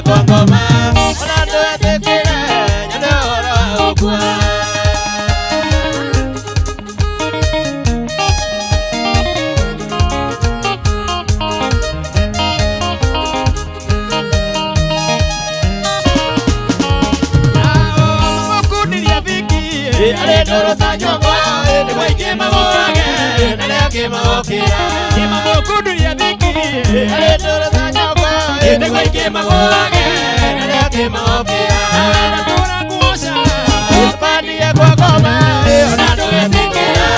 Kwa ngoma ona ndwetĩkĩre nyone ũhoro wa gũkua. Arĩ ndũrũ ta nyũngũ nĩguo aingĩ magũage na arĩa angĩ magũkĩra. Mamũkundirie thiki Arĩ ndũrũ ta nyũngũ nĩguo aingĩ magũage na arĩa angĩ magũkĩra. Ndatũra nguocaga Ndũkandige kwa ngoma ona ndũgetĩkĩre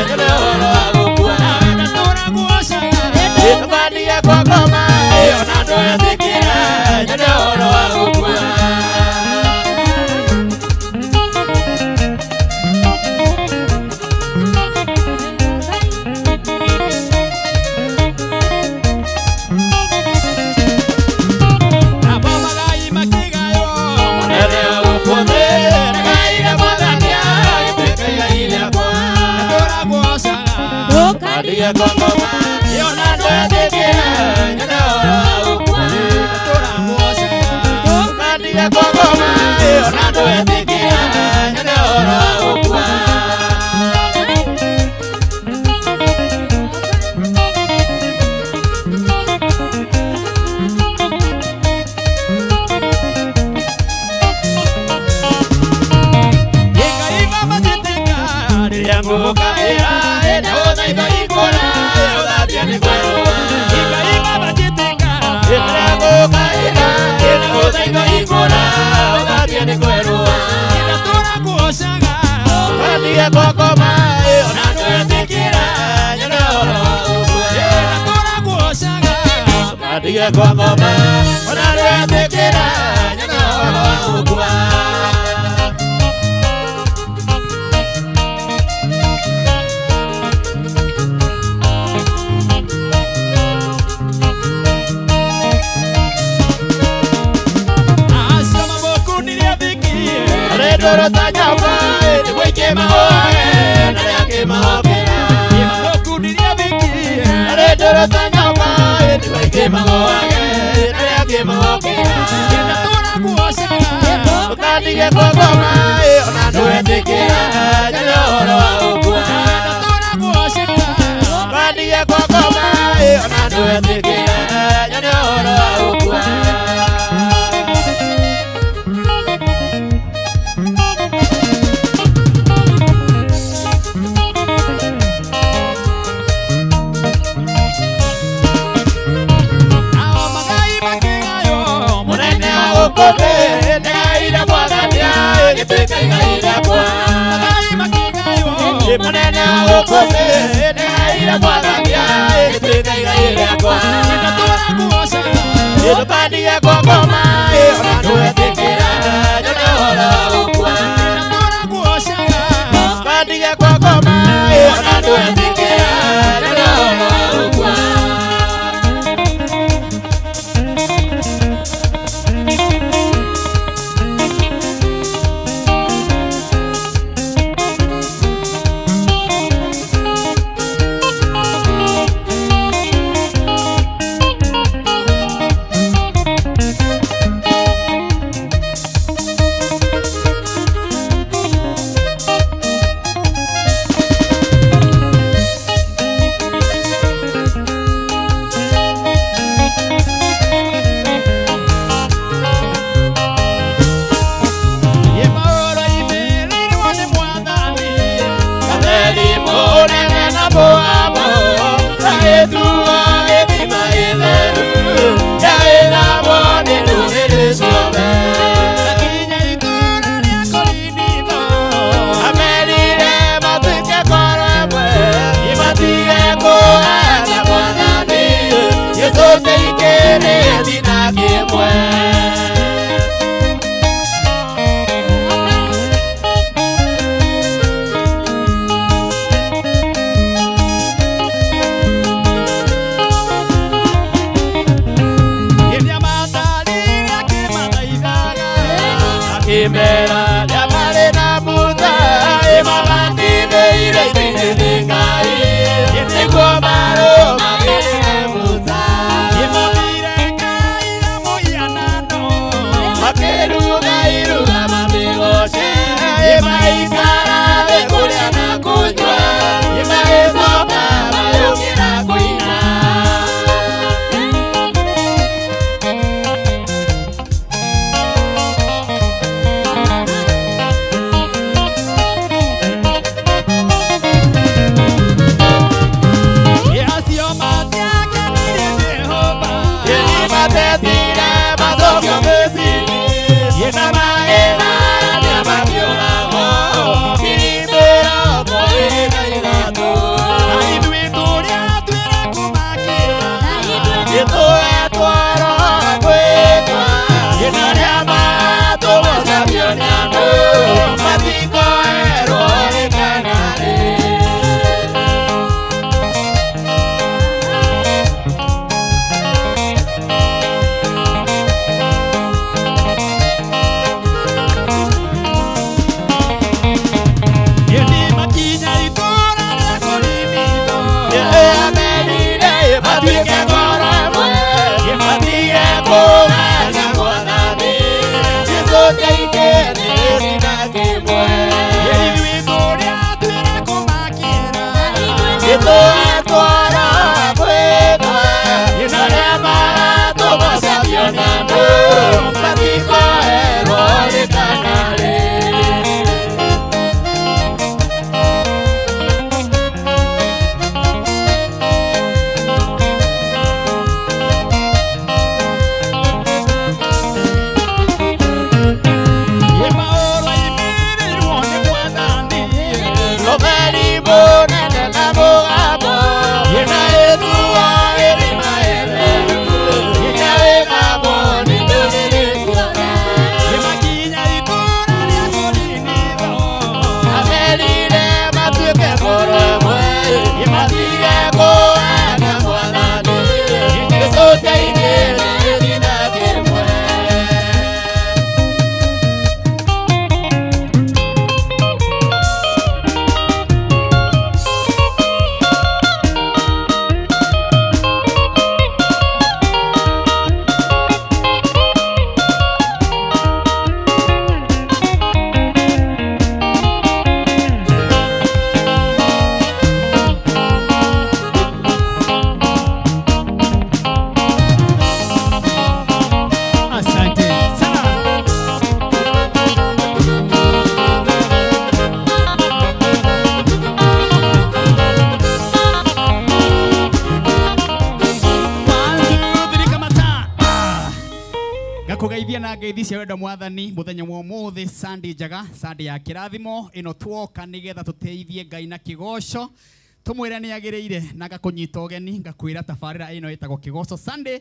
nyone ũhoro wa gũkua. Ndatũra nguocaga Ndũkandige kwa ngoma ona ndũgetĩkĩre nyone ũhoro wa gũkua. Nabo magai makĩgaywo Mũnene wa gũkũ thĩ ndagaire Mwathani agĩtuĩka igai rĩakwa. Ndatũra nguocaga Ndũkandige kwa ngoma ona ndwetĩkĩre nyone ũhoro wa gũkua. Ndatũra nguocaga Ndũkandige kwa ngoma ona ndwetĩkĩre nyone ũhoro wa gũkua. Ngai baba njĩtĩka Rĩrĩa ngũgũkaĩra ndagũthaitha ikũra ũthambia nĩ kwerũa. Ngai baba njĩtĩka Rĩrĩa ngũgũkaĩra ndagũthaitha ikũra ũthambia nĩ kwerũa. Ndatũra nguocaga Ndũkandige kwa ngoma ona ndwetĩkĩra nyone ũhoro wa gũkua. Ndatũra nguocaga Ndũkandige kwa ngoma ona ndwetĩkĩra nyone ũhoro wa gũkua. Acio mamũkundirie thiki Arĩ ndũrũ ta nyũmba nĩguo aingĩ magũage na arĩa angĩ magokĩra. Mamũkundirie thiki Arĩ ndũrũ ta nyũmba nĩguo aingĩ magũage na arĩa angĩ magokĩra. Ndatũra nguocaga Ndũkandige kwa ngoma ona ndwetĩkĩra nyone ũhoro wa gũkua. Ndatũra nguocaga Ndũkandige kwa ngoma ona ndwetĩkĩra nyone ũhoro wa gũkua. Nao magai makĩgaywo Mũnene wa gũkũ thĩ ndagaire Mwathani agĩtuĩka igai rĩakwa. Magai makĩgaywo Mũnene wa gũkũ thĩ ndagaire Mwathani agĩtuĩka igai rĩakwa. Ndatũra nguocaga Ndũkandige kwa ngoma ona ndwetĩkĩra nyone ũhoro wa gũkua. Ndatũra nguocaga Ndũkandige kwa ngoma ona ndwetĩkĩra nyone ũhoro wa gũkua. Paũlũ aimĩrĩirwo nĩ Mwathani Atheri mũnene na mũamo agĩtua gĩthima gĩtheru kĩagĩragwo nĩ ndũrĩrĩ ciothe. Akinya itũũra rĩa Korinitho Amerire matuĩke ngoro ĩmwe matige kũhana Mwathani Jesũ nĩikĩrĩ thina kĩmwe. Rĩrĩa matarire akĩmathaithaga Akĩmera rĩa marĩ na Musa ĩmabatithĩire thĩinĩ nĩ Ngai nĩguo marũmagĩrĩre Musa. Ĩmomire Ngai na mũhianano Tũgũkũramũkĩria na ngeithi cia wendo mwathani mũthenya wa ũmũthĩ Sunday njega, Sunday ya kĩrathimo ĩno tuoka nĩgetha tũteithie Ngai na kĩgoco tũmwĩre nĩ agĩrĩire na ngakũnyita ũgeni ngakwĩra tabarĩra ĩno ĩtagwo Kĩgoco Sunday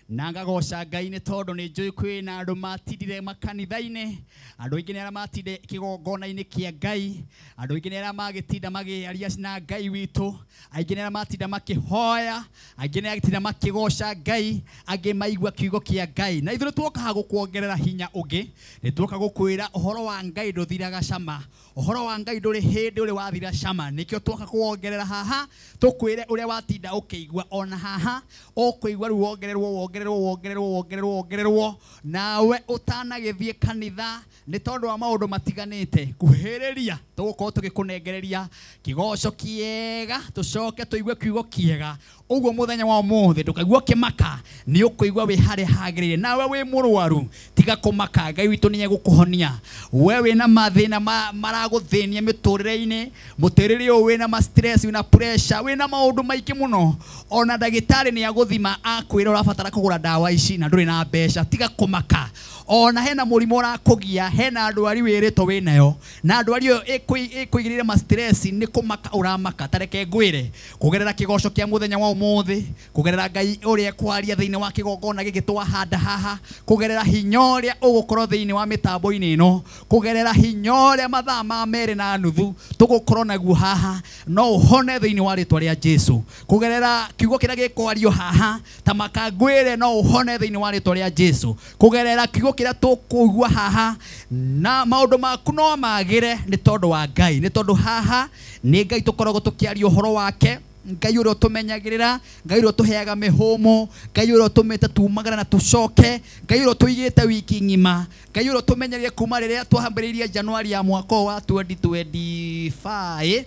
na ngagoca Ngai nĩ tondũ nĩ njũĩ kwĩna andũ matindire makanitha-inĩ, andũ aingĩ nĩ arĩa matinde kĩgongona-inĩ kĩa Ngai, andũ aingĩ nĩ arĩa magĩtinda magĩaria na Ngai witũ, aingĩ nĩ arĩa matinda makĩhoya, aingĩ nĩ arĩa matinda makĩgoca Ngai, angĩ maigua kiugo kĩa Ngai. Na ithuĩ tuoka haha gũkuongerera hinya ũngĩ, nĩ tuoka gũkwĩra ũhoro wa Ngai ndũthiraga cama, ũhoro wa Ngai ndũrĩ hĩndĩ ũrĩ wathira cama. Nĩkĩo tuoka kuongerera haha tũkwĩre ũrĩa watinda ũkĩigua ona haha ũkũigua rĩu wongererwo wongererwo wongererwo wongererwo wongererwo nawe ũtanagĩthiĩ kanitha nĩ tondũ wa maũndũ matiganĩte. Kuhĩrĩria tũgũkorwo tũgĩkũnengereria kĩgoco kĩega tũcoke tũigue kiugo kĩega. Ũguo mũthenya wa ũmũthĩ ndũkaigua ũkĩmaka, nĩ ũkũigua wĩ harĩa hagĩrĩire. Nawe wĩ mũrwaru tiga kũmaka, Ngai witũ nĩ egũkũhonia. We wĩna mathĩna maragũthĩnia mĩtũrĩre-inĩ, mũtũrĩre ũyũ wĩna ma stress, wĩna pressure, wĩna maũndũ maingĩ mũno, ona ndagĩtarĩ nĩ agũthima akwĩra ũrabatara kũgũra ndawa ici na ndũrĩ na mbeca, tiga kũmaka. Ona hena mũrimũ ũrakũgia, hena ndwari wĩrĩtwo wĩnayo, na ndwari ĩyo ĩkũigĩrĩire ma stress nĩ kũmaka ũramaka. Ta reke ngwĩre kũgerera kĩgoco kĩa mũthenya wa ũmũthĩ, kũgerera Ngai ũrĩa ekwaria thĩinĩ wa kĩgongona gĩkĩ twahanda haha, kũgerera hinya ũrĩa ũgũkorwo thĩinĩ wa mĩtambo-inĩ ĩno, kũgerera hinya ũrĩa mathaa ma 2:30 tũgũkorwo naguo haha, no ũhone thĩinĩ wa rĩtwa rĩa Jesu. Kũgerera kiugo kĩrĩa gĩkwario haha ta makangwĩre, no ũhone thĩinĩ wa rĩtwa rĩa Jesu. Kũgerera kiugo kĩrĩa tũkũigua haha na maũndũ maku no magĩre nĩ tondũ wa Ngai, nĩ tondũ haha nĩ Ngai tũkoragwo tũkĩaria ũhoro wake, Ngai ũrĩa ũtũmenyagĩrĩra, Ngai ũrĩa ũtũheaga mĩhũmũ, Ngai ũrĩa ũtũmĩte tumagara na tũcoke, Ngai ũrĩa ũtũigĩte wiki ng'ima, Ngai ũrĩa ũtũmenyereire kuma rĩrĩa twambĩrĩirie Januari ya mwaka ũyũ wa 2025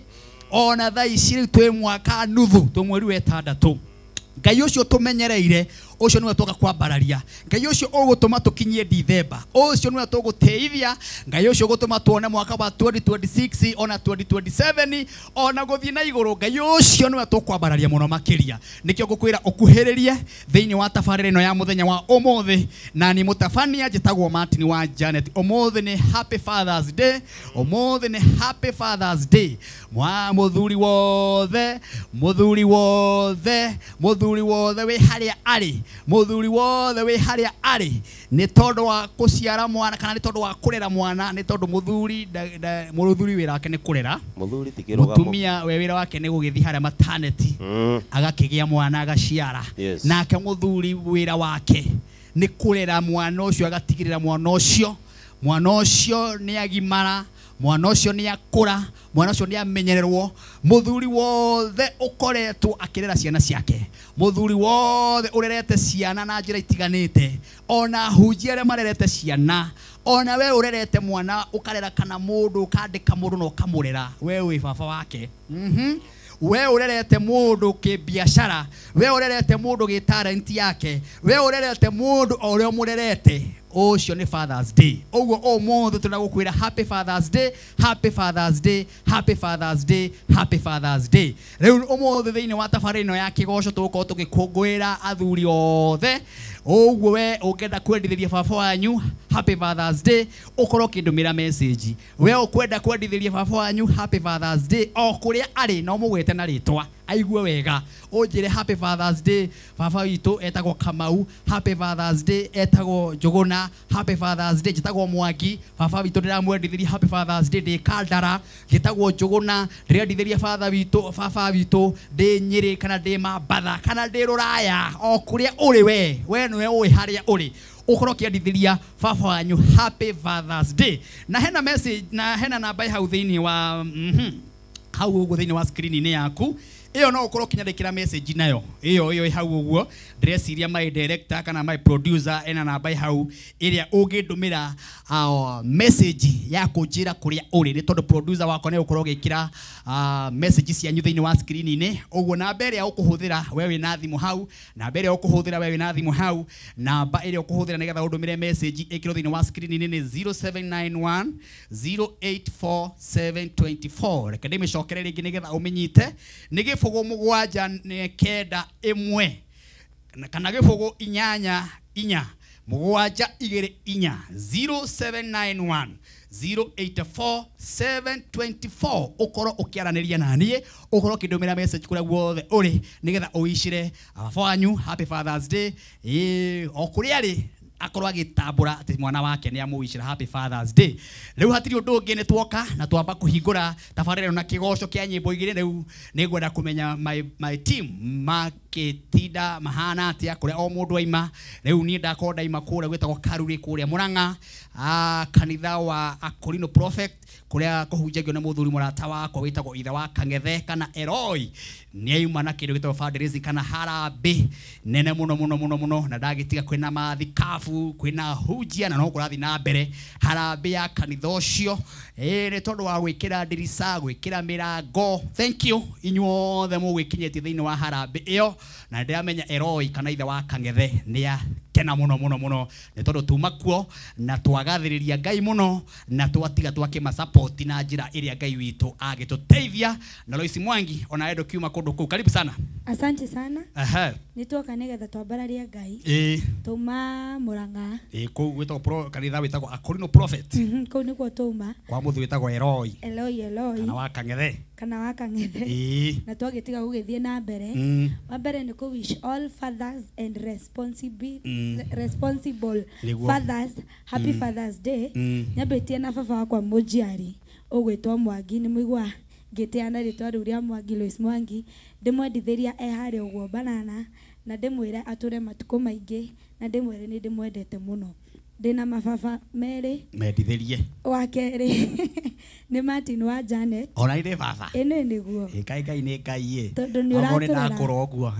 ona thaa ici rĩu twĩ mwaka nuthu, twĩ mweri wa ĩtandatũ. Ngai ũcio ũtũmenyereire, ũcio nĩwe tũka kwambararia. Ngai ũcio ũgũtũma tũkinyie Dithemba, ũcio nĩwe tũgũteithia. Ngai ũcio ũgũtũma tuone mwaka wa 2026 ona 2027 ona gũthiĩ na igũrũ. Ngai ũcio nĩwe tũkwambararia mũno makĩria. Nĩkĩo ngũkwĩra ũkuhĩrĩrie thĩinĩ wa tabarĩra ĩno ya mũthenya wa ũmũthĩ. Na nĩ mũtabania njĩtagwo Martin wa Janet. Ũmũthĩ nĩ Happy Father's Day, ũmũthĩ nĩ Happy Father's Day. Mwa mũthuri wothe, mũthuri wothe, mũthuri wothe wĩ harĩa arĩ, mũthuri wothe wĩ harĩa arĩ, nĩ tondũ wa kũciara mwana kana nĩ tondũ wa kũrera mwana, nĩ tondũ mũthuri mũthuri wĩra wake nĩ kũrera, mũthuri ti kĩrũgamo, mũtumia we wĩra wake nĩ gũgĩthiĩ harĩa maternity agakĩgĩa mwana agaciara. Nake mũthuri wĩra wake nĩ kũrera mwana ũcio, agatigĩrĩra mwana ũcio, mwana ũcio nĩ agimara, mwana ũcio nĩ akũra, mwana ũcio nĩ amenyererwo. Mũthuri wothe ũkoretwo akĩrera ciana ciake, mũthuri wothe ũrerete ciana na njĩra itiganĩte, ona hunjia arĩa marerete ciana, ona we ũrerete mwana ũkarera kana mũndũ ũkandĩka mũndũ na ũkamũrera, we wĩ baba wake. We ũrerete mũndũ kĩbiacara, we ũrerete mũndũ gĩ talent yake, we ũrerete mũndũ o ũrĩa ũmũrerete, ũcio nĩ Father's Day. Ũguo ũmũthĩ tũragũkwĩra Happy Father's Day, Happy Father's Day, Happy Father's Day, Happy Father's Day. Rĩu ũmũthĩ thĩinĩ wa tabarĩra ĩno ya kĩgoco tũgũkorwo tũgĩkũngũĩra athuri othe. Ũguo we ũngĩenda kwendithĩria baba wanyu Happy Father's Day, ũkorwo ũkĩndũmĩra message. We ũkwenda kwendithĩria baba wanyu Happy Father's Day o kũrĩa arĩ, na ũmũgwete na rĩtwa aigue wega, ũnjĩre Happy Father's Day baba witũ etagwo Kamau, Happy Father's Day etagwo Njũgũna, Happy Father's Day njĩtagwo Mwangi, baba witũ ndĩramwendithĩria Happy Father's Day ndĩ Kandara, njĩtagwo Njũgũna, ndĩrendithĩria father witũ, baba witũ ndĩ Nyĩrĩ kana ndĩ Mambatha kana ndĩ Rũraya, o kũrĩa ũrĩ we nĩwe ũĩ harĩa ũrĩ, ũkorwo ũkĩendithĩria baba wanyu Happy Father's Day. Na hena message, na hena namba hau thĩinĩ wa hau ũguo thĩinĩ wa screen-inĩ yaku, ĩyo no ũkorwo ũkĩnyandĩkĩra message nayo, ĩyo ĩyo ĩ hau ũguo. Ndĩreciria my director kana my producer ena namba ĩ hau ĩrĩa ũngĩndũmĩra message ya kũnjĩra kũrĩa ũrĩ, nĩ tondũ producer wakwa nĩ ũkorwo ũgĩkĩra message cianyu thĩinĩ wa screen-inĩ. Ũguo namba ĩrĩa ũkũhũthĩra we wĩna thimũ hau, namba ĩrĩa ũkũhũthĩra we wĩna thimũ hau, namba ĩrĩa ũkũhũthĩra nĩgetha ũndũmĩre message ĩkĩrwo thĩinĩ wa screen-inĩ nĩ 0791 084724. Reke ndĩmĩcokere rĩngĩ nĩgetha ũmĩnyite. Nĩ 0 7 9 1 kana 0 8 4 724 0791 084 724 ukorwo ukiaraniria na niĩ, ukorwo ukindumira message kuria guothe uri nigetha uicire baba wanyu happy Father's Day. O kuria ari akorwo agitambura ati mwana wake ni amuwicira happy Father's Day. Riu hatiri undu ungi ni twoka na twamba kuhingura tabarĩra na kigoco kia nyimbo igiri. Riu ni ngwenda kumenya my team makitinda mahana atia kuria o mundu aima. Riu nie ndakorwo ndaima kuria gwitagwo Karuri kuria Murang'a, kanitha wa Akorino Prophet kuria kuhunjagio ni muthuri murata wakwa witagwo ithe wa Kang'ethe kana Eloi. Ni aima na kindu gitagwo fundraising kana harambĩ nene muno muno muno muno, na ndagitiga kwina mathikabu kwina hunjia na no kurathi na mbere harambĩ ya kanitha ucio ni tondu wa gwikira ndirica gwikira mirango. Thank you inyuothe mugwikinyetie thiini wa harambĩ iyo, na ndiramenya Eloi kana ithe wa Kang'ethe ni akena muno muno muno ni tondu tuma kuo na twagathiriria Ngai muno na twatiga twakima support na njira iria Ngai witu agituteithia. Na Lois Mwangi ona endo kiuma kundu kuu, karibu sana. Asante sana. Aha. Nitwoka nigetha twambararie Ngai. Tuma Murang'a. Kuu gwitagwo kanitha witagwo Akorino Prophet. Kuu nikuo tuma. Kwa muthu witagwo Eloi. Eloi. Kana wa Kang'ethe. Kana wa Kang'ethe. Na twagitiga gugithie na mbere. Wa mbere ni ku wish all fathers and responsible fathers happy Father's Day. Nyambitie na baba wakwa mujiari ugwitwo Mwangi, ni muigwa ngitiana ritwa riu ria Mwangi, Lois Mwangi, ndimwendithiria e haria uguo banana na ndimwire ature matuko maingi na ndimwire ni ndimwendete muno. Ndina mababa meri mendithirie wa keri ni Martin wa Janet. Ona ire baba ene niguo Ngai Ngai ni Ngai tondu ni uraturera ndakura uguo.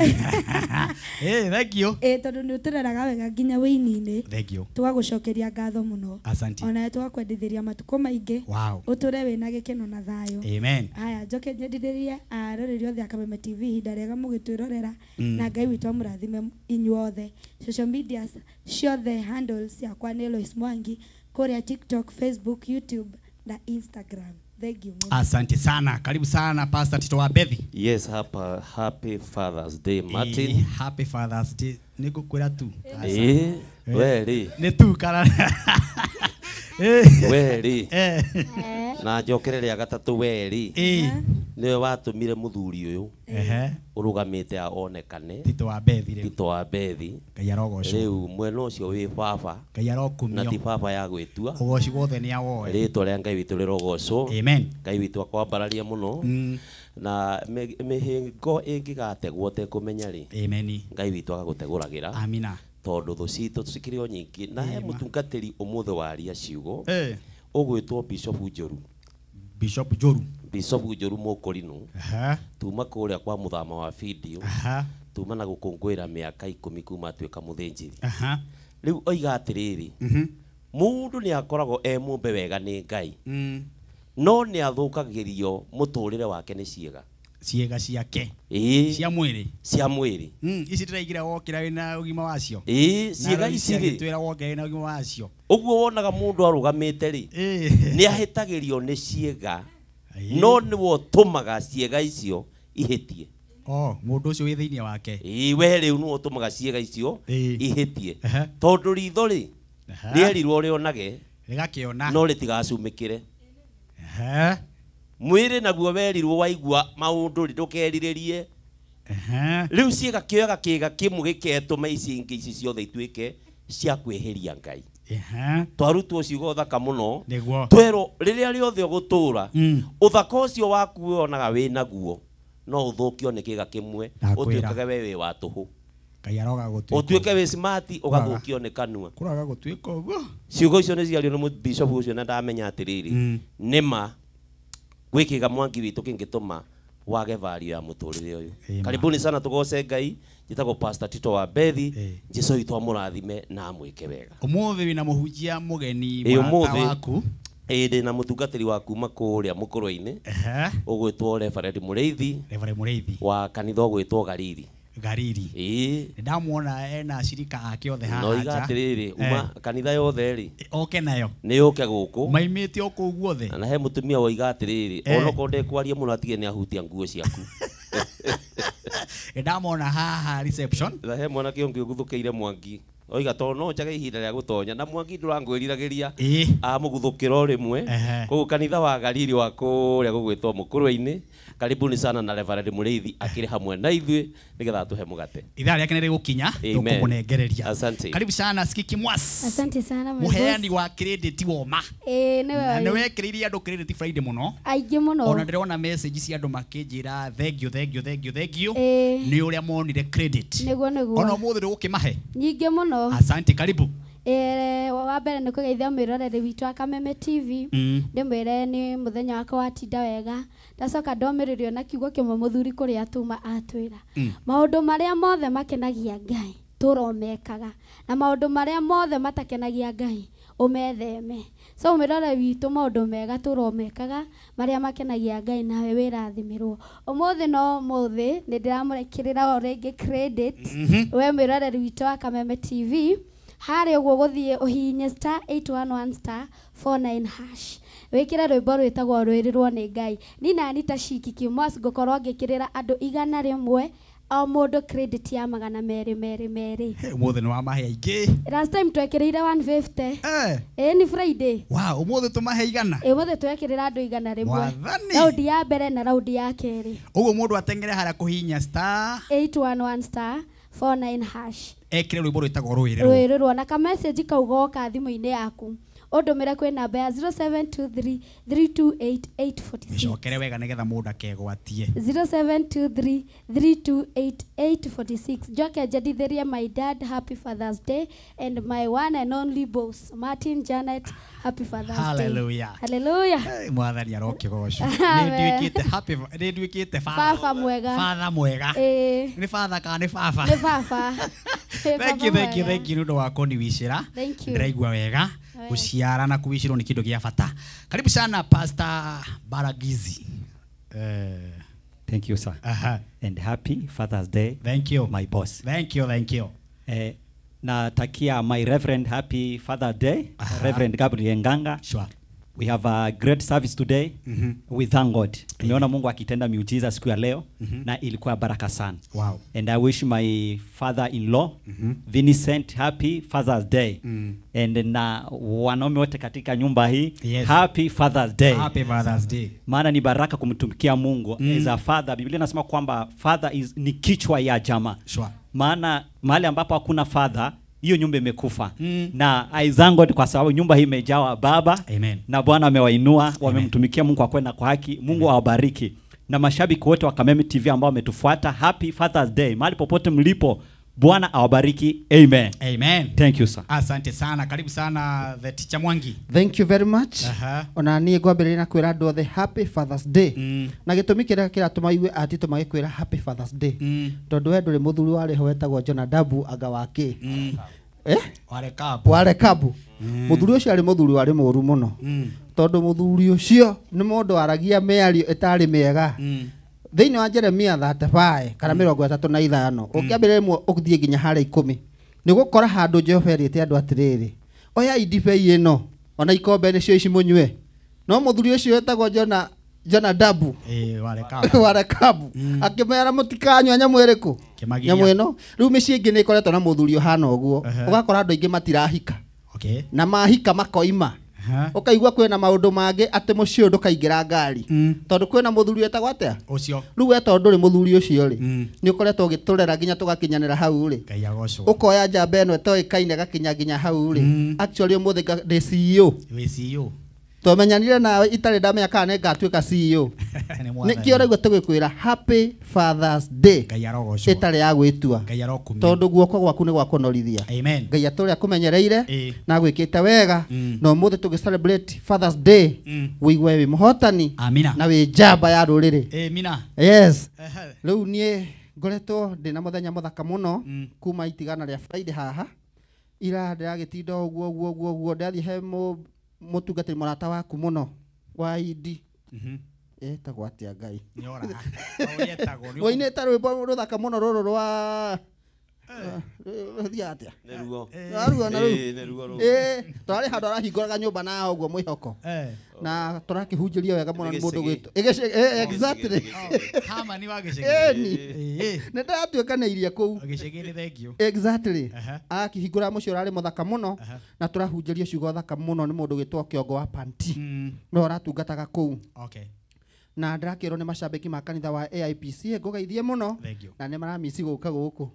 Thank you. Tondu ni utureraga wega nginya wini-ini. Thank you. Tugagucokeria ngatho muno. Asante. Ona tugakwendithiria matuko maingi. Wow. Uture wina gikeno na thayo. Amen. Aya njoke nyendithirie aroreri othe a Kameme TV ihinda riega mugitwirorera na Ngai witu amurathime inyuothe. Social media ciothe handles ciakwa ni Lois Mwangi kuria TikTok, Facebook, YouTube na Instagram. Thank you. Asante sana. Karibu sana Pastor Tito wa Bethi. Yes, hapa happy Father's Day Martin. Happy Father's Day. Nigukwira tu. Weri. Ni tu kana. Weri. Na njokere ria gatatu weri. Niwe watumire muthuri uyu. Urugamite onekane. Tito wa Bethi riu. Tito wa Bethi. Ngai arogocwo. Riu mwena ucio wi baba. Ngai arokumio. Na ti baba ya gwitua. Ugoci wothe ni awoe. Ritwa ria Ngai witu rirogocwo. Amen. Ngai witu akwambararia muno. Na mihingo ingigategwo tekumenya ri. Amen. Ngai witu agaguteguragira. Amina. Tondu thu citu cikiri o nyingi na he mutungatiri umuthe waria ciugo ugwitwo Bishop Njoru. Bishop Njoru. Bishop Njoru Mukorino. Tuma kuria kwa muthama wa video. Tuma na gukungwira miaka 10 kuma atuika muthinjiri. Riu oiga atiriri. Mundu ni akoragwo e mumbe wega ni Ngai. No ni athukagirio muturire wake ni ciega. Ciega ciake. Cia mwiri. Cia mwiri. Ici ndĩraigire wokĩra wĩna ũgima wacio. Ciĩga ici rĩ. Twĩra wokĩra wĩna ũgima wacio. Ũguo wonaga mũndũ arũgamĩte rĩ. Nĩ ahĩtagĩrio nĩ ciĩga. No nĩwe ũtũmaga ciĩga icio ihĩtie. Mũndũ ũcio wĩ thĩinĩ wake. We rĩu nĩwe ũtũmaga ciĩga icio ihĩtie. Tondũ ritho rĩ rĩerirwo rĩonage rĩgakĩona no rĩtigacumĩkĩre. Mwĩrĩ naguo werirwo waigua maũndũ rĩ ndũkerirĩrie. Rĩu ciĩga kĩoyaga kĩga kĩmwe gĩketũma ici ingĩ ici ciothe ituĩke cia kwĩhĩria Ngai. Twarutwo ciugo thaka mũno. Twerwo rĩrĩa rĩothe ũgũtũra ũthaka ũcio waku wonaga wĩ naguo no ũthũkio nĩ kĩga kĩmwe ũtuĩkage we wĩ wa tũhũ. Ngai aroga gũtuĩka ũtuĩke wĩ smart ũgathũkio nĩ kanua. Kũraga gũtuĩka ũguo. Ciugo icio nĩ ciario nĩ bishop ũcio na ndamenya atĩrĩrĩ nĩma gwikiga Mwangi witu kingituma wage value ya muturire uyu. Karibuni sana tugoce Ngai. Njitagwo Pastor Tito wa Bethi. Jesu witu amurathime na amwike wega. Umuthi wina muhunjia mugeni mũrata waku. Ndĩ na mũtungatĩri wa kuma kũrĩa mũkũrwe-inĩ ũgwĩtwo Reverend Mũrĩithi. Reverend Mũrĩithi wa kanitha ũgwĩtwo Gariri. Gariri. Ndamuona ena shirika ake othe haha. No iga atiriri uma kanitha yothe ri oke nayo. Ni yuke guku. Maimite o kuu guothe. Na he mutumia woiga atiriri onokorwo ndekwaria muno atige ni ahutia nguo ciaku. Ndamuona haha reception. Na he mwanake ungi uguthukire Mwangi. Oiga to no njage ihinda rĩa gũtonya na Mwangi ndũrangwĩriragĩria amũguthũkĩra o rĩmwe. Koguo kanitha wa Galili wa kũrĩa gũgwĩtwo Mũkũrwe-inĩ, karibuni sana na Reverend Mũrĩithi akĩrĩ hamwe na ithuĩ nĩgetha atũhe mũgate. Ithaa rĩake nĩ rĩgũkinya tũkũmũnengereria. Asante. Karibu sana Skiki Mwas. Asante sana mũheani wa credit woma. Nĩwe. Na nĩwekĩrĩirie andũ credit Friday mũno. Aingĩ mũno. Ona ndĩrona message cia andũ makĩnjĩra thank you thank you thank you thank you. Nĩ ũrĩa monire credit. Nĩguo nĩguo. Ona ũmũthĩ ndũgũkĩmahe. Nyingĩ mũno. Asante, karibu. Wa mbere nĩ kũgeithia mwĩroreri witũ wa Kameme TV. Ndĩmwĩre nĩ mũthenya wakwa watinda wega. Ndacoka ndomĩrĩrio na kiugo kĩmwe mũthuri kũrĩa atuma atwĩra. Maũndũ marĩa mothe makenagia Ngai tũromekaga, na maũndũ marĩa mothe matakenagia Ngai ũmetheme. So mwĩrore witũ maũndũ mega tũromekaga marĩa makenagia Ngai nawe wĩrathimĩrwo. Ũmũthĩ no ũmũthĩ nĩ ndĩramũrekĩrĩra o rĩngĩ credit. We mwĩroreri witũ wa Kameme TV harĩa ũguo gũthiĩ ũhihinye star 811 star 49 hash wĩkĩre rwĩmbo rwĩtagwo rwĩrĩrwo nĩ Ngai. Ni nani ta Shiki Kimwas ngũkorwo ngĩkĩrĩra andũ 100 o mũndũ credit ya 200 200. Ũmũthĩ nĩ wamahe aingĩ. Last time twekĩrĩire 150. Nĩ Friday. Wow, ũmũthĩ tũmahe 100. Ũmũthĩ twekĩrĩra andũ 100. Raundi ya mbere na raundi ya kerĩ. Ũguo mũndũ ateng'ere harĩa kũhihinya star 811 star 49 hash. Ekĩre rwĩmbo rwĩtagwo rwĩrĩrwo. Rwĩrĩrwo na ka message kau goka thimũ-inĩ yaku. Ũndũmĩre kwĩ namba ya 0723 328 846. Mĩcokere wega nĩgetha mũndũ akegwatie. 0723 328 846. Njoke njendithĩrie my dad happy Father's Day and my one and only boss Martin Janet happy Father's Day. Hallelujah. Hallelujah. Mwathani arokĩgocwo. Nĩ happy, nĩ nduĩkĩte baba mwega. Father mwega. Nĩ father kana nĩ baba? Nĩ baba. Thank you, thank you, thank you nĩ ũndũ wa kũniwicĩra. Ndĩraigua wega. Gũciara na kũwicĩrwo nĩ kĩndũ gĩa bata. Karibu sana Pastor Baragizi. Thank you, sir. And happy Father's Day. Thank you. My boss. Thank you, thank you. Natakia my Reverend happy Father's Day. Reverend Gabriel Nganga. Sure. We have a great service today. We thank God. Tumeona Mungu akitenda miujiza siku ya leo na ilikuwa baraka sana. Wow. And I wish my father-in-law Vincent happy Father's Day. And na wanaume wote katika nyumba hii, yes, happy Father's Day. Happy Father's Day. Maana ni baraka kumtumikia Mungu. As a father, Biblia inasema kwamba father is ni kichwa ya jamaa. Sure. Maana mahali ambapo hakuna father, hiyo nyumba imekufa. Na I thank God kwa sababu nyumba hii imejawa baba. Amen. Na Bwana amewainua, wamemtumikia Mungu kwa kweli na kwa haki. Mungu awabariki. Na mashabiki wote wa Kameme TV ambao wametufuata, happy Father's Day. Mahali popote mlipo, Bwana awabariki. Amen. Amen. Thank you, sir. Asante sana. Karibu sana the teacher Mwangi. Thank you very much. Ona niĩ ngwambĩrĩria na kwĩra andũ othe happy Father's Day. Na gĩtũmi kĩrĩa kĩratũma igue atitũ magĩkwĩra happy Father's Day. Tondũ we ndũrĩ mũthuri warĩ ho wetagwo Jonadabu anga wake. Wa Rekabu. Mũthuri ũcio arĩ mũthuri warĩ mũũru mũno. Tondũ mũthuri ũcio nĩ mũndũ waragia mĩario ĩtarĩ mĩega. Thĩinĩ wa Jeremia 35 kana 35 ũkĩambĩrĩria rĩmwe ũthiĩ nginya harĩa 10 nĩ gũkora handũ Jehova erĩte andũ atĩrĩrĩ, oyai ndibei ĩno ona ikombe nĩcio ici mũnyue. No mũthuri ũcio wetagwo Jonadabu wa Rekabu akĩmera mũtikanyua nyamũ ĩrĩkũ, nyamũ ĩno. Rĩu mĩciĩ ĩngĩ nĩ ĩkoretwo na mũthuri ũhana ũguo, ũgakora andũ aingĩ matirahika. Na mahika makoima. Ũkaigua kwĩna maũndũ mangĩ atĩ mũciĩ ũyũ ndũkaingĩra ngari. Tondũ kwĩna mũthuri wetagwo atĩa? Ũcio. Rĩu we tondũ ndũrĩ mũthuri ũcio rĩ, nĩ ũkoretwo ũgĩtũrera nginya tũgakinyanĩra hau rĩ. Ũkoya njamba ĩno ĩtoĩkaine ĩgakinya nginya hau rĩ. Actually ũmũthĩ ndĩ CEO. Wĩ CEO. Tũmenyanire nawe itarĩ ndamenya kana nĩ ngatuĩka CEO. Nĩkĩo ũraigua tũgĩkwĩra happy Father's Day. Ĩtarĩ ya gwĩtua. Tondũ guoko gwaku nĩ gwa kũnorithia. Ngai atũrĩa akũmenyereire na agwĩkĩte wega. Na ũmũthĩ tũgĩ celebrate Father's Day, wĩigue wĩ mũhotani na wĩ njamba ya rũrĩrĩ. Amina. Yes. Rĩu niĩ ngoretwo ndĩna mũthenya mũthaka mũno kuma itigana rĩa Friday haha. Ira ndĩragĩtinda ũguo ũguo ũguo ũguo ndathiĩ he mũtungatĩri mũrata waku mũno wa ID. Etagwo atĩa Ngai? Woinĩte rwĩmbo rũthaka mũno rũrũ rwa Thiaga atia? Nĩ ruo. Ruo na rĩu. Nĩ ruo rũu. Tũrarĩ handũ arahingũraga nyũmba na ũguo mwĩhoko. Na tũrakĩhunjĩria wega mũno nĩ mũndũ gwĩtwo. Exactly. Hama ni wa gĩcagi. Nĩ ndĩratuĩkanĩirie kũu. Gĩcagi nĩ thank you. Exactly. Akĩhingũra mũciĩ ũrarĩ mũthaka mũno na tũrahunjĩrio ciugo thaka mũno nĩ mũndũ gwĩtwo Kĩongo wa Panti. No ũratungataga kũu. Okay. Na ndĩrakĩrwo nĩ macambĩki ma kanitha wa AIPC ngũgeithie mũno na nĩ maramici gũka gũkũ.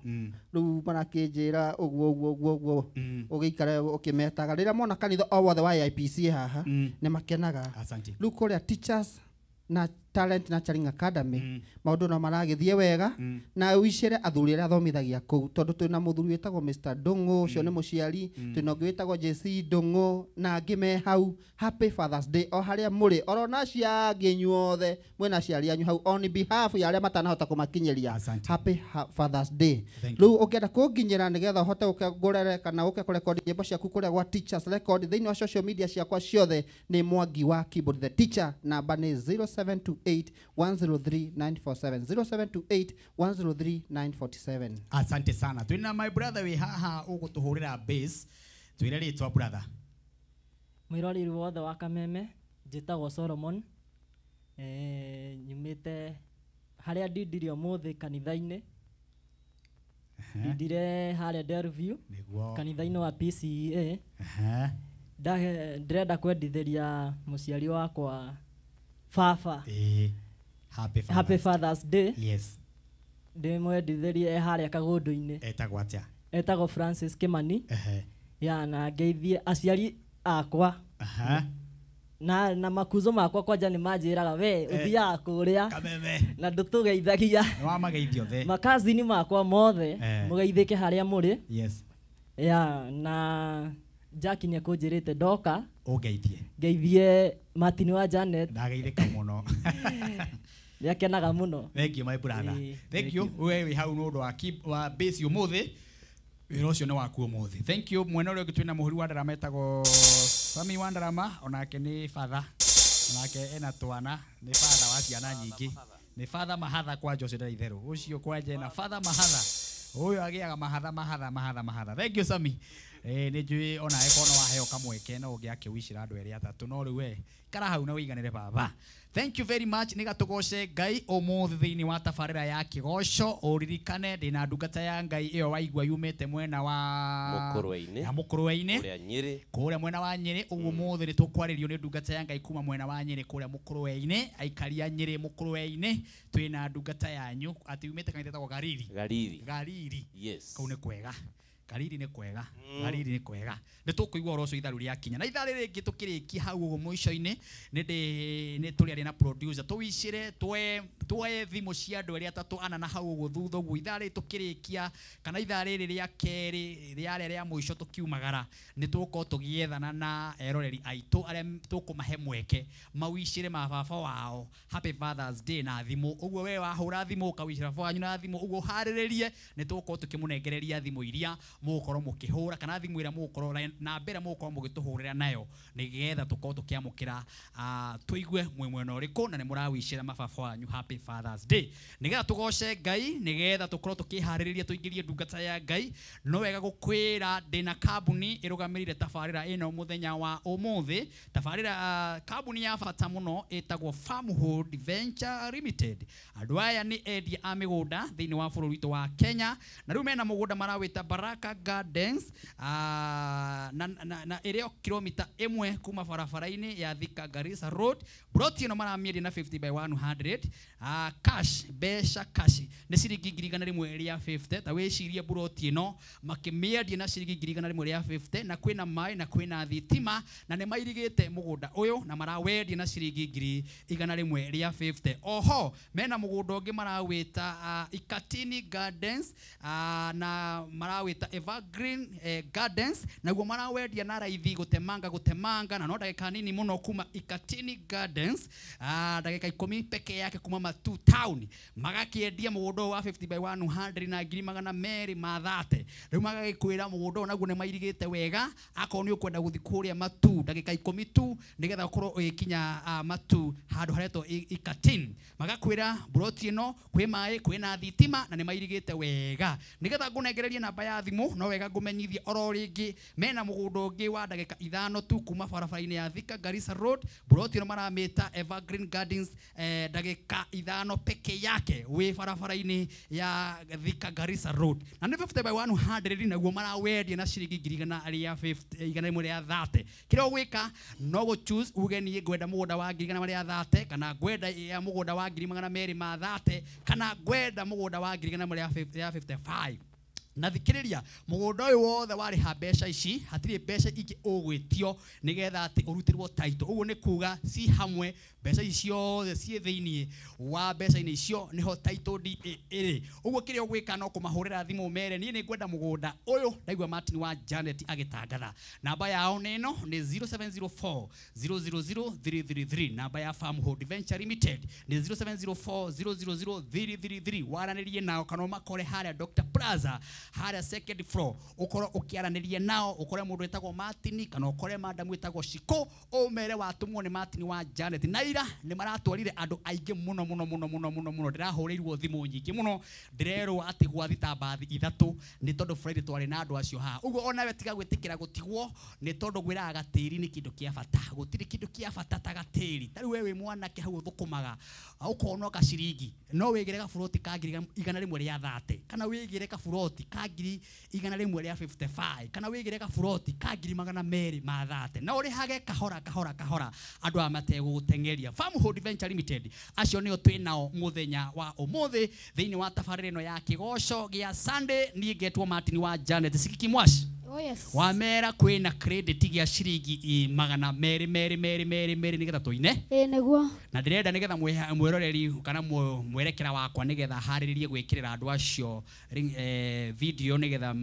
Rĩu marakĩnjĩra ũguo ũguo ũguo ũguo ũgĩikare ũkĩmetaga rĩrĩa mona kanitha o wothe wa AIPC haha nĩ makenaga. Rĩu kũrĩa Teachers na Talent Nurturing Academy maũndũ no maragĩthiĩ wega na wicĩre athuri arĩa athomithagia kũu tondũ twĩna mũthuri wĩtagwo Mr. Ndung'u ũcio nĩ mũciari, twĩna ũngĩ wĩtagwo JC Ndung'u na angĩ me hau. Happy Father's Day o harĩa mũrĩ orona aciari anyu othe mwĩna aciari anyu hau on behalf ya arĩa matanahota kũmakinyĩria. Happy Father's Day. Rĩu ũngĩenda kũnginyĩra nĩgetha ũhote gũke kana ũke kũrekondi nyĩmbo ciaku kũrĩa gwa Teachers Record thĩinĩ wa social media ciakwa ciothe nĩ Mwangi wa Keyboard the Teacher, namba nĩ 0728 103 947 0728 103 947. Asante sana. Twina my brother we haha ugutuhurira bass. Twire ritwa brother. Mwiroreri wothe wa Kameme njĩtagwo Solomon. Nyumĩte harĩa ndindire ũmũthĩ kanitha-inĩ. Ndindire harĩa Delview kanitha-inĩ wa PCEA. Ndĩrenda kwendithĩria mũciari wakwa baba. Happy Father's Day. Yes. Ndĩmwendithĩrie harĩa kagũndũ-inĩ. Etagwo atĩa? Etagwo Francis Kimani. Ya na ngeithie aciari akwa. Na makuzo makwa kwanja nĩ manjĩraga we ũthiaga kũrĩa na ndũtũgeithagia. Nĩ wamageithia othe. Makazini makwa mothe mũgeithĩke harĩa mũrĩ. Yes. Ya na Jackie nĩ akũnjĩrĩte ndoka ũngeithie. Ngeithie Martin wa Janet. Ndageithĩka mũno. Nĩakenaga mũno. Thank you my brother. Thank you. We wĩ hau nĩ ũndũ wa base ũmũthĩ. Wĩra ũcio nĩ waku ũmũthĩ. Thank you. Mwena ũrĩa ũngĩ twĩna mũhuri wa ndarama etagwo Sami wa ndarama, onake nĩ father. Onake ena twana, nĩ father wa ciana nyingĩ. Nĩ father mahatha kwa Jose Ndaitherũ. Ũcio kwanja ena father mahatha. Ũyũ agĩaga mahatha mahatha mahatha mahatha. Thank you Sami. Nĩ njũĩ onawe korwo no waheo kamweke no ũngĩakĩwicĩra andũ erĩ atatũ no rĩu we ikara hau na ũiganĩre baba. Thank you very much. Nĩ gatũgoce Ngai ũmũthĩ thĩinĩ wa tabarĩra ya kĩgoco. Ũririkane ndĩna ndungata ya Ngai ĩyo waigua yumĩte mwena wa Mũkũrwe-inĩ. Ya Mũkũrwe-inĩ. Kũrĩa Nyĩrĩ. Kũrĩa mwena wa Nyĩrĩ. Ũguo ũmũthĩ nĩ tũkwarĩrio nĩ ndungata ya Ngai kuma mwena wa Nyĩrĩ kũrĩa Mũkũrwe-inĩ. Aikari a Nyĩrĩ Mũkũrwe-inĩ twĩna ndungata yanyu atĩ yumĩte kanitha ĩtagwo Gariri. Gariri. Gariri. Yes. Kau nĩ kwega. Gariri nĩ kwega. Gariri nĩ kwega. Nĩ tũkũigua ũhoro ũcio itharu rĩakinya. Na ithaa rĩrĩ rĩngĩ tũkĩrĩkia hau ũguo mũico-inĩ nĩ tũrĩ arĩa na producer tũwicĩre tuoe thimũ cia andũ erĩ atatũ ana na hau ũguo thutha ũguo ithaa rĩrĩ tũkĩrĩkia kana ithaa rĩrĩ rĩa kerĩ rĩarĩa rĩa mũico tũkiumagara nĩ tũgũkorwo tũgĩethana na eroreri aitũ arĩa tũkũmahe mweke mawicĩre mababa wao Happy Father's Day na thimũ. Ũguo we wahũra thimũ ũkawicĩra baba wanyu na thimũ ũguo ũharĩrĩrie nĩ tũgũkorwo tũkĩmũnengereria thimũ iria mũgũkorwo mũkĩhũra kana thimũ ĩrĩa mũgũkorwo na mbere mũgũkorwo mũgĩtũhũrĩra nayo nĩgetha tũkorwo tũkĩamũkĩra tũigue mwĩ mwena ũrĩkũ na nĩ mũrawicĩra mababa wanyu Happy Father's Day. Nĩgetha tũgoce Ngai nĩgetha tũkorwo tũkĩharĩrĩria tũingĩrie ndungata ya Ngai no wega gũkwĩra ndĩna kambuni ĩrũgamĩrĩire tabarĩra ĩno mũthenya wa ũmũthĩ. Tabarĩra kambuni ya bata mũno ĩtagwo Farmhold Venture Limited. Andũ aya nĩ endia a mĩgũnda thĩinĩ wa bũrũri witũ wa Kenya na rĩu mena mũgũnda marawĩta Baraka Gardens na ĩrĩ o kilomita 1 kuma barabara-inĩ ya Thika Garissa Road. Broti ĩno maramĩendia na 50 by 100 cash, mbeca cash nĩ ciringi 150. Ta wĩcirie broti ĩno makĩmĩendia na ciringi 150 na kwĩna maĩ na kwĩna thitima na nĩ mairigĩte mũgũnda ũyũ na marawendia na ciringi 150. Oho mena mũgũnda ũngĩ marawĩta Ikatini Gardens na marawĩta Evergreen Gardens naguo marawendia na raithi gũtemanga na no ndagĩka nini mũno kuma Ikatini Gardens ndagĩka 10 peke yake kuma Matu Town magakĩendia mũgũnda wa 50 by 100 na 230. Rĩu magagĩkwĩra mũgũnda ũyũ naguo nĩ mairigĩte wega akorwo nĩ ũkwenda gũthiĩ kũrĩa Matu ndagĩka 10 tu nĩgetha ũkorwo ũgĩkinya Matu handũ haretwo Ikatini. Magakwĩra broti ĩno kwĩ maĩ kwĩna thitima na nĩ mairigĩte wega. Nĩgetha ngũnengererie namba ya thimũ thimũ no wega ngũmenyithie oro rĩngĩ mena mũgũnda ũngĩ wa ndagĩka 5 tu kuma barabara-inĩ ya Thika Garissa Road buroti ĩno maramĩta Evergreen Gardens ndagĩka 5 peke yake wĩ barabara-inĩ ya Thika Garissa Road na nĩ 50 by 100 naguo marawendia na ciringi 130 kĩrĩa ũgwĩka no gũ choose uge niĩ ngwenda mũgũnda wa 130 kana ngwenda ya mũgũnda wa 230 kana ngwenda mũgũnda wa 155 na thikiriria mũgũnda ũyũ wothe warĩha mbeca ici hatirĩ mbeca ingĩ ũgwĩtio nĩgetha atĩ ũrutĩrwo title ũguo nĩ kuga ci hamwe mbeca ici ciothe ciĩ thĩiniĩ wa mbeca-inĩ icio nĩho title deed ĩrĩ ũguo kĩrĩa ũgwĩka no kũmahũrĩra thimũ mere niĩ nĩ ngwenda mũgũnda ũyũ ndaigua Martin wa Janet agĩtangatha namba yao nĩ ĩno nĩ 0704 000 333 namba ya Farmhold Venture Limited nĩ 0704 000 333 waranĩrie nao kana ũmakore harĩa Dr Plaza harĩa second floor ukorwo ukiaraniria nao ukore mundu wetagwo Martin kana ukore madam wetagwo Shiko umere watumwo ni Martin wa Janet na ira ni maratwarire andu aingi muno muno muno muno muno muno ndirahurirwo thimu nyingi muno ndirerwo ati gwathi ta bathi 3 ni tondu Friday twari na andu acio ha uguo onawe tiga gwitikira gutigwo ni tondu gwiraga gatiri ni kindu kia bata gutiri kindu kia bata ta gatiri tari we wi mwanake hau uthukumaga ukona gaciringi no wigire gaburoti ka 130 kana wigire gaburoti ka 155 kana wigire gaburoti ka 230 na urihage kahora kahora kahora andu aya mategũgũteng'eria Farmhold Venture Limited acio nĩo twĩ nao mũthenya wa ũmũthĩ thĩinĩ wa tabarĩra ĩno ya kĩgoco gĩa Sunday niĩ ngetwo Martin wa Janet Sikiki Mwash. Oh yes. Wamera kwĩna credit gĩa ciringi 200 2 2 2 2 nĩgetha tũine. Ĩĩ nĩguo. Na ndĩrenda nĩgetha mwĩroreri kana mwerekera wakwa nĩgetha harĩrĩrie gwĩkĩrĩra andũ acio video nĩgetha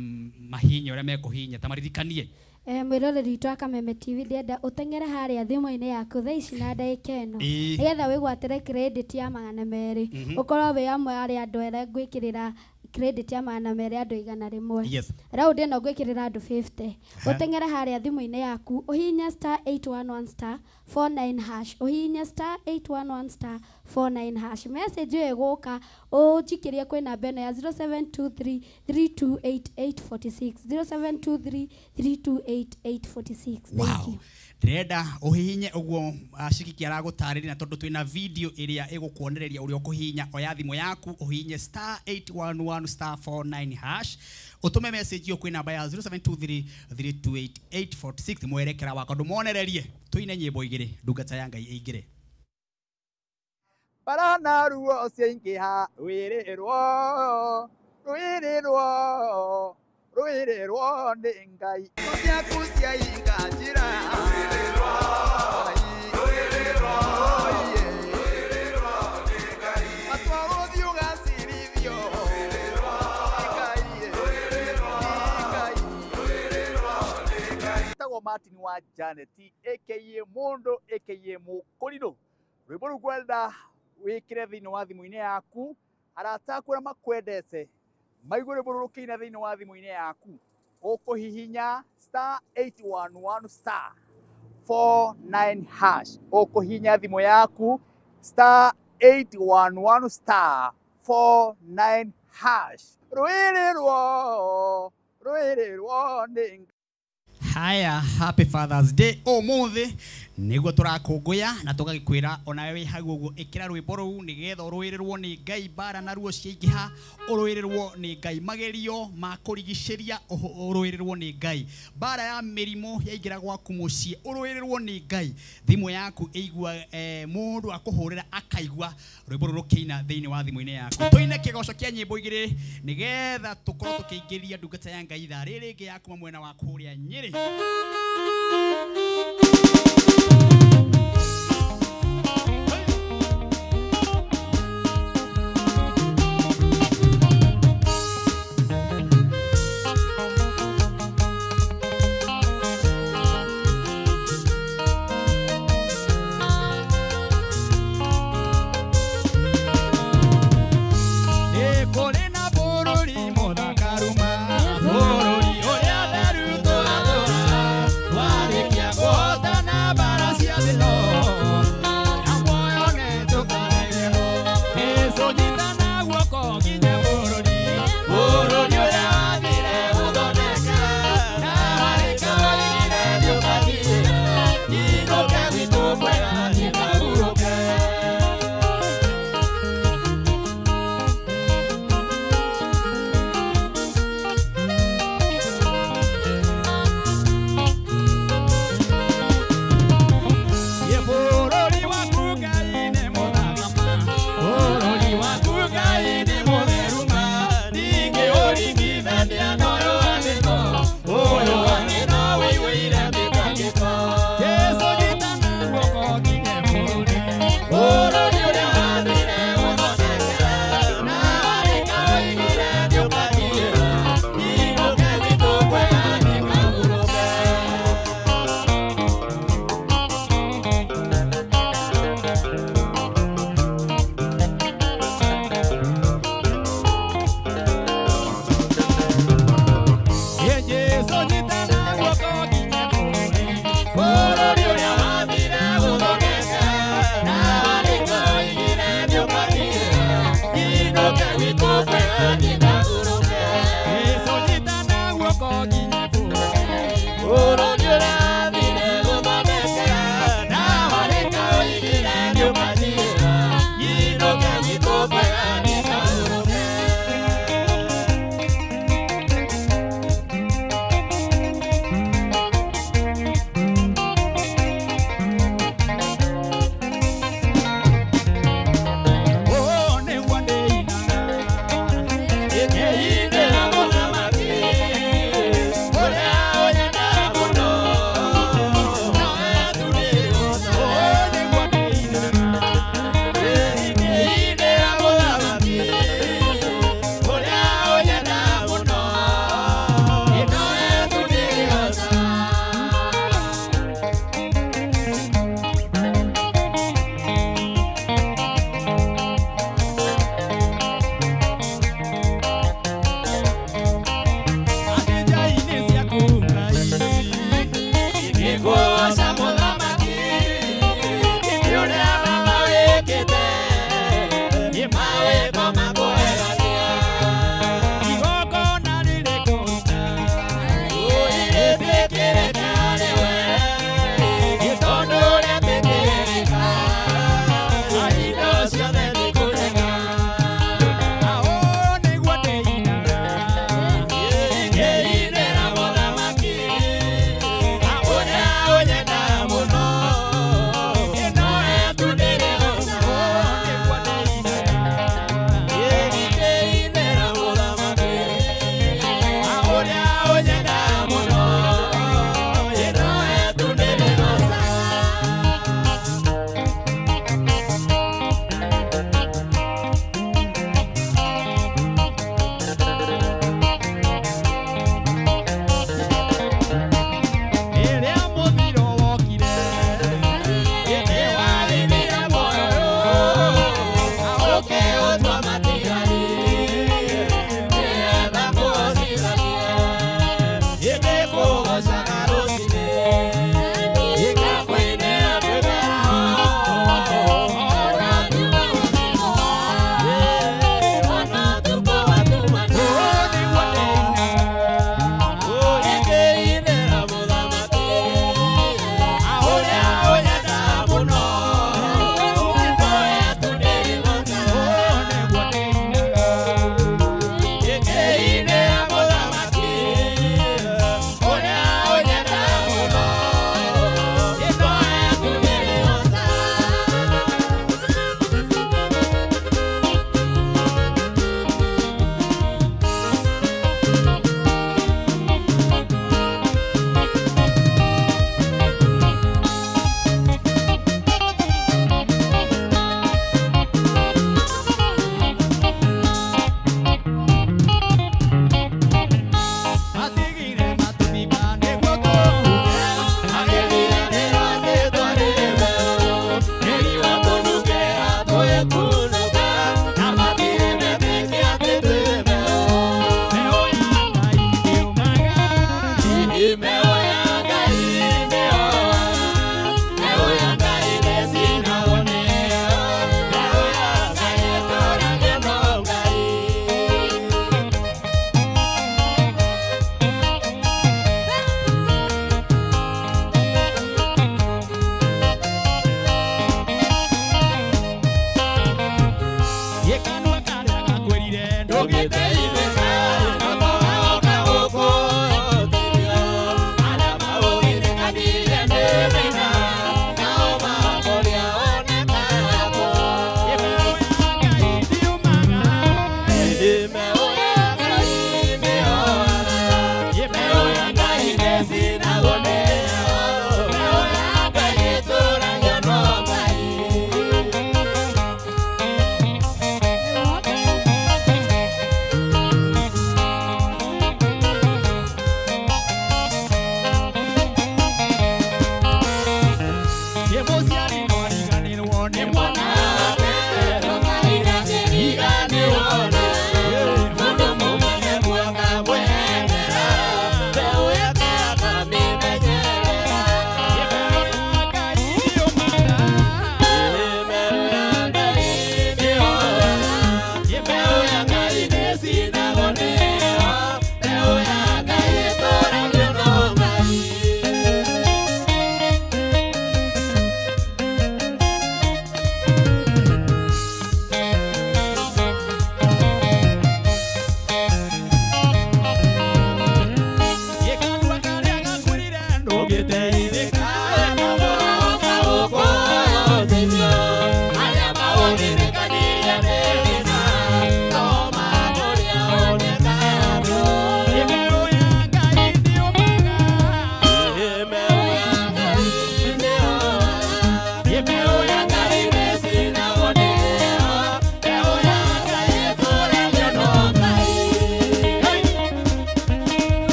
mahinye ũrĩa mekũhinya ta maririkanie. Mwĩroreri witũ wa Kameme TV ndĩrenda ũteng'ere harĩa thimũ-inĩ yaku thaa ici na ndagĩka ĩno nĩgetha wĩgwatĩre credit ya 200 ũkorwo wĩ amwe arĩa andũ arĩa ngwĩkĩrĩra credit ya 200 andũ 100. Yes. Round ĩno ngwĩkĩrĩra andũ 50. Ũteng'ere harĩa thimũ-inĩ yaku ũhihinye star 811 star 49 hash ũhihinye star 811 star 49 hash message ĩyo ĩgũka ũnjikĩrie kwĩ namba ĩno ya 0723 328846 0723 328846. Wow. Ndĩrenda ũhihinye ũguo Shikiki aragũtarĩria na tondũ twĩna video ĩrĩa ĩgũkuonereria ũrĩa ũkũhihinya oya thimũ yaku ũhihinye star 811 star 49 hash ũtũme message ĩyo kwĩ namba ya 0723 328846 mwerekera wakwa ndũmonererie tũine nyĩmbo igĩrĩ ndungata ya Ngai ĩingĩre Barana ruo ciaingĩha rwĩrĩrwo rwĩrĩrwo rwĩrĩrwo nĩ Ngai ciaku ciainga njĩra rwĩrĩrwo rwĩrĩrwo rwĩrĩrwo nĩ Ngai atwarwo thiĩ ũgacirithio rwĩrĩrwo Ngai rwĩrĩrwo Ngai rwĩrĩrwo nĩ Ngai. Etagwo Martin wa Janet aka Mũndũ aka Mũkũrinũ rwĩmbo rũu ngwenda wikire thiini wa thimu-inĩ yaku arata aku arĩa makwendete maigue rwĩmbo rũrũ rũkĩina thĩinĩ wa thimũ-inĩ yaku ũkũhihinya star 811 star 49 hash ũkũhihinya thimũ yaku star 811 star 49 hash rwĩrĩrwo rwĩrĩrwo nĩ Haya, happy Father's Day ũmũthĩ nĩguo tũrakũngũya na tũgagĩkwĩra onawe wĩ hau ũguo ĩkĩra rwĩmbo rũu nĩgetha ũrũĩrĩrwo nĩ Ngai mbara na ruo ciaingĩha ũrũĩrĩrwo nĩ Ngai magerio ma kũrigicĩria ũrũĩrĩrwo nĩ Ngai mbara ya mĩrimũ yaingĩra gwaku mũciĩ ũrũĩrĩrwo nĩ Ngai thimũ yaku ĩigua mũndũ akũhũrĩra akaigua rwĩmbo rũrũ rũkĩina thĩinĩ wa thimũ-inĩ yaku tũine kĩgoco kĩa nyĩmbo igĩrĩ nĩgetha tũkorwo tũkĩingĩria ndungata ya Ngai ithaa rĩrĩ rĩngĩ ya kuma mwena wa kũrĩa Nyĩrĩ. Kũrĩ na bũrũri mũthakaruma bũrũri ũrĩa theru tũratũra warĩkia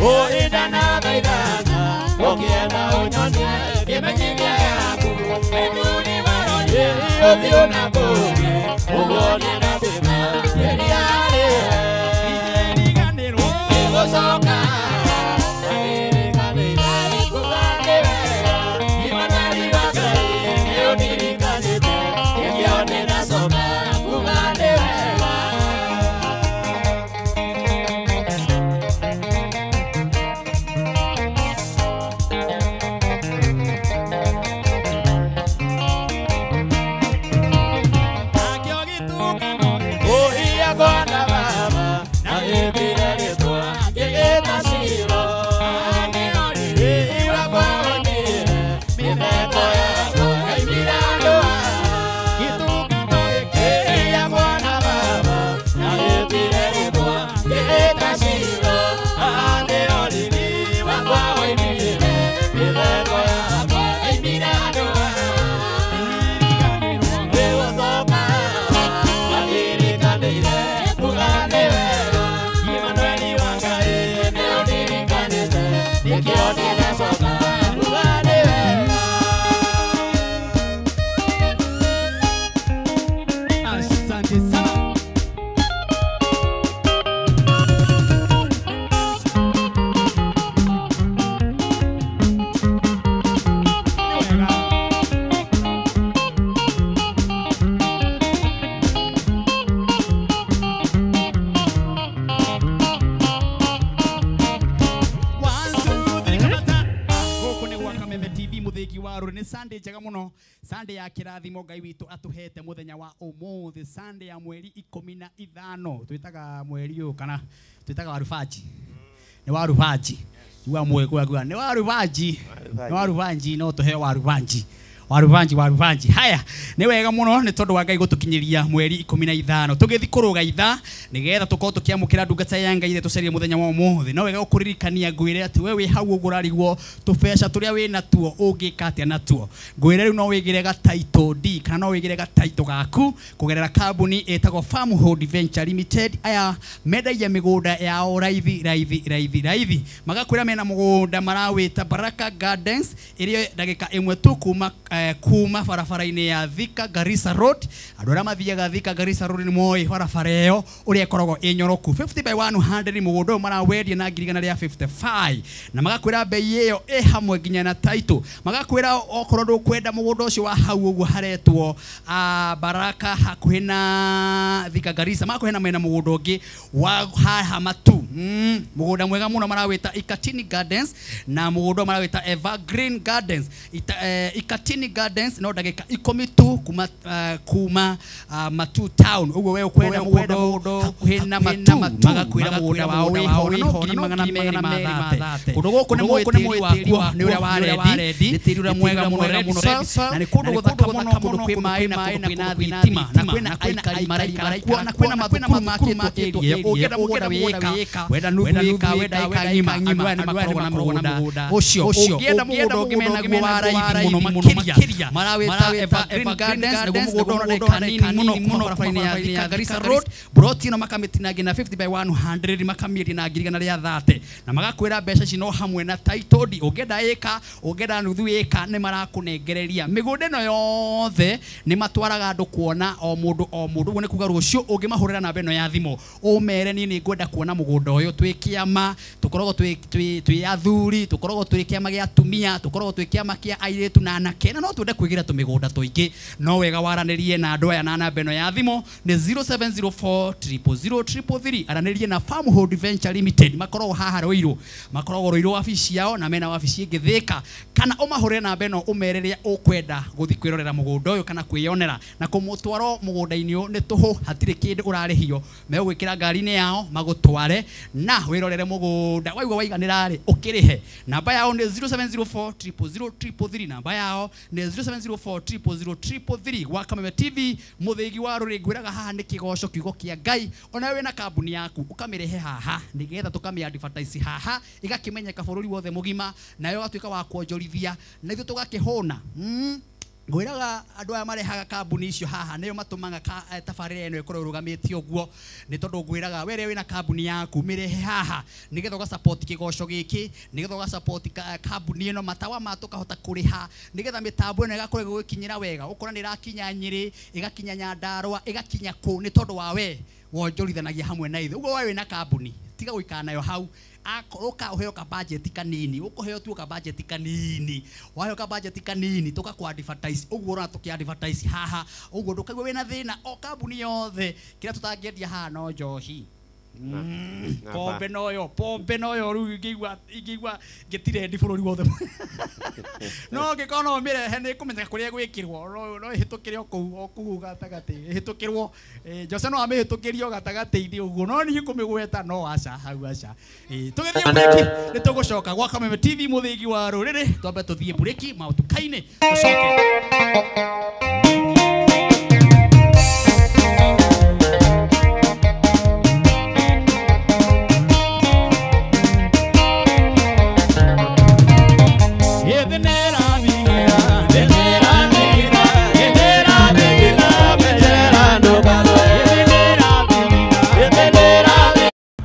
Uindana thaithana Ukienda unyonie Kimenyithia yaku Ethuni warorie Uthiũ na kũngĩ Ũguo na thĩna Ĩriarĩ Nĩgũcoka Sunday njega muno, Sunday ya kirathimo Ngai witu atuhete muthenya wa umuthi, Sunday ya mweri 15 twitaga mweri uyu kana twitaga warubaji ni warubaji igua mwekwa ni warubaji ni warubaji no tuhe warubaji warubanji warubanji. Haya ni wega muno ni tondu wa Ngai gutukinyiria mweri 15 tugithi kuruga ithaa nigetha tukorwo tukiamukira ndungata ya Ngai tucerie muthenya wa umuthi. No wega gukuririkania ngwire ati we wi hau uguo urarigwo tubeca turia wi natuo ungika atia natuo. Ngwire riu no wigire ga title D kana no wigire ga title gaku kugerera kambuni itagwo Farmhold Venture Limited. Aya mendagia migunda yao raithi raithi raithi raithi, magakwira mena mugunda marawita Baraka Gardens iria ndagika imwe tu kuma barabara-inĩ ya Thika Garissa Road. Andũ arĩa mathiaga Thika Garissa Road nĩ moĩ barabara ĩyo ũrĩa ĩkoragwo ĩ nyoroku. 50 by 100 mũgũnda ũyũ marawendia na 155 na magakwĩra bei ĩyo ĩ hamwe nginya na title. Magakwĩra okorwo ndũkwenda mũgũnda ũcio wa hau ũguo haretwo Baraka hakuhĩ na Thika Garissa, magakwĩra na mena mũgũnda ũngĩ wa haha Matu, mũgũnda mwega mũno marawĩta Ikatini Gardens na mũgũnda marawĩta Evergreen Gardens. Ikatini Gardens no ndagika 10 tu kuma Matu town. Uguo we ukwenda mũgũnda hakuhĩ na Matu, magakwĩra mũgũnda wao wĩho na no 230. Kũndũ gũkũ nĩ mũĩ tĩri wakuo nĩ ũrĩa wa rendi, nĩ tĩri ũrĩa mwega mũno red soil, na nĩ kũndũ gũthaka mũno, kũndũ kwĩ maĩ na kũndũ kwĩna thitima na kwĩna aikari maraikara kuo na kwĩna mathukuru makĩtwo area. Ũngĩenda mũgũnda wĩka wenda nuthu ĩka wenda ĩka ng'ima, andũ aya nĩ makoragwo na mũgũnda ũcio. Ũngĩenda mũgũnda ũngĩ menaguo wa raithi mũno makĩria marawĩta Evergreen Gardens, nĩguo mũgũnda ũrĩa ndagĩka nini mũno kuma barabara-inĩ ya Thika Garissa Road. Broti ĩno makamĩtinangia na 50 by 100 makamĩendia na 130 na magakwĩra mbeca ici no hamwe na title deed. Ũngĩenda ĩka ũngĩenda nuthu ĩka nĩ marakũnengereria. Mĩgũnda ĩno yothe nĩ matwaraga andũ kuona o mũndũ o mũndũ. Ũguo nĩ kuga rũciũ ũngĩmahũrĩra namba ĩno ya thimũ ũmere niĩ nĩ ngwenda kuona mũgũnda ũyũ, twĩ kĩama tũkoragwo twĩ athuri, tũkoragwo twĩ kĩama gĩa atumia, tũkoragwo twĩ kĩama kĩa airĩtu na anake, na no twende kwĩgĩra tũmĩgũnda tũingĩ. No wega waranĩrie na andũ aya na namba ĩno ya thimũ nĩ 0704 000 333. Aranĩrie na Farmhold Venture Limited, makoragwo haha Ruiru, makoragwo Ruiru wabici yao na mena wabici ĩngĩ Thika. Kana ũmahũrĩre namba ĩno ũmere rĩrĩa ũkwenda gũthiĩ kwĩrorera mũgũnda ũyũ kana kwĩyonera na kũmũtwaro mũgũnda-inĩ ũyũ nĩ tũhũ, hatirĩ kĩndũ ũrarĩhio. Megũgwĩkĩra ngari-inĩ yao magũtware na wĩrorere mũgũnda, waigua waiganĩra rĩ ũkĩrĩhe. Namba yao nĩ 0704 000 333, namba yao nĩ 0704 000 333. Gwa Kameme TV mũthĩgi wa rũrĩ ngwĩraga haha nĩ kĩgoco kiugo kĩa Ngai. Ona we wĩna kambuni yaku ũkamĩrehe haha nĩgetha tũkamĩ advertise haha ĩgakĩmenyeka bũrũri wothe mũgima, nayo ĩgatuĩka wa kuonjorithia na ithuĩ tũgakĩhũna. Ngwĩraga andũ aya marehaga kambuni icio haha nĩo matũmaga tabarĩra ĩno ĩkorwo ĩrũgamĩtio ũguo, nĩ tondũ ngwĩraga we rĩrĩa wĩna kambuni yaku mĩrehe haha nĩgetha ũga support kĩgoco gĩkĩ, nĩgetha ũga support kambuni ĩno, matawa ma tũkahota kũrĩha, nĩgetha mĩtambo ĩno ĩgakorwo ĩgĩgũkinyĩra wega, ũkona nĩ ĩrakinya Nyĩrĩ, ĩgakinya Nyandarũa, ĩgakinya kũ, nĩ tondũ wa we wonjorithanagia hamwe na ithuĩ. Ũguo we wĩna kambuni tiga gũikara nayo hau, akorwo ũheo ka budget kanini, ũkũheo tu ka budget kanini, waheo ka budget kanini tũgakũ advertise ũguo ũrona tũkĩ advertise haha ũguo, ndũkaigua wĩna thĩna. O kambuni yothe kĩrĩa tũtangĩendia haha no njohi, pombe noyo, pombe noyo rĩu ingĩigua ngĩtirendi bũrũri wothe, no ngĩkorwo no mĩrehe nĩ kũmenyeka kũrĩa gwĩkĩrwo, no ĩhĩtũkĩre o kũu o kũu gatagatĩ, ĩhĩtũkĩrwo Jose no amĩhĩtũkĩrio gatagatĩ-inĩ ũguo, no niĩ kũmĩgweta no aca hau aca. Tũgĩthiĩ mburĩki nĩ tũgũcoka gwa Kameme TV mũthĩgi wa rũrĩrĩ, twambe tũthiĩ mburĩki mautuka-inĩ tũcoke.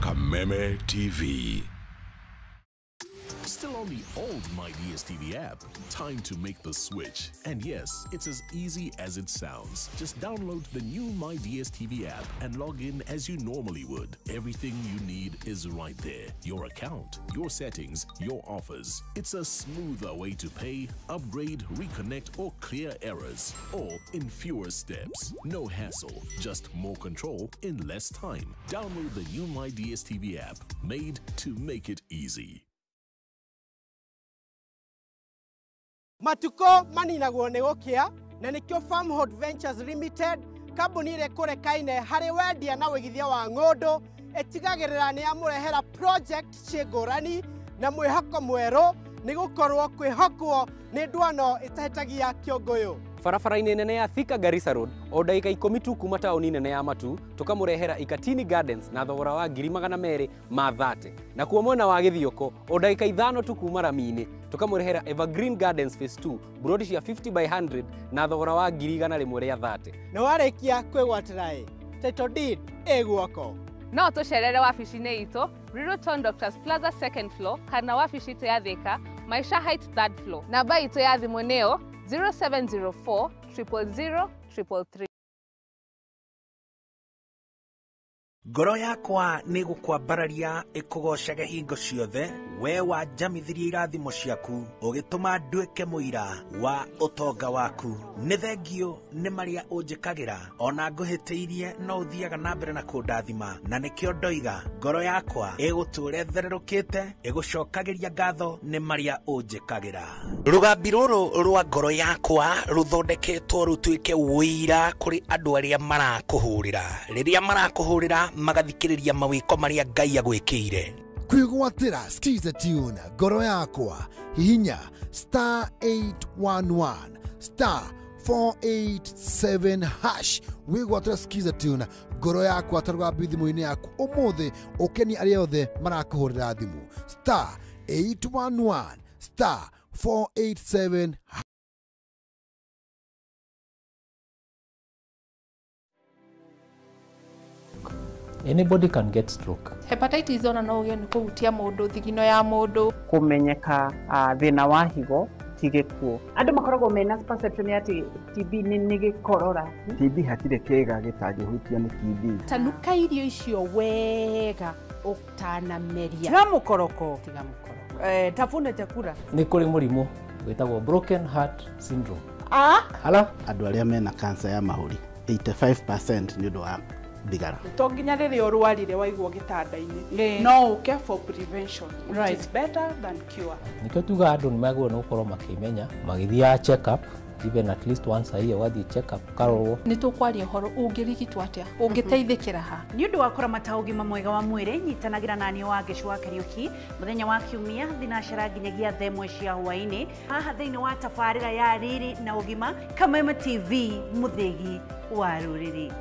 Kameme TV. Still on the old My DSTV app? Time to make the switch. And yes, it's as easy as it sounds. Just download the new My DSTV app and log in as you normally would. Everything you need is right there. Your account, your settings, your offers. It's a smoother way to pay, upgrade, reconnect, or clear errors. All in fewer steps. No hassle, just more control in less time. Download the new My DSTV app, made to make it easy. Matuko maninagwo nĩ gũkĩa na nĩkĩo Farmhold Ventures Limited, kambuni ĩrĩa ĩkũrekaine harĩ wendia na wĩigithia wa ng'ũndũ, ĩtigagĩrĩra nĩ yamũrehera project ciĩ ngũrani na mwĩhoko mwerũ, nĩ gũkorwo kwĩhokwo nĩ ndwano ĩtahĩtagia kĩũngũyũ. Barabara-inĩ nene ya Thika Garissa Road, o ndagĩka 10 tu kuma taũni nene ya Matu, tũkamũrehera Ikatini Gardens na thogora wa 230,000. Na kuo mwena wa Gĩthioko, o ndagĩka 5 tu kuma rami-inĩ, tũkamũrehera Evergreen Gardens Phase 2, burodi cia 50 by 100 na thogora wa 130,000. Na warĩkia kwĩgwatĩra ĩ, title deed ĩ guoko. No tũcerere wabici-inĩ itũ Riruton Doctors Plaza 2nd floor, kana wabici itũ ya Thika Maisha Heights 3rd floor. Namba itũ ya thimũ nĩyo 0704 000 333. Ngoro yakwa nĩ gũkwambararia ĩkũgocage hingo ciothe, we wanjamithirie irathimo ciaku, ũgĩtũma nduĩke mũira wa ũtonga waku. Nĩ thengio nĩ marĩa ũnjĩkagĩra, ona ngũhĩtĩirie no ũthiaga na mbere na kũndathima, na nĩkĩo ndoiga ngoro yakwa ĩgũtũũra ĩthererũkĩte, ĩgũcokagĩria ngatho nĩ marĩa ũnjĩkagĩra. Rũgambi rũrũ rwa ngoro yakwa rũthondeketwo rũtuĩke ũira kũrĩ andũ arĩa marakũhũrĩra. Rĩrĩa marakũhũrĩra magathikĩrĩria mawĩko marĩa Ngai agwĩkĩire. Kwĩgwatĩra Skiza Tune ngoro yakwa, hihinya star 811 star 487 hash wĩgwatĩra Skiza Tune ngoro yakwa ta rũgambi thimũ-inĩ yaku ũmũthĩ, ũkenie arĩa othe marakũhũrĩra thimũ star 811 star 487. Anybody can get stroke. Hepatitis ona no ũgĩe nĩ kũhutia mũndũ, thigino ya mũndũ. Kũmenyeka thĩna wa higo ti gĩkuũ. Andũ makoragwo mena perception atĩ TB nĩ gĩkorora. TB hatirĩ kĩĩga gĩtangĩhutio nĩ TB. Tanuka irio icio wega ũtanameria. Tiga mũkoroko. Tiga mũkoroko. Tafuna chakula. Nĩ kũrĩ mũrimũ wĩtagwo broken heart syndrome. Ala andũ arĩa mena cancer ya mahũri 85% nĩ ũndũ wa thigara. To nginya rĩrĩa ũrwarire waigwo gĩtanda-inĩ, no ũke for prevention, which is better than cure. Nĩkĩo tugaga andũ nĩ magĩrĩirwo nĩ gũkorwo makĩmenya, magĩthiaga check up even at least once a year, ũgathiĩ check up ũkarorwo. Nĩ tũkwaria ũhoro ũngĩrigitwo atĩa, ũngĩteithĩkĩra ha. Nĩ ũndũ wa kũramata ũgima mwega wa mwĩrĩ, nyitanagĩra na niĩ wa Ngĩcũ wa Kariũki mũthenya wa Kiumia thinacara nginyagia thaa 1 cia hwaĩ-inĩ haha thĩinĩ wa tabarĩra ya Riri na Ũgima, Kameme TV, mũthĩgi wa rũrĩrĩ.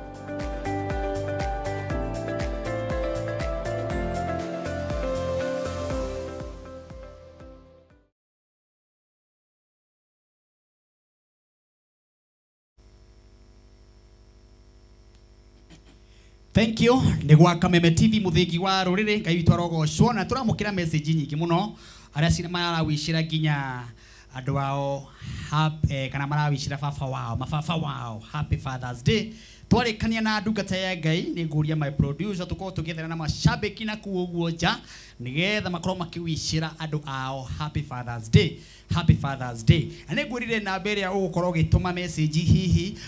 Thank you. Nĩ gwa Kameme TV mũthĩgi wa rũrĩrĩ Ngai witũ arogocwo na tũramũkĩra message nyingĩ mũno arĩa marawicĩra nginya andũ ao kana marawicĩra baba wao mababa wao happy Father's Day. Twarĩkania na ndungata ya Ngai nĩ ngũria my producer tũkorwo tũgĩethera na mashabiki na kuo ũguo nja nĩgetha makorwo makĩwicĩra andũ ao happy Father's Day. Happy Father's Day. Na nĩ ngwĩrire namba ĩrĩa ũgũkorwo ũgĩtũma message hihi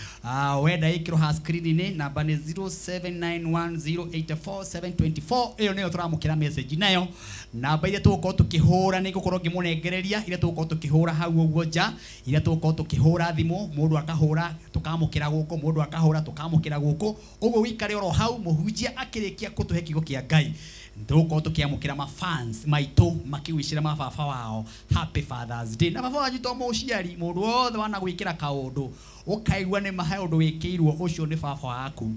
wenda ĩkĩrwo ha screen-inĩ namba nĩ 0791084724 ĩyo nĩyo tũramũkĩra message nayo. Namba iria tũgũkorwo tũkĩhũra nĩ ngũkorwo ngĩmũnengereria iria tũgũkorwo tũkĩhũra hau ũguo nja iria tũgũkorwo tũkĩhũra thimũ mũndũ akahũra tũkamũkĩra gũkũ mũndũ akahũra tũkamũkĩra gũkũ ũguo wĩikare oro hau mũhunjia akĩrĩkia kũtũhe kiugo kĩa Ngai tũgũkorwo tũkĩamũkĩra mafans maitũ makĩwicĩra mababa wao happy Father's Day. Na baba wanyu to mũciari mũndũ wothe wanagwĩkĩra kaũndũ ũkaigua nĩ mahe ũndũ wĩkĩirwo ũcio nĩ baba waku.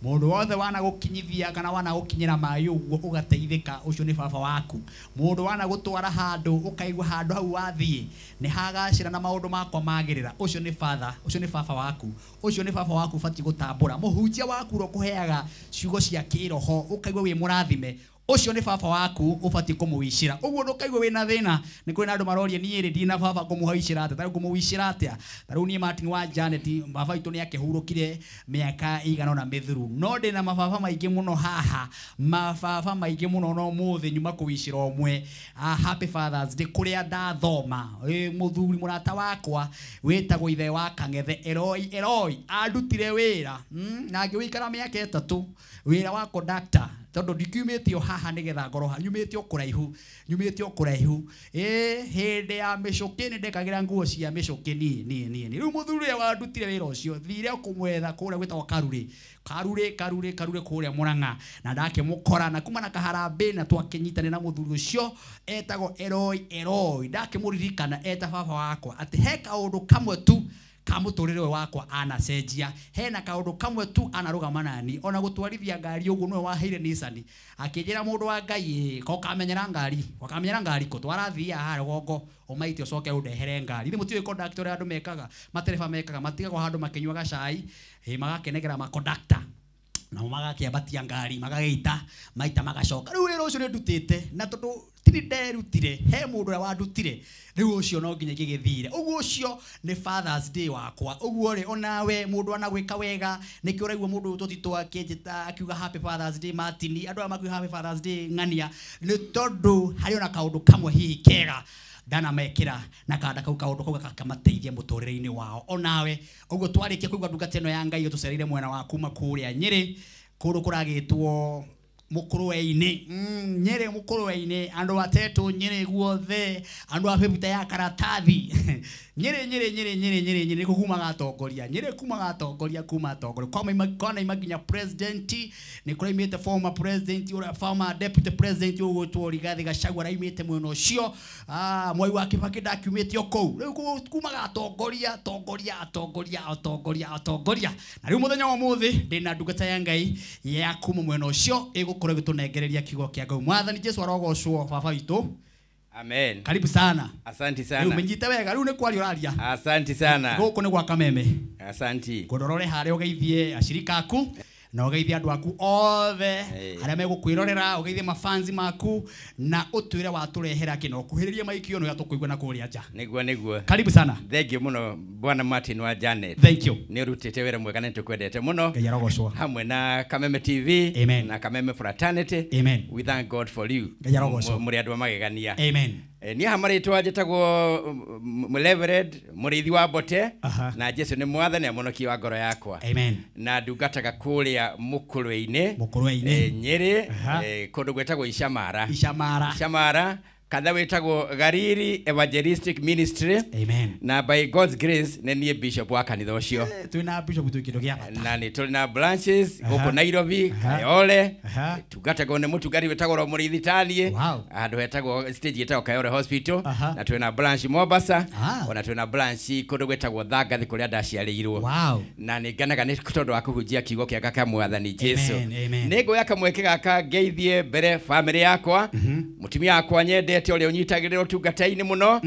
Mũndũ wothe wanagũkinyithia kana wanagũkinyĩra maĩ ũguo ũgateithĩka ũcio nĩ baba waku. Mũndũ wanagũtwara handũ ũkaigua handũ hau wathiĩ nĩ hagacĩra na maũndũ makwa magĩrĩra ũcio nĩ father, ũcio nĩ baba waku. Ũcio nĩ baba waku ũbatiĩ gũtambũra. Mũhunjia waku ũrĩa ũkũheaga ciugo cia kĩroho ũkaigua wĩ mũrathime ũcio nĩ baba waku ũbatiĩ kũmũwicĩra. Ũguo ndũkaigua wĩna thĩna nĩ kũrĩ na andũ maroria niĩ rĩ ndina baba ngũmũwicĩra atĩa, tarĩu ngũmũwicĩra atĩa. Tarĩu niĩ Martin wa Janet baba witũ nĩ akĩhurũkire mĩaka ĩigana ũna mĩthiru no ndĩna mababa maingĩ mũno haha mababa maingĩ mũno no mũthĩ nyuma kũwicĩra ũmwe happy Father's Day kũrĩa ndathoma mũthuri mũrata wakwa wĩtagwo ithe wa Kang'ethe Eloi Eloi andutire wĩra na ngĩwĩikara mĩaka 3 wĩra wa conductor tondu ndikiumĩte o haha nĩgetha ngorwo haha nyumĩte o kũraihu nyumĩte o kũraihu hĩndĩ ya mĩcũkĩ nĩ ndekagĩra nguo cia mĩcũkĩ niĩ niĩ niĩ rĩu mũthuri ũrĩa wandutire wĩra ũcio thire kũmwetha kũrĩa gwĩtagwo Karure Karure Karure Karure kũrĩa Murang'a na ndakĩmũkora na kuma na kaharambĩ na twakĩnyitanĩra na mũthuri ũcio etagwo Eloi Eloi ndakĩmũririkana eta baba wakwa atĩ he kaũndũ kamwe tu kamũtũrĩre ũyũ wakwa anacenjia hena kaũndũ kamwe tu anarũgama nani ona gũtwarithia ngari ũguo nĩwe waheire Nissan akĩnjĩra mũndũ wa Ngai ko kamenyera ngari ko kamenyera ngari ko twarathiia haha rũgongo ũmaite ũcoke ũndehere ngari ithe mũtiũĩ conductor ũrĩa andũ mekaga matereba mekaga matigagwo handũ makĩnyuaga cai magakenegera makondakta nao magakĩambatia ngari magagĩita maita magacoka rĩu wĩra ũcio nĩndutĩte na tondũ tini nderutire he mũndũ ũrĩa wandutire rĩu ũcio no nginya ingĩgĩthire ũguo ũcio nĩ Father's Day wakwa ũguo rĩ onawe mũndũ anagwĩka wega nĩkĩo ũraigua mũndũ ũyũ tũtitũ akĩnjĩta akiuga happy Father's Day Martin andũ aya makiuga happy Father's Day ng'ania nĩ tondũ harĩ ona kaũndũ kamwe hihi kega ndanamekĩra na kanda kau kaũndũ kau gakamateithia mũtũrĩre-inĩ wao onawe ũguo twarĩkia kũigua ndungata ĩno ya Ngai ũtũcereire mwena wa kuma kũrĩa Nyĩrĩ kũndũ kũragĩtwo mũkũrwe-inĩ Nyĩrĩ mũkũrwe-inĩ andũ atetũ Nyĩrĩ guothe andũ a bĩbuta ya karatathi Nyĩrĩ Nyĩrĩ Nyĩrĩ Nyĩrĩ Nyĩrĩ Nyĩrĩ kumaga atongoria Nyĩrĩ kumaga atongoria kuma atongoria kwanaima nginya president nĩ kũraimĩte former president ũrĩa former deputy president ũgwĩtwo Rigathi Gachagua araimĩte mwena ũcio Mwai wa Kibaki ndakiumĩte o kũu rĩu kumaga atongoria atongoria atongoria atongoria atongoria na rĩu mũthenya wa ũmũthĩ ndĩna ndungata ya Ngai ya kuma mwena ũcio ĩgũkorwo ĩgĩtũnengereria kiugo kĩa Ngai. Mwathani Jesu arogocwo baba witũ. Amen. Karibu sana. Asante sana. Rĩu menyite wega rĩu nĩ kwaria ũraria. Asante sana. Gũkũ nĩ gwa Kameme. Asante. Ngũndorore harĩa ũgeithie ashirika aku na ũgeithie andũ aku othe arĩa megũkwĩrorera ũgeithie mafanzi maku na ũtwĩre watũrehera kĩ na ũkuhĩrĩrie maiki ĩno tũkũigua na kũrĩa nja. Nĩguo nĩguo. Karibu sana. Thank you mũno Bwana Martin wa Janet. Thank you. Nĩ ũrutĩte wĩra mwega na nĩtũkwendete mũno. Ngai arogocwo. Hamwe na Kameme TV. Amen. Na Kameme Fraternity. Amen. We thank God for you. Ngai arogocwo. Mũrĩ andũ a magegania. Amen. Niĩ haha marĩtwa njĩtagwo Reverend Mũrĩithi wa Mbote na Jesu nĩ mwathani amonoki wa ngoro yakwa. Amen. Na ndungataga kũrĩa Mũkũrwe-inĩ Nyĩrĩ kũndũ gwĩtagwo Icamara. Icamara. Icamara kanitha wĩtagwo Gariri Evangelistic Ministry. Amen. Na by God's grace nĩ niĩ bishop wa kanitha ũcio. Twĩna bishop twĩ kĩndũ gĩa bata. Na nĩ tũrĩ na branches gũkũ Nairobi, Kayole. Tungatagwo nĩ mũtungati wĩtagwo ro Mũrĩithi Taniĩ. Handũ hetagwo stage ĩtagwo Kayole Hospital. Na twĩna branch Mombasa. Ona twĩna branch kũndũ gwĩtagwo Thangathi kũrĩa ndaciarĩirwo. Na nĩ ngenaga nĩ tondũ wa kũhunjia kiugo kĩega kĩa Mwathani Jesu. Nĩ nguoya kamweke gaka ngeithie mbere family yakwa. Mũtumia wakwa nyendete ũrĩa ũnyitagĩrĩra ũtungata-inĩ mũno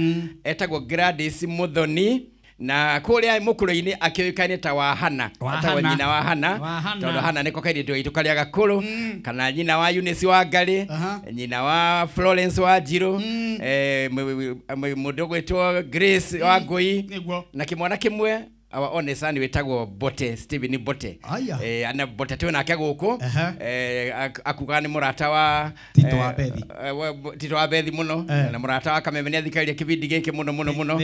etagwo Gladys Muthoni Na kũrĩa mũkũrũ-inĩ akĩũĩkaine ta wa Hana, etagwo nyina wa Hana, tondũ Hana nĩko kairĩtu gaitũ karĩa gakũrũ, kana nyina wa Eunice wa Ngarĩ, nyina wa Florence wa Njirũ, mũndũ ũgwĩtwo Grace wa Ngũi, na kĩmwana kĩmwe our own son wĩtagwo Bote, Stephen Bote. Ana Bote twĩ nake gũkũ, akuga nĩ mũrata wa Tito wa Bethi, Tito wa Bethi mũno, na mũrata wa Kameme nĩ athikagĩrĩria kĩbindi gĩkĩ mũno mũno mũno,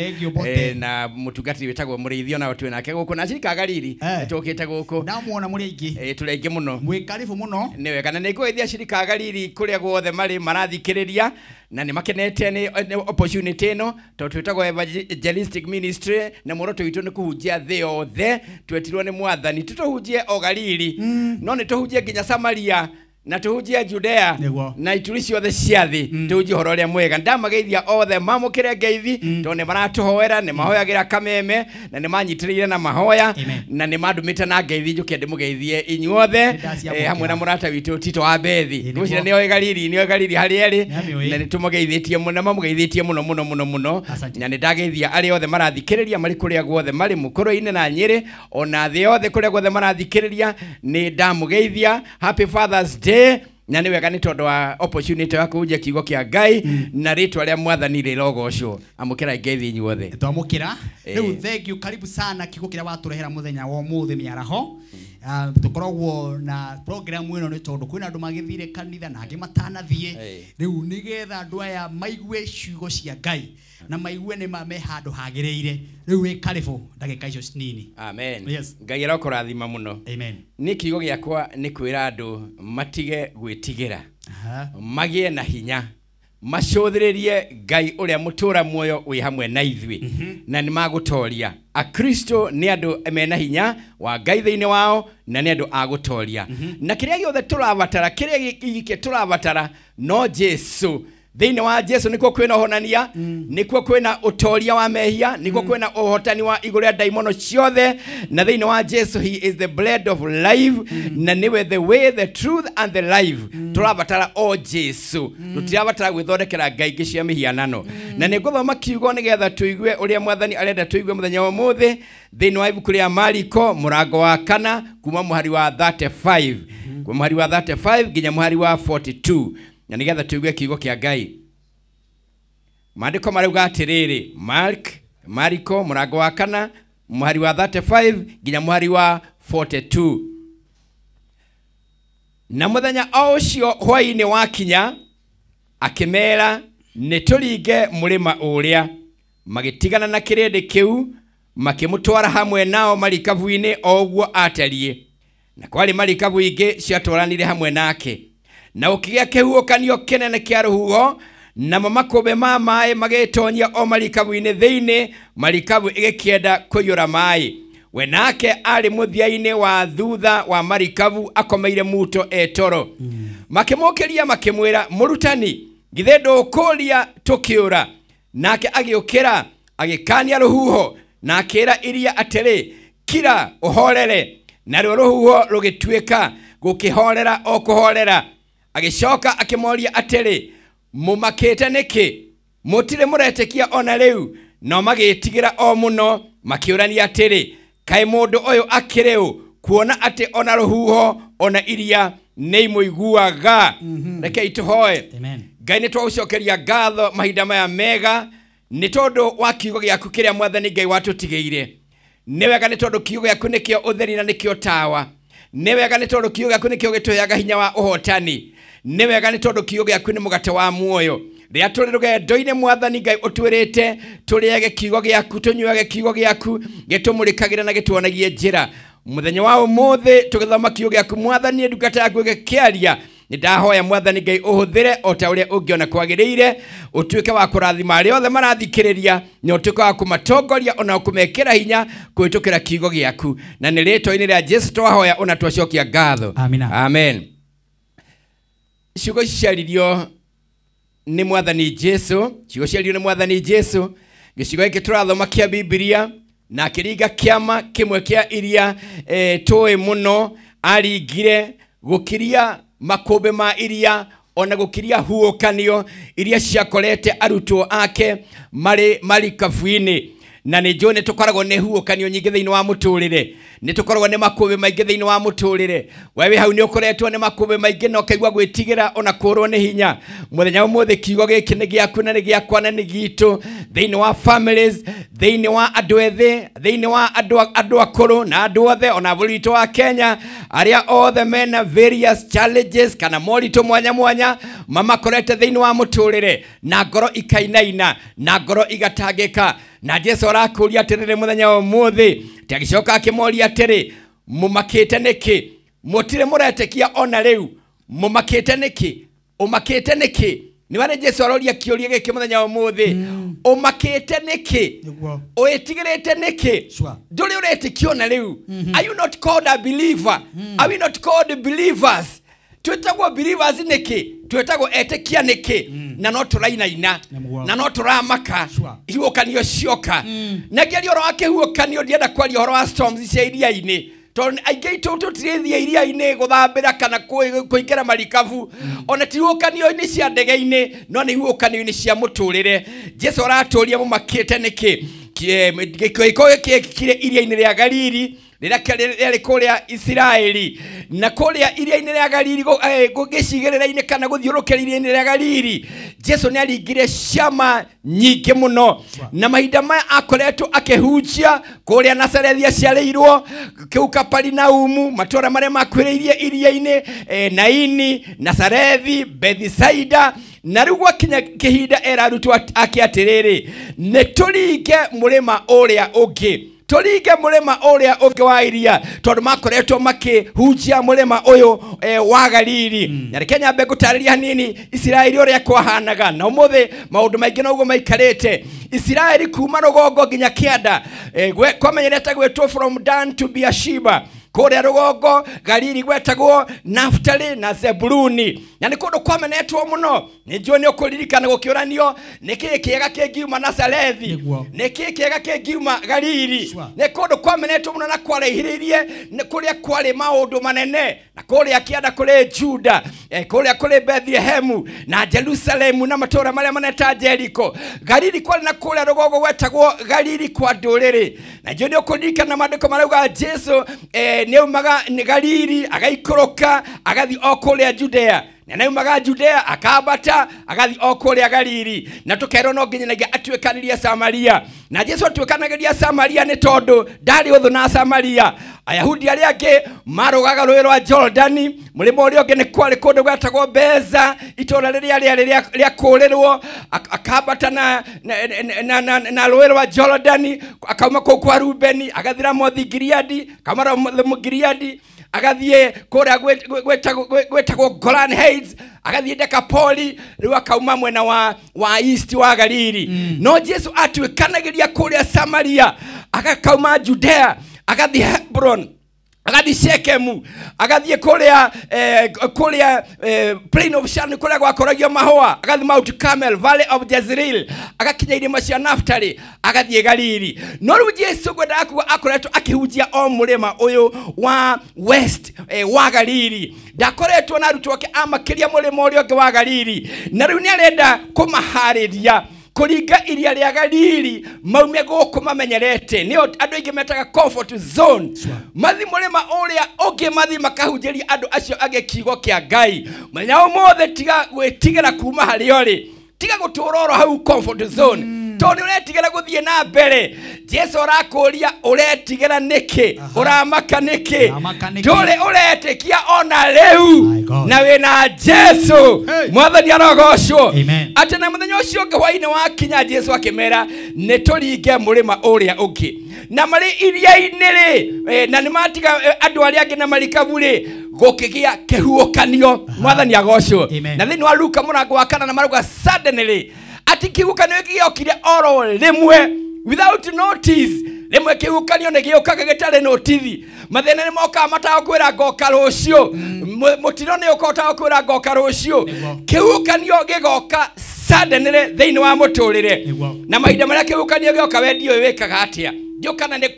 na mũtungatĩri wĩtagwo Mũrĩithi ona twĩ nake gũkũ, na Ashirika Gariri tũkĩte gũkũ, ndamuona mũrĩ aingĩ, tũrĩ aingĩ mũno, mwĩ karibu mũno. Nĩ wega, na nĩ ngũgeithia Ashirika Gariri kũrĩa guothe marĩ marathikĩrĩria, na nĩ makenete nĩ opportunity ĩno, tondũ twĩtagwo evangelistic ministry, na muoroto witũ nĩ kũhunjia thĩ yothe. Twetirwo nĩ Mwathani tũtũhunjie o Galili, no nĩ tũhunjie nginya Samaria, na tũhunjie Judea, na ituri ciothe cia thĩ, tũhunjie ũhoro ũrĩa mwega. Ndamageithia othe mamũkĩre ngeithi, tondũ nĩ maratũhoera, nĩ mahoyagĩra Kameme, na nĩ manyitĩrĩire na mahoya, na nĩ mandũmĩte na ngeithi njũke ndĩmũgeithie inyuothe, hamwe na mũrata witũ Tito wa Bethi. Ngwĩciria nĩoĩ Galili, nĩoĩ Galili harĩa arĩ, na nĩ tũmũgeithĩtie mũno, mamũgeithĩtie mũno mũno mũno mũno, na nĩ ndageithia arĩa othe marathikĩrĩria marĩ kũrĩa guothe marĩ, mũkũrũ-inĩ na Nyĩrĩ, ona thĩ yothe kũrĩa guothe marathikĩrĩria, nĩ ndamũgeithia. Happy Father's Day. Na nĩ wega nĩ tondũ wa opportunity wa kũhunjia kiugo kĩa Ngai, na rĩtwa rĩa Mwathani rĩrogocwo. Amũkĩra ngeithi inyuothe. Twamũkĩra. Rĩu thank you, karibu sana kiugo kĩrĩa watũrehera mũthenya wa ũmũthĩ mĩaraho. Tũkoragwo na program ĩno nĩ tondũ kwĩna andũ magĩthire kanitha na angĩ matanathiĩ. Rĩu nĩgetha andũ aya maigue ciugo cia Ngai na maigue nĩ me handũ hagĩrĩire. Rĩu wĩ karibu ndagĩka icio nini. Amen. Yes. Ngai arokũrathima mũno. Amen. Nĩ kiugo gĩakwa nĩ kwĩra andũ matige gwĩtigĩra, magĩe na hinya, macũthĩrĩrie Ngai ũrĩa mũtũra muoyo wĩ hamwe na ithuĩ, na nĩ magũtoria. Akristo nĩ andũ mena hinya wa Ngai thĩinĩ wao, na nĩ andũ a gũtoria. Na kĩrĩa gĩothe tũrabatara, kĩrĩa gĩke tũrabatara no Jesu. Thĩinĩ wa Jesu nĩkuo kwĩna ũhonania, nĩkuo kwĩna ũtoria wa mehia, nĩkuo kwĩna ũhotani wa igũrũ rĩa ndaimono ciothe, na thĩinĩ wa Jesu he is the bread of life, na nĩwe the way, the truth and the life. Tũrabatara o Jesu, tũtirabatara gwĩthondekera ngai ingĩ cia mĩhianano. Na nĩ ngũthoma kiugo nĩgetha tũigue ũrĩa Mwathani arenda tũigue mũthenya wa ũmũthĩ, thĩinĩ wa ibuku rĩa Mariko mũrango wa 4 kuma mũhari wa 35, kuma mũhari wa 35 nginya mũhari wa 42, na nĩgetha tũigue kiugo kĩa Ngai. Maandĩko marauga atĩrĩrĩ, Mariko mũrango wa 4 mũhari wa 35 nginya mũhari wa 42. Na mũthenya o ũcio hwaĩ-inĩ wakinya, akĩmeera nĩ tũringe mũrĩma ũrĩa. Magĩtigana na kĩrĩndĩ kĩu, makĩmũtwara hamwe nao marikabu-inĩ o ũguo atariĩ. Na kwarĩ marikabu ingĩ ciatwaranire hamwe nake. Na ũkĩgĩa kĩhuhũkanio kĩnene kĩa rũhuho, namo makũmbĩ ma maĩ magĩtonyia o marikabu-inĩ thĩinĩ, marikabu ĩgĩkĩenda kũiyũra maĩ. We nake arĩ mũthia-inĩ wa thutha wa marikabu akomeire muto etoro. Makĩmũkĩria makĩmwĩra, mũrutani, githĩ ndũkũũria tũkĩũra? Nake agĩũkĩra agĩkania rũhuho, na akĩĩra iria atĩrĩ, kira ũhorere. Naruo rũhuho rũgĩtuĩka gũkĩhorera o kũhorera. Agĩcoka akĩmoria atĩrĩ, mũmakĩte nĩkĩ? Mũtirĩ mũretĩkia ona rĩu? No magĩtigĩra o mũno, makĩũrania atĩrĩ, kaĩ mũndũ ũyũ akĩrĩ ũ, kuona atĩ ona rũhuho ona iria nĩ imũiguaga? Rekei tũhoe. Ngai, nĩ twagũcokeria ngatho mahinda maya mega nĩ tondũ wa kiugo gĩaku kĩrĩa Mwathani Ngai watũtigĩire. Nĩ wega nĩ tondũ kiugo gĩaku nĩkĩo ũtheri na nĩkĩo tawa. Nĩ wega nĩ tondũ kiugo gĩaku nĩkĩo gĩtũheaga hinya wa ũhotani. Nĩ wega nĩ tondũ kiugo gĩaku nĩ mũgate wa muoyo. Rĩrĩa tũrĩ rũgendo-inĩ, Mwathani Ngai ũtwĩrĩte tũrĩage kiugo gĩaku, tũnyuage kiugo gĩaku, gĩtũmũrĩkagĩra na gĩtuonagie njĩra. Mũthenya wa ũmũthĩ tũgĩthoma kiugo gĩaku, Mwathani, ndungata yaku ĩgĩkĩaria, nĩ ndahoya Mwathani Ngai ũhũthĩre o ta ũrĩa ũngĩona kwagĩrĩire, ũtuĩke wa kũrathima arĩa othe marathikĩrĩria, na ũtuĩke wa kũmatongoria ona kũmekĩra hinya kũhĩtũkĩra kiugo gĩaku. Na nĩ rĩtwa-inĩ rĩa Jesu twahoya ona twacokia ngatho. Amen. Ciugo ici ciaririo nĩ Mwathani Jesu, ciugo ciaririo nĩ Mwathani Jesu. Gĩcigo gĩkĩ tũrathoma kĩa Bibilia, na akĩringa kĩama kĩmwe kĩa iria tũĩ mũno, aringire gũkiria makũmbĩ ma iria ona gũkiria huũkanio iria ciakorete arutwo ake marĩ marikabu-inĩ. Na nĩ njũĩ nĩ tũkoragwo nĩ huũkanio nyingĩ thĩinĩ wa mũtũrĩre, nĩ tũkoragwo nĩ makũmbĩ maingĩ thĩinĩ wa mũtũrĩre. We wĩ hau nĩ ũkoretwo nĩ makũmbĩ maingĩ na ũkaigua gwĩtigĩra ona kũrwo nĩ hinya. Mũthenya ũmũthĩ kiugo gĩkĩ nĩ gĩaku na nĩ gĩakwa na nĩ gitũ, thĩinĩ wa families, thĩinĩ wa andũ ethĩ, thĩinĩ wa andũ akũrũ na andũ othe, ona bũrũri witũ wa Kenya, arĩa othe mena various challenges kana moritũ mwanya mwanya mamakorete thĩinĩ wa mũtũrĩre, na ngoro ikainaina na ngoro igatangĩka. Na Jesu arakũria atĩrĩrĩ mũthenya wa ũmũthĩ, atĩ agĩcoka akĩmoria atĩrĩ, mũmakĩte nĩkĩ? Mũtirĩ mũretĩkia ona rĩu? Mũmakĩte nĩkĩ? Ũmakĩte nĩkĩ? Nĩ warĩ Jesu aroria kĩũria gĩkĩ mũthenya wa ũmũthĩ, ũmakĩte nĩkĩ? Ũĩtigĩrĩte nĩkĩ? Ndũrĩ ũretĩkia ona rĩu? Are you not called a believer? Are we not called believers? Twĩtagwo believers nĩkĩ? Twĩtagwo etĩkia nĩkĩ? Na no tũrainaina, na no tũramaka, ihuũkanio cioka. Na ngĩaria ũhoro wa kĩhuũkanio, ndienda kwaria ũhoro wa storms cia iria-inĩ, tondũ aingĩ aitũ tũtirĩthiĩ iria-inĩ gũthambĩra kana kũingĩra marikabu, ona ti ihuũkanio-inĩ cia ndege-inĩ, no nĩ ihuũkanio-inĩ cia mũtũrĩre. Jesu aratũria mũmakĩte nĩkĩ? Gĩko gĩkĩ gĩekĩkire iria-inĩ rĩa Galili, rĩrĩa rĩarĩ kũrĩa Isiraeli, na kũrĩa iria-inĩ rĩa Galili, gĩcigĩrĩra-inĩ kana gũthiũrũrũkĩra iria-inĩ rĩa Galili, Jesu nĩ aringire ciama nyingĩ mũno. Na mahinda maya akoretwo akĩhunjia kũrĩa Nazarethi aciarĩirwo, kĩu Kaperinaumu, matũũra marĩa makuhĩrĩirie iria-inĩ, Naini, Nazarethi, Bethisaida. Na rĩu gwakinya kĩhinda era arutwo ake atĩrĩrĩ, nĩ tũringe mũrĩma ũrĩa ũngĩ, tũringe mũrĩma ũrĩa ũngĩ wa iria, tondũ makoretwo makĩhunjia mũrĩma ũyũ wa Galili. Na reke nyambe ngũtarĩria hanini Isiraeli ũrĩa kwahanaga, na ũmũthĩ maũndũ maingĩ noguo maikarĩte. Isiraeli kuma rũgongo nginya kĩanda, kwamenyerete gwĩtwo from Dan to Beersheba. Kũrĩa rũgongo Galili gwetagwo Naftali na Zebuluni, na nĩ kũndũ kwamenetwo mũno. Nĩ njũĩ nĩ ũkũririkana gũkĩũranio nĩ kĩĩ kĩega kĩngiuma Nazarethi, nĩ kĩĩ kĩega kĩngiuma Galili. Nĩ kũndũ kwamenetwo mũno na kwaraihĩrĩirie, nĩ kũrĩa kwarĩ maũndũ manene, na kũrĩa kĩanda kũrĩ Juda, kũrĩa kũrĩ Bethlehemu na Jerusalemu na matũũra marĩa manene ta Jericho. Galili kwarĩ na kũrĩa rũgongo gwetagwo Galili kwa ndũrĩrĩ. Na njũĩ nĩ ũkũririkana maandĩko marauga Jesu nĩaumaga nĩ Galili agaikũrũka agathiĩ o kũrĩa Judea, na nĩaumaga Judea akambata agathiĩ o kũrĩa Galili, na tũkerwo no nginyagia atuĩkanĩrie Samaria. Na Jesu atuĩkanagĩria Samaria nĩ tondũ ndarĩ ũthũ na Samaria. Ayahudi arĩa angĩ marũgaga rũĩ rwa Jordani, mũrĩmo ũrĩa ũngĩ nĩ kwarĩ kũndũ gwetagwo Beza, itũũra rĩrĩa rĩarĩ rĩa kũũrĩrwo, akambata na rũĩ rwa Jordani, akauma kũu kwa Rubeni agathiĩ Ramothi Gileadi, akauma Ramothi Gileadi agathiĩ kũrĩa gwetagwo Golan Heights, agathiĩ Dekapoli, rĩu akauma mwena wa east wa Galili. No Jesu atuĩkanagĩria kũrĩa Samaria, agakauma Judea agathiĩ Hebron, agathiĩ Shekemu, agathiĩ kũrĩa Plain of Sharon, kũrĩa gwakoragio mahũa, agathiĩ Mount Carmel, Valley of Jezreel, agakinya irĩma cia Naftali, agathiĩ Galili. No rĩu Jesu ngwendaga kuga akoretwo akĩhunjia o mũrĩma ũyũ wa west wa Galili. Ndakoretwo na arutwo ake amakĩria mũrĩma ũrĩa ũngĩ wa Galili, na rĩu nĩarenda kũmaharĩria kũringa iria rĩa Galili maume gũkũ mamenyerete. Nĩo andũ aingĩ metaga comfort zone. Mathi mũrĩma ũrĩa ũngĩ, mathi makahunjĩria andũ acio angĩ kiugo kĩa Ngai. Mũthenya ũmũthĩ tiga gwĩtigĩra kuma harĩa ũrĩ, tiga gũtũũra oro hau comfort zone, tondũ nĩ ũretigĩra gũthiĩ na mbere. Jesu arakũria ũretigĩra nĩkĩ? Ũramaka nĩkĩ? Ndũrĩ ũretĩkia ona rĩu, na wĩna Jesu. Mwathani arogocwo. Atĩ na mũthenya ũcio ũngĩ hwaĩ-inĩ wakinya, Jesu akĩmera nĩ tũringe mũrĩma ũrĩa ũngĩ. Na marĩ iria-inĩ rĩ, na nĩ matiga andũ arĩa angĩ na marikabu rĩ, gũkĩgĩa kĩhuũkanio. Mwathani agocwo. Na thĩinĩ wa Luka mũrango wa 4 na marauga suddenly, atĩ kĩhuũkanio gĩkĩ gĩokire oro rĩmwe without notice. Rĩmwe kĩhuũkanio nĩ gĩũkaga gĩtarĩ notithi. Mathĩna nĩ mokaga matagũkwĩra ngoka rũciũ, mũtino nĩ ũkaga ũtagũkwĩra ngoka rũciũ. Kĩhuũkanio gĩgoka suddenly thĩinĩ wa mũtũrĩre. Na mahinda marĩa kĩhuũkanio gĩoka, we ndiũĩ wĩkaga atĩa. Ndiũĩ kana nĩ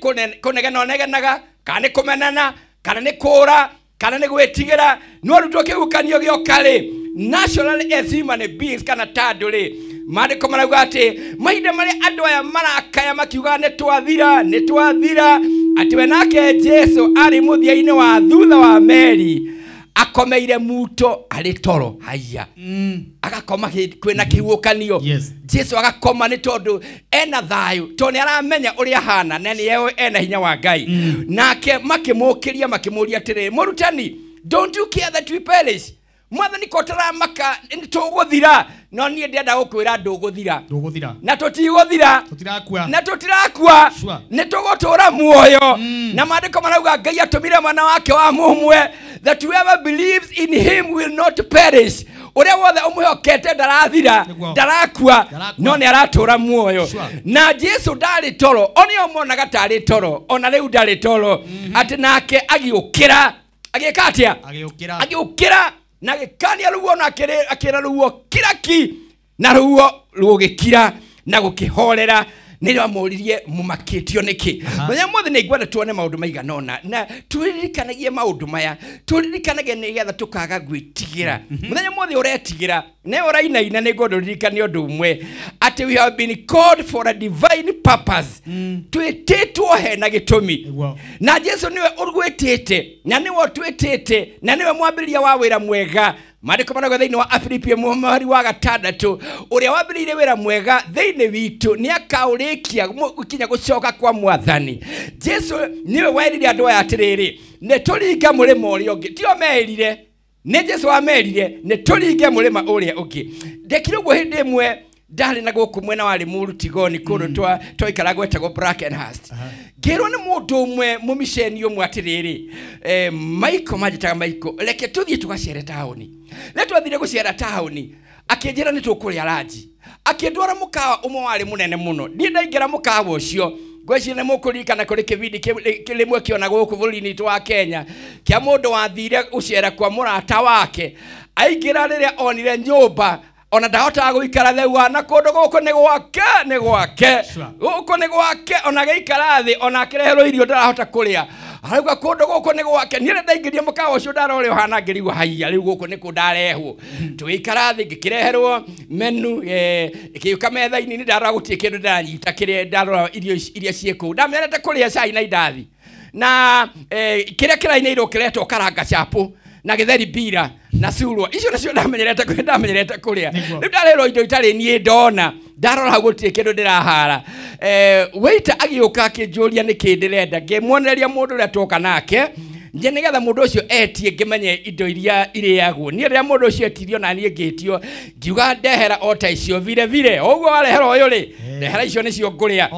kũnegena ũnegenaga, kana nĩ kũmenana, kana nĩ kũũra, kana nĩ gwĩtigĩra. No arutwo kĩhuũkanio gĩoka rĩ, naturally as human beings kana ta andũ rĩ, Maandĩko marauga atĩ mahinda marĩa andũ aya marakaya makiuga nĩ twathira, nĩ twathira, atĩ we nake Jesu arĩ mũthia-inĩ wa thutha wa meri akomeire muto arĩ toro. Haya, agakoma kwĩna kĩhuhũkanio. Jesu agakoma nĩ tondũ ena thayũ, tondũ nĩ aramenya ũrĩa ahana na nĩ ena hinya wa Ngai. Nake makĩmũkĩria makĩmũria atĩrĩ, mũrutani, don't you care that we perish? Mwathani ko tũramaka nĩ tũgũthira, no niĩ ndĩrenda gũkwĩra ndũgũthira. Ndũgũthira. Na tũtigũthira. Tũtirakua. Na tũtirakua. Nĩ tũgũtũra muoyo. Na maandĩko marauga Ngai atũmire mwana wake wa mũmwe, that whoever believes in him will not perish. Ũrĩa wothe ũmwĩhokete ndarathira, ndarakua, no nĩ aratũra muoyo. Na Jesu ndarĩ toro, onio monaga tarĩ toro, ona rĩu ndarĩ toro. Atĩ nake agĩũkĩra, agĩka atĩa? Agĩũkĩra. Agĩũkĩra na gĩkania ruo na akĩra ruo kiraki, na ruo rũgĩkira na gũkĩhorera. Nĩ amũririe mũmakĩtio nĩkĩ? Mũthenya mothe nĩ ngwenda tuone maũndũ maigana ũna na tũririkanagie maũndũ maya, tũririkanage nĩgetha tũkaga gwĩtigĩra. Mũthenya mothe ũretigĩra na ũrainaina, nĩ ngwenda ũririkane ũndũ ũmwe, atĩ we have been called for a divine purpose. Twĩtĩtwo hena gĩtũmi, na Jesu nĩwe ũgwĩtĩte na nĩwe ũtwĩtĩte na nĩwe mwambĩrĩria wa wĩra mwega. Maandĩko marauga thĩinĩ wa Afilipi mũhari wa 6, ũrĩa wambĩrĩirie wĩra mwega thĩinĩ witũ nĩ akaũrĩkia gũkinya gũcoka kwa Mwathani. Jesu nĩwe werire andũ aya atĩrĩrĩ, nĩ tũringe mũrĩmo ũrĩa ũngĩ. Tio merire, nĩ Jesu wamerire nĩ tũringe mũrĩma ũrĩa ũngĩ. Ndekire ũguo hĩndĩ ĩmwe ndarĩ na gũkũ mwena wa Limuru Tigoni kũndũ twaikara gwetagwo Brackenhurst. Ngĩrwo nĩ mũndũ ũmwe mũmiceni ũmwe atĩrĩrĩ, Michael, manjĩtaga Michael, reke tũthiĩ tũgacere taũni. Rĩrĩa twathire gũcera taũni, akĩnjĩra nĩ tũkũrĩa ranji. Akĩndwara mũkawa ũmwe warĩ mũnene mũno. Niĩ ndaingĩra mũkawa ũcio, ngwĩciria nĩ mũkũririkana kũrĩ kĩbindi rĩmwe kĩona gũkũ bũrũri-inĩ witũ wa Kenya kĩa mũndũ wathire gũcera kwa mũrata wake. Aingĩra rĩrĩa onire nyũmba, ona ndahotaga gũikara theu, na kũndũ gũkũ nĩ gwake, nĩ gwake, gũkũ nĩ gwake. Ona gĩikara thĩ, ona akĩreherwo irio ndarahota kũrĩa. Arauga kũndũ gũkũ nĩ gwake. Niĩ ndaingĩria mũkawa ũcio ndarora ũrĩa ũhana ngĩrigwo, haiya, rĩu gũkũ nĩ kũ ndarehwo. Tũgĩikara thĩ, ngĩkĩreherwo menu, ĩkĩũka metha-inĩ, nĩ ndarora gũtirĩ kĩndũ ndĩranyita kĩrĩa ndarora irio iria ciĩ kũu. Ndamenyerete kũrĩa cai na indathi, na kĩrĩa kĩrainĩirwo kĩretwo karanga chapo na gĩtheri bira na surwa. Icio nacio ndamenyerete kũrĩa. Rĩu ndarerwo indo itarĩ niĩ ndona, ndarora hau gũtirĩ kĩndũ ndĩrahara. Waiter agĩũka akĩnjũria nĩkĩ ndĩrenda, ngĩmuonereria mũndũ ũrĩa twoka nake nje nĩgetha mũndũ ũcio etie ngĩmenye indo iria irĩagwo. Niĩ rĩrĩa mũndũ ũcio etirio na niĩ ngĩtio, ngiuga ndehera o ta icio vile vile. Ũguo warehera ũyũ rĩ, ndehera icio nĩcio ngũrĩa.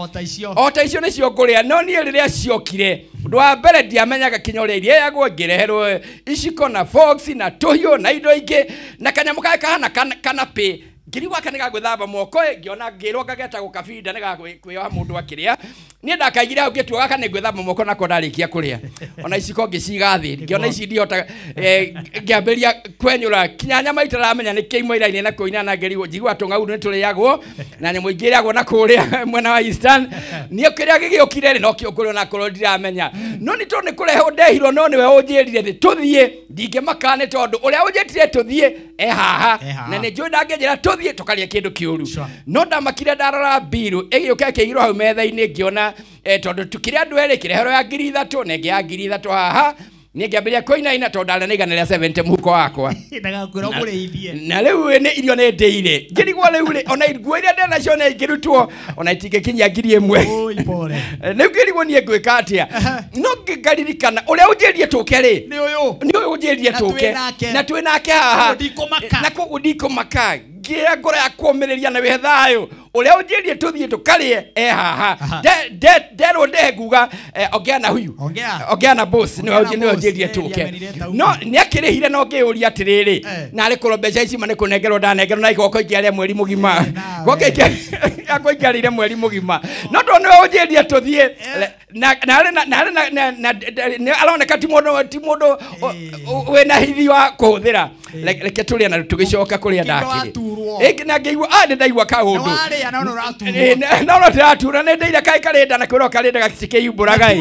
O ta icio nĩcio ngũrĩa. No niĩ rĩrĩa ciokire, ũndũ wa mbere ndiamenyaga kinya ũrĩa irĩagwo, ngĩreherwo iciko na forks na tũhiũ na indo ingĩ na kanyamũ karĩa kahana kanapĩ. Ngĩrigwo aka nĩ gagwĩthamba moko, ngĩona ngĩrwo ngagetagwo kabinda nĩ gakwĩyoha mũndũ akĩrĩa. Niĩ ndakaigire hau ngĩtua gaka nĩ ngwĩthamba moko nako ndarĩkia kũrĩa. Ona iciko ngĩciga thĩ, ngĩona ici ndihota, ngĩambĩrĩria kwenyũra kinya nyama itaramenya nĩ kĩ imwe iraine na kũina, na ngĩrigwo njigua tũng'aurũ nĩ tũrĩagwo na nyamũ ingĩ irĩagwo na kũrĩa mwena wa Eastern. Niĩ kĩrĩa gĩgĩũkire rĩ, no kĩo ngũrĩa onakorwo ndiramenya. No nĩ tondũ nĩ kũrehwo ndehirwo, no nĩwe ũnjĩrire nĩ tũthiĩ, ndingĩmaka nĩ tondũ ũrĩa ũnjĩtire tũthiĩ e haha, na nĩ njũĩ ndangĩnjĩra tũthiĩ tũkarĩe kĩndũ kĩũru. No ndamakire ndarora mbiru ĩgĩũka ĩkĩigĩrwo hau metha-inĩ, ngĩona tondũ tukĩrĩ andũ erĩ, kĩreherwo ya 3,000 na ĩngĩ ya 3,000 haha. Niĩ ngĩambĩrĩria kũinaina tondũ ndarĩ na 170 mũhuko wakwa. Ndagakwĩra ũkũrĩithie. Na rĩu nĩ irio nĩ ndĩire. Ngĩrigwo rĩu rĩ, ona nguo iria ndĩ nacio nĩ ingĩrutwo, ona itingĩkinyia 1,000. Oi, pole. Rĩu ngĩrigwo niĩ ngwĩka atĩa. No ngaririkana ũrĩa ũnjĩrire tũke rĩ, nĩ ũyũ. Nĩ ũyũ ũnjĩrire tũke. Na twĩ nake haha. Na koguo ndikũmaka. Ngĩra ngoro ya kũũmĩrĩria na wĩhe thayũ. Ũrĩa ũnjĩrire tũthiĩ tũkarĩe e haha. Nderwo ndehe nguga, ongea na huyu. Ongea na boss, nĩwe ũnjĩrire tũke. No nĩakĩrĩhire no ngĩũria atĩrĩrĩ, narĩ korwo mbeca ici ma nĩ kũnengerwo ndanengerwo na igoko ingĩarĩa mweri mũgima. Goko ingĩarĩire mweri mũgima. No tondũ nĩwe ũnjĩrire tũthiĩ, na aroneka ti mũndũ wĩna hithi wa kũhũthĩra. Reke tũrĩe na tũgĩcoka kũrĩa ndakĩrĩ. Ĩngĩ na ngĩigua nĩ ndaigua kaũndũ. Nĩwarĩa no nĩũraturwo. No no ndĩratura nĩ ndĩire kaĩ karĩnda na kwĩrwo karĩnda gatikĩyumbũraga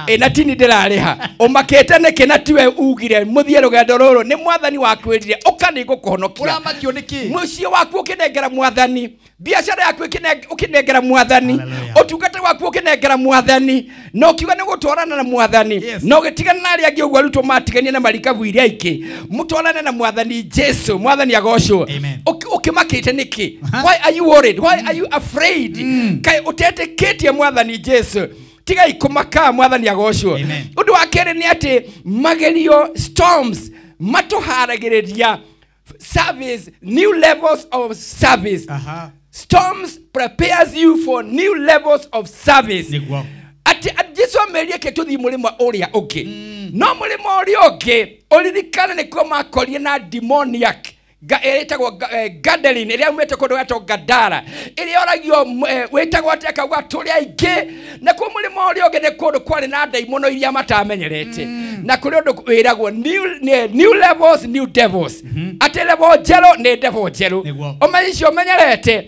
ĩ. Na tini ndĩrarĩha. Ũmakĩte nĩkĩ na tiwe ugire mũthiĩ rũgendo rũrũ nĩ mwathani wakwĩrire ũka nĩ ngũkũhonokia. Ũramakio nĩkĩ? Mũciĩ waku ũkĩnengera mwathani, biacara yaku ũkĩnengera mwathani, ũtungata waku ũkĩnengera mwathani, na ũkiuga nĩ gũtwarana na mwathani, na ũgĩtigana na arĩa angĩ ũguo arutwo matiganie na marikabu iria ingĩ, mũtwarane na mwathani Jesu, mwathani agocwo. Ũkĩmakĩte nĩkĩ? Why are you worried? Why are you afraid? Kaĩ ũtetĩkĩtie mwathani Jesu? Tigai kũmaka, mwathani agocwo. Ũndũ wa kerĩ nĩ atĩ magerio, storms matũharagĩrĩria service, new levels of service. Storms prepares you for new levels of service. Ati Jesu amerie ke tuthi mũrĩmo ũrĩa ũngĩ. No mũrĩmo ũrĩa ũngĩ ũririkane nĩkuo makorire na demoniac ĩtagwo Gadarene, ĩrĩa umĩte kũndũ gwetagwo Gadara, ĩrĩa oragio wĩtagwo atĩa akauga tũrĩ aingĩ. Nakuo mũrĩmo ũrĩa ũngĩ nĩ kũndũ kwarĩ na ndaimono iria matamenyerete. Na kũrĩ ũndũ wĩragwo new levels, new devils. Atĩ level njerũ nĩ devil njerũ. Ũmenye icio ũmenyerete,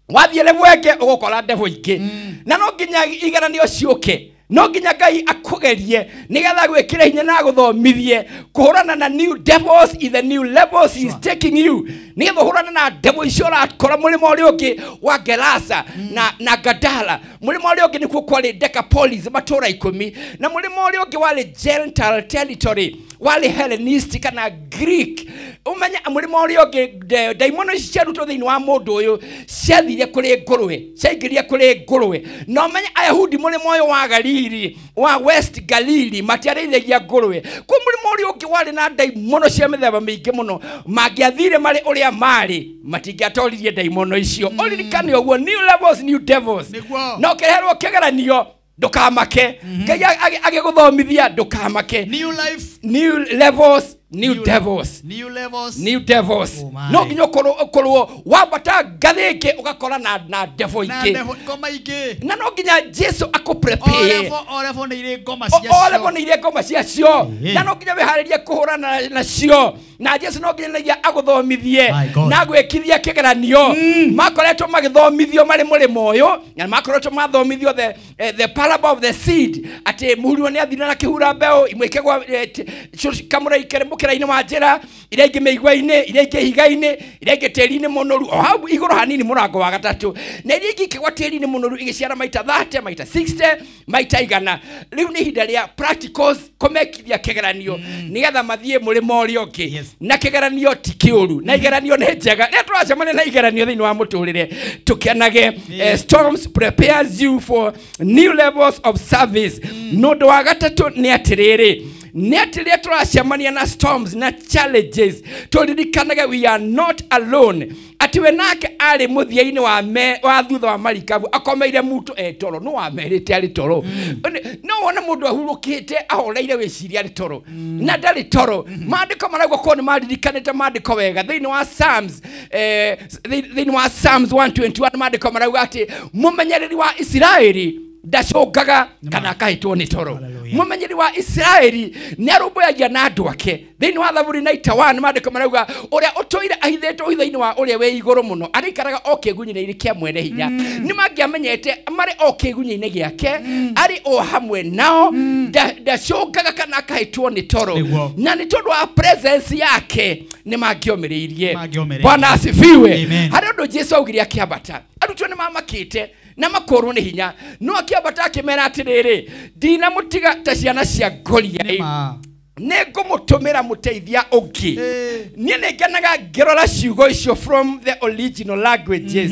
wathiĩ level ĩngĩ ũgũkora devil ingĩ. Na no nginya igeranio ciũke, no nginya Ngai akũgerie nĩgetha gwĩkĩre hinya na agũthomithie kũhũrana na new devils in the new levels he is taking you, nĩgetha ũhũrane na devil icio ũrakora mũrĩmo ũrĩa ũngĩ wa Gerasa na Gadara. Mũrĩmo ũrĩa ũngĩ nĩkuo kwarĩ Decapolis, matũũra 10, na mũrĩmo ũrĩa ũngĩ warĩ Gentile territory, warĩ Hellenistic kana Greek. Ũmenye mũrĩmo ũrĩa ũngĩ ndaimono ici ciarutwo thĩinĩ wa mũndũ ũyũ ciathire kũrĩ ngũrwe, ciaingĩrire kũrĩ ngũrwe. Na ũmenye Ayahudi mũrĩmo ũyũ wa Galili, wa West Galili, matiarĩithagia ngũrwe. Kwa mũrĩmo ũrĩa ũngĩ warĩ na ndaimono cia mĩthemba mĩingĩ mũno, mangĩathire marĩ ũrĩa marĩ matingĩatoririe ndaimono icio. Ũririkane ũguo, new levels, new devils. Na ũkĩreherwo kĩgeranio ndũkamake, Ngai agĩgũthomithia ndũkamake. New life, new levels, new devils. New levels, new devils. No nginya ũkorwo wambata ngathĩ ĩngĩ ũgakora na devil ingĩ. Na no nginya Jesu akũprepare. O level nĩ irĩ ngoma ciacio. O level nĩ irĩ ngoma ciacio. Na no nginya wĩharĩrie kũhũrana nacio. Na Jesu no nginya agũthomithie na agwĩkithia kĩgeranio. Makoretwo magĩthomithio marĩ mũrĩmo ũyũ, na makoretwo mathomithio the parable of the seed, atĩ mũhurio nĩ athire na kĩhura mbeũ imwe ikĩgwa kamũra mũkĩra-inĩ wa njĩra, iria ingĩ mĩigua-inĩ, iria ingĩ ihiga-inĩ, iria ingĩ tĩri-inĩ mũnoru, o hau igũrũ hanini mũrango wa gatatũ, na iria ingĩ ikĩgwa tĩri-inĩ mũnoru igĩciara maita 30, maita 60, maita 100. Rĩu nĩ ihinda rĩa practicals kũmekithia kĩgeranio nĩgetha mathiĩ mũrĩmo ũrĩa ũngĩ. Na kĩgeranio ti kĩũru, na igeranio nĩ njega. Rĩrĩa tũracemania na igeranio thĩinĩ wa mũtũrĩre tũkenage. Storms prepares you for new levels of service. No ũndũ wa gatatũ nĩ atĩrĩrĩ, nĩ atĩ rĩrĩa tũracemania na storms na challenges, tũririkanage we are not alone. Atĩ we nake arĩ mũthia-inĩ wa thutha wa marikabu akomeire mutu toro, no wamerĩte arĩ toro. No wone mũndũ ahurũkĩte ahoreire wĩciria arĩ toro, na ndarĩ toro. Maandĩko marauga korwo nĩ maririkanĩte maandĩko wega thĩinĩ wa Psalms, thĩinĩ wa Psalms 121 maandĩko marauga atĩ mũmenyereri wa Isiraeli ndacũngaga kana akahĩtwo nĩ toro. Mũmenyeri wa Isiraeli nĩ arũmbũyagia na andũ ake. Thĩinĩ wa Thaburi 91 maandĩko marauga ũrĩa ũtũire ahithĩtwo hitho-inĩ wa ũrĩa wĩ igũrũ mũno arĩikaraga o kĩgunyĩinĩ kĩa mwene hinya. Nĩ mangĩamenyete marĩ o kĩgunyĩinĩ gĩake, arĩ o hamwe nao, ndacũngaga kana akahĩtwo nĩ toro. Na nĩ tondũ wa presence yake nĩ mangĩomĩrĩirie. Bwana asifiwe. Harĩ ũndũ Jesu augire akĩambata, arutwo nĩ mamakĩte na makorwo nĩ hinya, no akĩambata akĩmera atĩrĩrĩ, ndinamũtiga ta ciana cia ngoria, nĩ ngũmũtũmĩra mũteithia ũngĩ. Niĩ nĩ ngenaga ngĩrora ciugo icio from the original languages.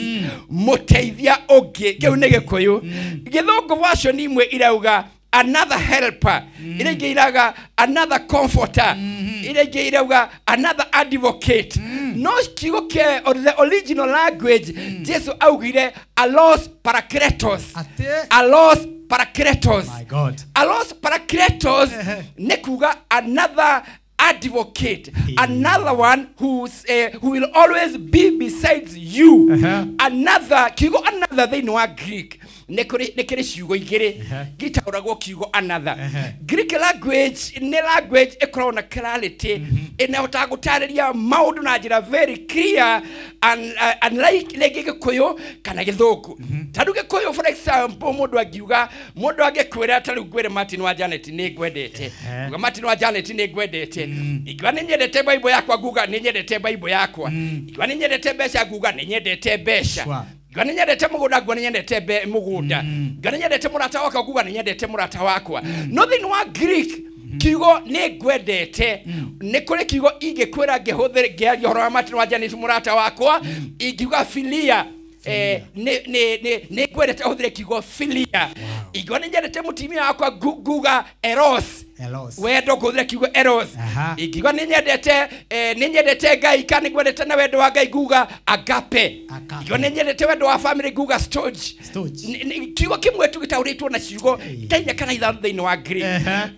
Mũteithia ũngĩ, kĩu nĩ Gĩkũyũ. Gĩthũngũ version imwe irauga another helper, iria ingĩ irauga another comforter, iria ingĩ irauga another advocate. No kiugo kĩa the original language, Jesu augire allos parakletos. Allos parakletos. Allos parakletos nĩ kuga another advocate, another one who will always be besides you. Another, kiugo another thĩinĩ wa Greek Nĩ kĩrĩ ciugo igĩrĩ gĩtaũragwo kiugo another. Greek language nĩ language ĩkoragwo na clarity, ĩnahotaga gũtarĩria maũndũ na njĩra very clear and unlike rĩngĩ Gĩkũyũ kana Gĩthũngũ. Ta rĩu Gĩkũyũ for example, mũndũ angiuga, mũndũ angĩkwĩra ta rĩu ngwĩre Martin wa Janet nĩ ngwendete, nguga Martin wa Janet nĩ ngwendete. Ingiuga nĩ nyendete Bible yakwa, nguga nĩ nyendete Bible yakwa. Ingiuga nĩ nyendete mbeca, nguga nĩ nyendete mbeca. Ingiuga nĩ nyendete mũgũnda, nguga nĩ nyendete mũgũnda. Ingiuga nĩ nyendete mũrata wakwa, nguga nĩ nyendete mũrata wakwa. No thĩinĩ wa Greek kiugo nĩ ngwendete nĩ kũrĩ kiugo ingĩkwĩra ngĩhũthĩre ngĩaria ũhoro wa Martin wa Janet mũrata wakwa, ingiuga philia. Nĩ ngwendete ũhũthĩre kiugo philia. Ingiuga nĩ nyendete mũtumia wakwa, nguga eros, wendo, ngũhũthĩre kiugo eros. Ingiuga nĩ nyendete Ngai kana nĩ ngwendete na wendo wa Ngai, nguga agape. Ingiuga nĩ nyendete wendo wa family, nguga storge. Kiugo kĩmwe tu gĩtaũrĩtwo na ciugo ta inya kana ithano thĩinĩ wa Greek.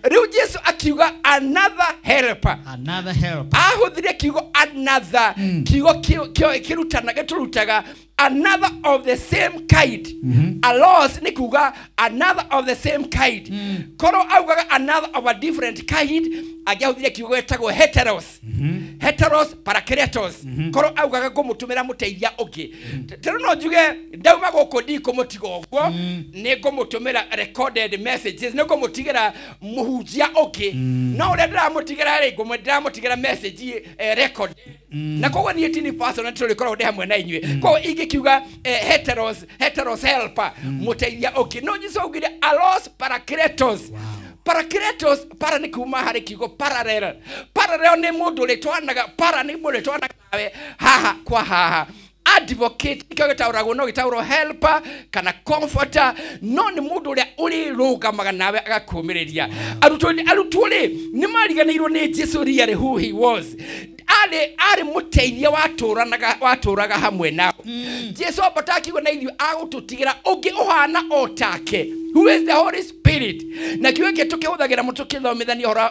Rĩu Jesu akiuga another helper. Another helper. Ahũthĩre kiugo another, kiugo kĩrutanaga gĩtũrutaga another of the same kind. Allos nĩ kuga another of the same kind. Korwo augaga another of a different kind, angĩahũthĩre kiugo gĩtagwo heteros. Heteros parakletos. Korwo augaga ngũmũtũmĩra mũteithia ũngĩ. Tondũ no njuge ndauma gũkũ ndikũmũtiga ũguo, nĩ ngũmũtũmĩra recorded messages, nĩ ngũmũtigĩra mũhunjia ũngĩ. No ũrĩa ndĩramũtigĩra rĩ, ndĩramũtigĩra message record. Na koguo niĩ ti ni person tũrĩkoragwo ndĩ hamwe na inyuĩ. Koguo ingĩkiuga heteros helper, mũteithia ũngĩ. No Jesu augire allos parakletos. Parakletos, para nĩ kuma harĩ kiugo parallel. Parallel nĩ mũndũ ũrĩtwanaga, para nĩ mũndũ ũrĩtwanaga nawe haha kwa haha. Advocate nĩkĩo gĩtaũragwo, no gĩtaũrwo helper kana comforter, no nĩ mũndũ ũrĩa ũrĩrũgamaga nawe agakũũmĩrĩria. Arutwo rĩ nĩ mariganĩirwo nĩ Jesu really who he was. Arĩ mũteithia watũraga hamwe nao. Jesu ambata akiuga na ithuĩ agũtũtigĩra ũngĩ ũhana o take, who is the Holy Spirit. Na kiugo gĩkĩ tũkĩhũthagĩra mũno tũkĩthomithania ũhoro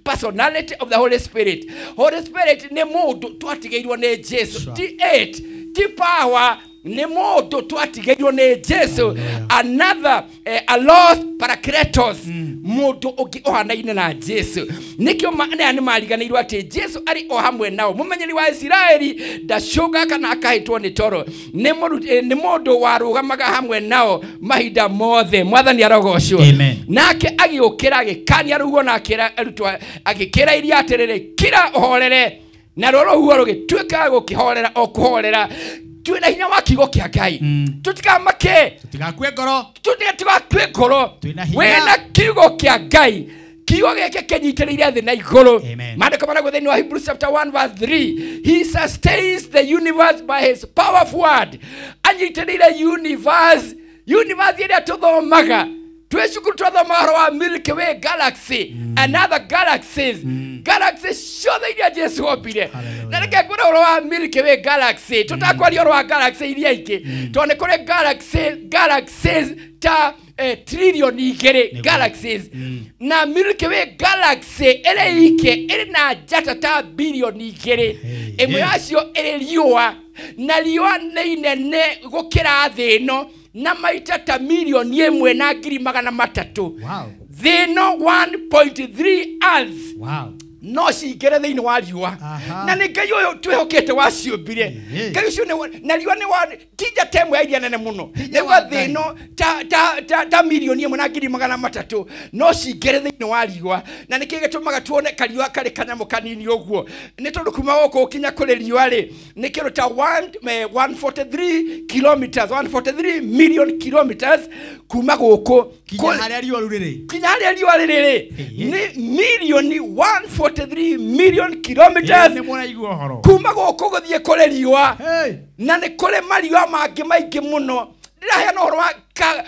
personality of the Holy Spirit. Holy Spirit nĩ mũndũ twatigĩirwo nĩ Jesu. Ti it, ti power, nĩ mũndũ twatigĩirwo nĩ Jesu. Another allos parakletos, mũndũ ũngĩ ũhanaine na Jesu. Nĩkĩo nĩ mariganĩirwo atĩ Jesu arĩ o hamwe nao. Mũmenyeri wa Isiraeli ndacũngaga kana akahĩtwo nĩ toro, nĩ mũndũ warũgamaga hamwe nao mahinda mothe. Mwathani arogocwo. Nake agĩũkĩra agĩkania rũhuho na akĩra arutwo, agĩkĩra iria atĩrĩrĩ, kira ũhorere. Naruo rũhuho rũgĩtuĩka gũkĩhorera o kũhorera. Twĩna hinya wa kiugo kĩa Ngai. Tũtikamake, tũtigakue ngoro, tũtigakue ngoro. Wĩna kiugo kĩa Ngai. Kiugo gĩkĩ kĩnyitĩrĩire thĩ na igũrũ. Maandĩko marauga thĩinĩ wa Hebrews chapter 1 verse 3, he sustains the universe by his powerful word. Anyitĩrĩire universe, universe ĩrĩa tũthomaga. Twĩ cukuru twathoma ũhoro wa Milky Way galaxy and other galaxies. Galaxy ciothe iria Jesu ombire. Na reke ngwĩre ũhoro wa Milky Way galaxy, tũtakwaria ũhoro wa galaxy iria ingĩ, tondũ nĩ kũrĩ galaxies ta trillion igĩrĩ galaxies. Na Milky Way galaxy ĩrĩ ike ĩrĩ na njata ta bilioni igĩrĩ. Ĩmwe yacio ĩrĩ riũa, na riũa nĩ inene gũkĩra thĩ ĩno na maita ta milioni 1,300,000. Thĩ ĩno 1.3 earths. No cingĩre thĩinĩ wa riũa. Na nĩ Ngai ũyũ twĩhokete waciũmbire. Ngai ũcio na riũa nĩ wa ti njata ĩmwe ya iria nene mũno. Nĩguo thĩ ĩno ta milioni 1,300,000 no cingĩre thĩinĩ wa riũa. Na nĩkĩo gĩtũmaga tuone kariũa karĩ kanyamũ kanini ũguo. Nĩ tondũ kuma gũkũ gũkinya kũrĩ riũa rĩ, nĩ kĩndũ ta 143 kilometers, 143 million kilometers kuma gũkũ kinya harĩa riũa rĩu rĩrĩ. Kinya harĩa riũa rĩrĩ rĩ, nĩ milioni 143 million kilometers kuma gũkũ gũthiĩ kũrĩ riũa. Na nĩ kũrĩ mariũa mangĩ maingĩ mũno. Ndĩraheana ũhoro wa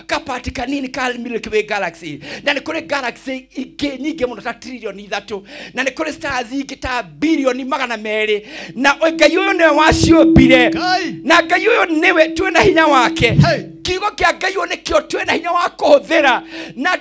kapati kanini ka Milky Way galaxy. Na nĩ kũrĩ galaxy ingĩ nyingĩ mũno ta trilioni 3. Na nĩ kũrĩ stars ingĩ ta bilioni 200. Na Ngai ũyũ nĩwe waciũmbire. Na Ngai ũyũ nĩwe twĩna hinya wake. Kiugo kĩa Ngai ũyũ nĩkĩo twĩna hinya wa kũhũthĩra. Na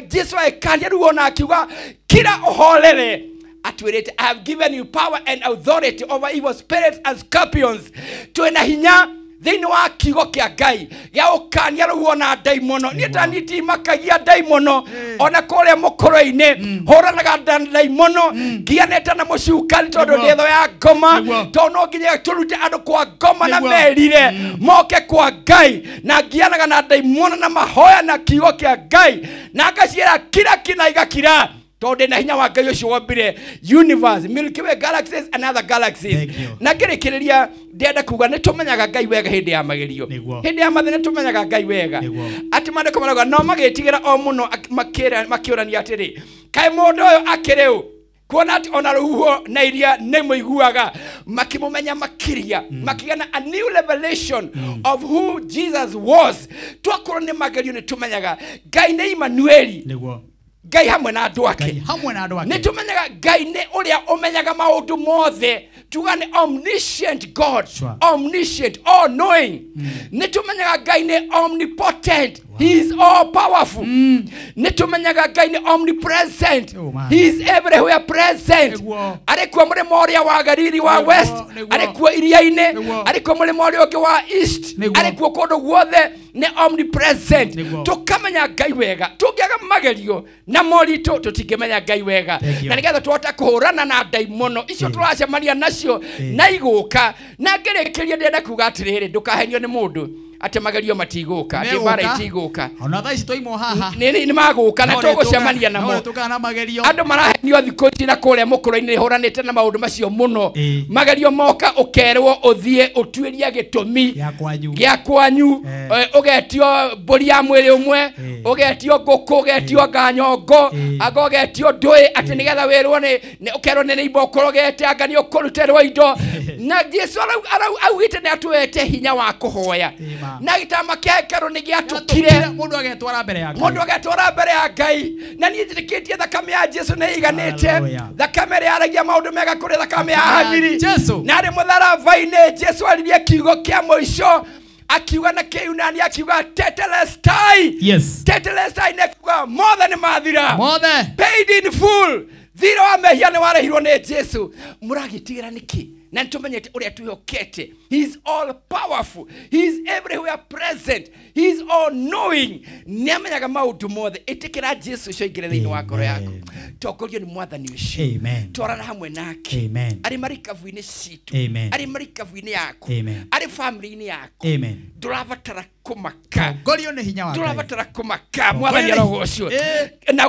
Jesu agĩkania rĩu ona akiuga kira ũhorere. Atwĩrĩte, I have given you power and authority over evil spirits and scorpions. Twĩna hinya Thĩinĩ wa kiugo kĩa Ngai gĩa gũkania rũhuho na ndaimono. Niĩ ta niĩ ndimakagia ndaimono ona kũrĩa mũkũrũ-inĩ, hũranaga na ndaimono ngianĩte na mũcukani tondũ ndĩ thũ ya ngoma, tondũ no nginya tũrute andũ kwa ngoma na merire moke kwa Ngai, na ngianaga na ndaimono na mahoya na kiugo kĩa Ngai na ngaciĩra kira kina igakira, tondũ ndĩna hinya wa Ngai ũcio wombire universe, Milky Way galaxies and other galaxies. Na ngĩrĩkĩrĩria ndĩrenda kuga nĩ tũmenyaga Ngai wega hĩndĩ ya magerio, hĩndĩ ya mathĩna tũmenyaga Ngai wega. Atĩ maandĩko marauga no magĩtigĩra o mũno makĩũrania atĩrĩ, kaĩ mũndũ ũyũ akĩrĩ ũ, kuona atĩ ona rũhuho na iria nĩ mũiguaga. Makĩmũmenya makĩria, makĩgĩa na a new revelation of who Jesus was. Twakorwo nĩ magerio nĩ tũmenyaga Ngai nĩ Emmanueli, Ngai hamwe na andũ ake. Nĩ tũmenyaga Ngai nĩ ũrĩa ũmenyaga maũndũ mothe, tuga nĩ omniscient God, omniscient, all knowing. Nĩ tũmenyaga Ngai nĩ omnipotent, he is all powerful. Nĩ tũmenyaga Ngai nĩ omnipresent, he is everywhere present. Arĩ kuo mũrĩmo ũrĩa wa Galili wa West, arĩ kuo iria-inĩ, arĩ kuo mũrĩmo ũrĩa ũngĩ wa East, arĩ kuo kũndũ guothe, nĩ omnipresent. Tũkamenya Ngai wega. Tũngĩaga magerio na moritũ tũtingĩmenya Ngai wega, na nĩgetha tũhote kũhũrana na ndaimono icio tũracemania nacio na igũka. Na ngĩrĩkĩria ndĩrenda kuga atĩrĩrĩ, ndũkahenio nĩ mũndũ atĩ magerio matigũka, atĩ mbara itigũka. Ona thaa ici twaimwo haha nĩ magũka na tũgũcemania namo. Andũ marahenio thikũ ici na kũrĩa mũkũrũ-inĩ hũranĩte na maũndũ macio mũno. Magerio moka ũkerwo ũthiĩ ũtuĩrie gĩtũmi gĩa kwanyu, ũgetio mbũri ya mwĩrĩ ũmwe, ũgetio ngũkũ, ũgetio nganyongo, anga ũgetio ndũĩ, atĩ nĩgetha wĩrwo nĩ ũkerwo nĩ nĩimba ũkũrogete, anga nĩ ũkũrutĩrwo indo. Na Jesu augĩte nĩ atũhete hinya wa kũhoya, na gĩtama kĩa hekarũ nĩ gĩatũkire, mũndũ agetwara mbere ya Ngai, mũndũ agetwara mbere ya Ngai. Na niĩ njĩtĩkĩtie thakame ya Jesu nĩ ĩiganĩte, thakame ĩrĩa yaragia maũndũ mega kũrĩ thakame ya Habili. Na arĩ mũtharaba-inĩ Jesu aririe kiugo kĩa mũico, akiuga na Kĩyunani, akiuga tetelestai. Yes. Tetelestai nĩ kuga mothe nĩ mathira, mothe paid in full. Thirĩ wa mehia nĩ warĩhirwo nĩ Jesu. Mũragĩtigĩra nĩkĩ? Na nĩtũmenyete ũrĩa twĩhokete. He is all powerful, he is everywhere present, he is all knowing. Nĩ amenyaga maũndũ mothe. Ĩtĩkĩra Jesu ũcio aingĩre thĩinĩ wa ngoro yaku. Tongorio nĩ mwathani ũcio, twarana hamwe nake, arĩ marikabu-inĩ citũ, arĩ marikabu-inĩ yaku, arĩ family-inĩ yaku. Ndũrabatara kũmaka, tongorio nĩ hinya wa Ngai, ndũrabatara kũmaka. Mwathani arogocwo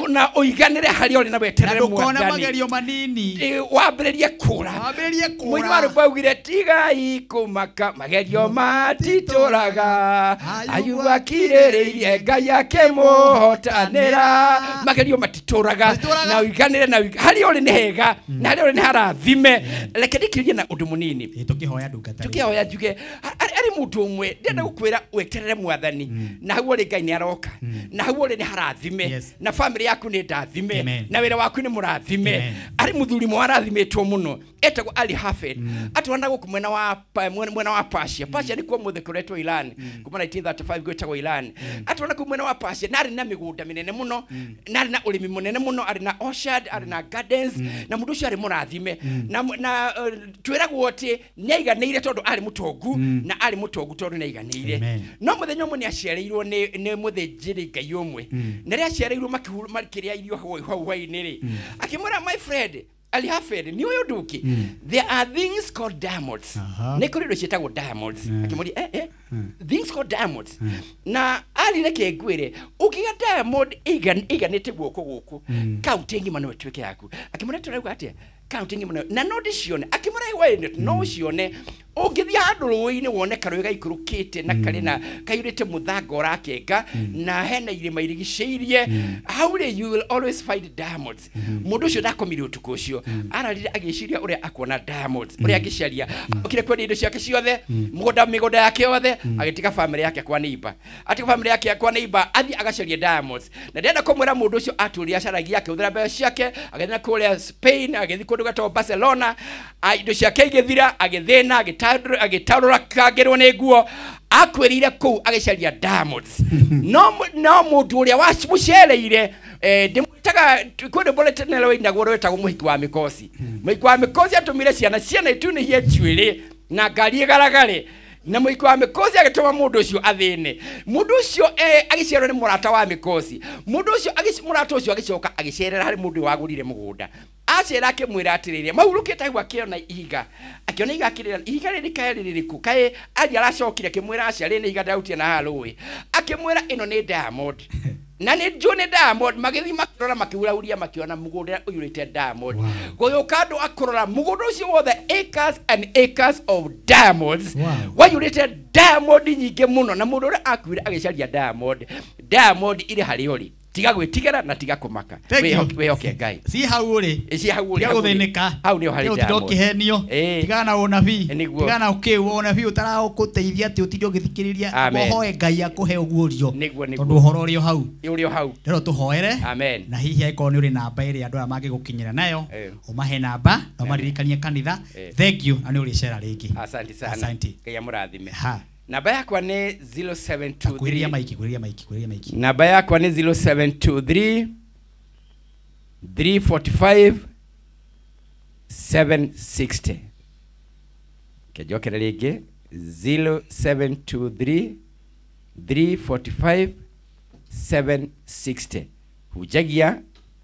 na ũiganĩre harĩa ũrĩ na weterere Mwathani, ndũkona mwathani. magerio manini, Wambĩrĩrie kũra, wambĩrĩrie Mũini wa rwĩmbo augire tigai kũmaka, magerio matitũraga, Ayubu akirĩrĩirie Ngai akĩmũhotanĩra. Magerio matitũraga, na ũiganĩre na harĩa ũrĩ nĩ hega, na harĩa ũrĩ nĩ harathime. Reke ndĩkĩrĩrie na ũndũ mũnini. Tũkĩhoya ndungata. Tũkĩhoya njuge arĩ mũndũ ũmwe ndĩrenda gũkwĩra weterere mwathani, na hau ũrĩ Ngai nĩ aroka, na hau ũrĩ nĩ harathime, na family yaku nĩ ndathime, na wĩra waku nĩ mũrathime. Arĩ mũthuri mwe warathimĩtwo mũno etagwo Ali Hafed, atwana gũkũ mwena wa Persia. Persia nĩ kuo mũthĩ kũretwo Iran, kuma 1935 gwĩtagwo Iran. Atwana kũu mwena wa Persia, na arĩ na mĩgũnda mĩnene mũno, na arĩ na ũrĩmi mũnene mũno, arĩ na orchard, arĩ na gardens, na mũndũ ũcio arĩ mũrathime. Na twĩragwo atĩ nĩ aiganĩire tondũ arĩ mũtongu, na arĩ mũtongu tondũ nĩ aiganĩire. No mũthenya ũmwe nĩ aciarĩirwo nĩ mũthĩnjĩri Ngai ũmwe, na rĩrĩa aciarĩirwo makĩrĩa irio hau hwainĩ rĩ, akĩmwĩra my friend Ali Hafed, nĩ ũyũ ũndũ ũngĩ, there are things called diamonds. Nĩ kũrĩ indo ciĩtagwo diamonds. Akĩmũria things called diamonds. Na Ali reke ngwĩre, ũngĩgĩa diamond ĩiganĩte guoko gũkũ, kaunti ng'ima no ĩtuĩke yaku. Akĩmwĩra tũrauga atĩa? Kaunti ng'ima na no ndĩcione. Akĩmwĩra we no ũcione, ũngĩthiĩ handũ rũĩ-inĩ wone karũĩ gaikũrũkĩte na karĩ na kaiyũrĩte mũthanga ũrakenga, na hena irĩma irigicĩirie, hau rĩ you will always find diamonds. Mũndũ ũcio ndakomire ũtukũ ũcio, ararire agĩciria ũrĩa akuona diamonds, ũrĩa angĩcaria. Okire kwendia indo ciake ciothe, mĩgũnda yake yothe, agĩtiga family yake kwa neighbor, atiga family yake kwa neighbor, athiĩ agacarie diamonds. Na ndĩrenda kũmwĩra mũndũ ũcio atũrire acaragia akĩhũthĩra mbeca ciake, agĩthiĩ na kũrĩa Spain, agĩthiĩ kũndũ gwĩtagwo Barcelona, indo ciake igĩthira, agĩthĩna, agĩtarũrakangĩrwo nĩ nguo, akwĩrĩire kũu agĩcaria diamonds. No mũndũ ũrĩa wamũcereire, ndĩmwĩtaga kwĩ rwĩmbo rũtene rwainagwo rwĩtagwo mũhiki wa mĩkoci. Mũhiki wa mĩkoci atũmire ciana itunĩhie njuĩrĩ na ngari ĩgaragare, Na mũiko wa mĩkosi agĩtũma mũndũ ũcio athĩne. Mũndũ ũcio agĩciarwo nĩ mũrata wa mĩkosi. Mũndũ ũcio mũrata ũcio agĩcoka agĩcerera harĩ mũndũ wagũrire mũgũnda. Acera akĩmwĩra atĩrĩrĩ, mahurũkĩte hau akĩona ihiga. Akĩona ihiga akĩrĩra, ihiga rĩrĩ kaĩ rĩrĩkũ? Kaĩ aria aracokire akĩmwĩra aca rĩrĩ nĩ ihiga ndĩrarutia na haha rũĩ. Akĩmwĩra ĩno nĩ diamond. Na nĩ njũĩ nĩ diamond. Magĩthiĩ makĩrora makĩhurahuria makĩona mũgũnda ũiyũrĩte diamond. Gũgĩũka andũ akũrora mũgũnda ũcio wothe, acres and acres of diamonds. Waiyũrĩte diamond nyingĩ mũno, na mũndũ ũrĩa akuire agĩcaria diamond. Diamond irĩ harĩa ũrĩ. Tiga gwĩtigĩra na tiga kũmaka. Wĩhoke Ngai. Si hau ũrĩ. Si hau ũrĩ. Tiga gũthĩnĩka. Hau nĩho harĩ diamond. Tiga ũkĩhenio. Tiga na ũnabii. Tiga na ũkĩũa ũnabii ũtaragũteithia atĩ ũtinde ũgĩthikĩrĩria. Ũhoe Ngai akũhe ũguũrio. Tondũ ũhoro ũrĩ o hau. Ũrĩ o hau. Rĩu tũhoere. Amen. Na hihi angĩkorwo nĩ ũrĩ namba ĩrĩa andũ aya mangĩgũkinyĩra nayo, ũmahe namba na ũmaririkanie kanitha. Thank you, na nĩ ũrĩcera rĩngĩ. Asante sana. Asante. Ngai amũrathime. Namba yakwa nĩ 0723. Kwĩrĩria maiki, kwĩrĩria maiki, kwĩrĩria maiki. Namba yakwa nĩ 0723 345 760. Kĩnjokere rĩngĩ 0723 345 760. Hunjagia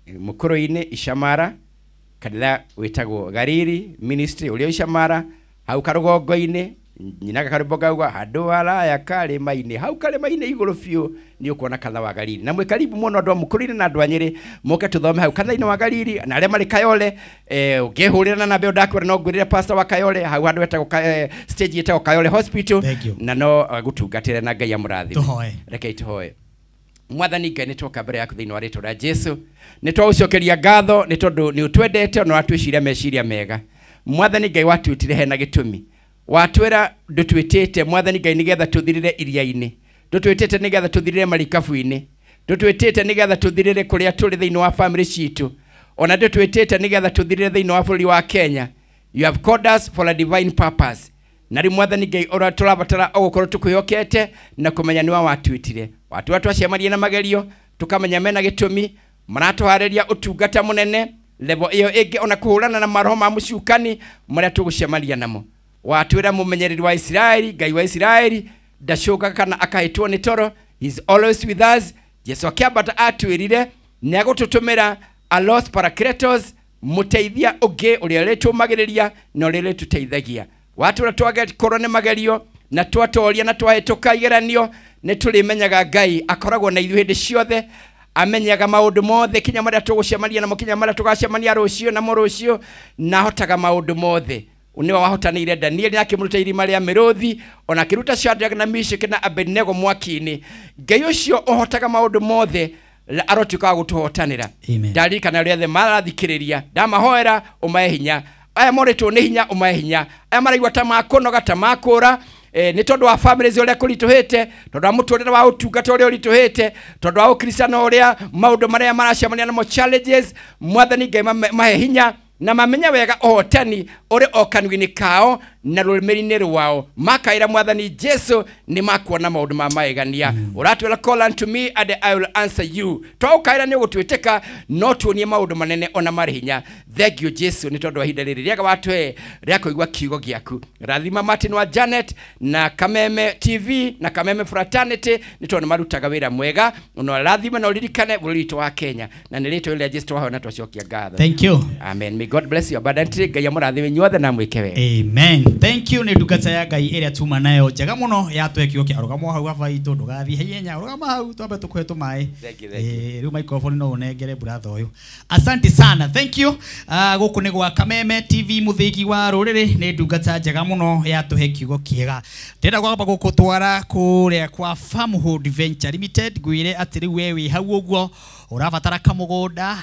mũkũrũ-inĩ Icamara, kanitha wĩtagwo Gariri Ministry ũrĩa Icamara, hau karũgongo-inĩ nyinaga karwĩmbo gauga handũ haraya karĩma-inĩ, hau karĩma-inĩ igũrũ biũ nĩ ũkuona kanitha wa Gariri. Na mwĩ karibu mũno andũ a Mũkũrũ-inĩ na andũ a Nyĩrĩ, moke tũthome hau kanitha-inĩ wa Gariri, na arĩa marĩ Kayole, ũngĩhũrĩra na namba ĩyo ndakwĩra no ngwĩrĩre pastor wa Kayole, hau handũ hetagwo stage ĩtagwo Kayole Hospital, na no agũtungatĩre na Ngai amũrathime. Tũhoe. Rekei tũhoe. Mwathani Ngai, nĩ twoka mbere yaku thĩinĩ wa rĩtwa rĩa Jesu, nĩ twagũcokeria ngatho nĩ tondũ nĩ ũtwendete na watwĩciria meciria mega. Mwathani Ngai, watwĩtire hena gĩtũmi. Watwĩra ndũtwĩtĩte Mwathani Ngai nĩgetha tũthirĩre iria-inĩ, ndũtwĩtĩte nĩgetha tũthirĩre marikabu-inĩ, ndũtwĩtĩte nĩgetha tũthirĩre kũrĩa tũrĩ thĩinĩ wa family citũ, ona ndũtwĩtĩte nĩgetha tũthirĩre thĩinĩ wa bũrũri wa Kenya. You have called us for a divine purpose. Na rĩu Mwathani Ngai, ũrĩa tũrabatara o gũkorwo tũkwĩhokete na kũmenya nĩwe watwĩtire. Watwĩra twacemania na magerio tũkamenya mena gĩtũmi, maratũharĩria ũtungata mũnene level ĩyo ĩngĩ, ona kũhũrana na maroho ma mũcukani marĩa tũgũcemania namo. Watwĩra mũmenyereri wa Isiraeli, Ngai wa Isiraeli ndacũkaga kana akahĩtwo nĩ toro. He is always with us. Jesu akĩambata atwĩrire nĩ agũtũtũmĩra Allos Parakletos, mũteithia ũngĩ ũrĩa ũrĩtũmagĩrĩria na ũrĩa ũrĩtũteithagia. Watwĩra twakorwo nĩ magerio na twatoria na twahĩtũka igeranio, nĩ tũrĩmenyaga Ngai akoragwo na ithuĩ hĩndĩ ciothe, amenyaga maũndũ mothe kinya marĩa tũgũcemania namo, kinya marĩa tũgacemania rũciũ namo rũciũ, na ahotaga maũndũ mothe. Nĩwe wahotanĩire Danieli na akĩmũruta irima rĩa mĩrũthi, ona akĩruta Shadrach na Meshach na Abednego mwaki-inĩ. Ngai ũcio ũhotaga maũndũ mothe arotuĩka wa gũtũhotanĩra. Ndaririkana arĩa othe marathikĩrĩria, ndamahoera ũmahe hinya. Aya morĩtwo nĩ hinya ũmahe hinya. Aya maraigua ta makũnoga ta makũra, nĩ tondũ wa families ũrĩa kũritũhĩte, tondũ wa mũtũrĩre wa ũtungata ũrĩa ũritũhĩte, tondũ wa ũkristiano ũrĩa maũndũ marĩa maracemania namo challenges. Mwathani Ngai mahe hinya na mamenya wega ũhotani ũrĩ o kanua-inĩ kao na rũrĩmĩ-inĩ rwao. Makaĩra Mwathani Jesu nĩ makuona maũndũ ma magegania. Ũratwĩra call unto me and I will answer you. Twaũkaĩra nĩ ũgũtwĩtĩka, no tuonie maũndũ manene ona marĩ hinya. Thank you Jesu nĩ tondũ wa ihinda rĩrĩ rĩega watũhe rĩa kũigua kiugo gĩaku. Rathima Martin wa Janet na Kameme TV na Kameme Fraternity nĩ tondũ marutaga wĩra mwega. Ona rathima na ũririkane bũrũri witũ wa Kenya, na nĩ rĩtwa rĩa Jesu twahoya na twacokia ngatho. Thank you. Amen. May God bless you abundantly. Ngai amũrathime inyuothe na mwĩke wega. Amen. Thank you. Nĩ ndungata ya Ngai ĩrĩa tuma nayo njega mũno yatũhe kiugo kĩa rũgamo hau gaba itũ, ndũgathiĩ ihenya, rũgama hau twambe tũkũhe tũmaĩ. Thank you, thank you. Rĩu microphone no ũnengere brother ũyũ. Asante sana. Thank you. Gũkũ nĩ gwa Kameme TV, mũthĩgi wa rũrĩrĩ. Nĩ ndungata njega mũno yatũhe kiugo kĩega. Ndĩrenda kwamba gũkũtwara kũrĩa kwa Farmhold Venture Limited, ngwĩre atĩ rĩu we wĩ hau ũguo ũrabatara kamũgũnda,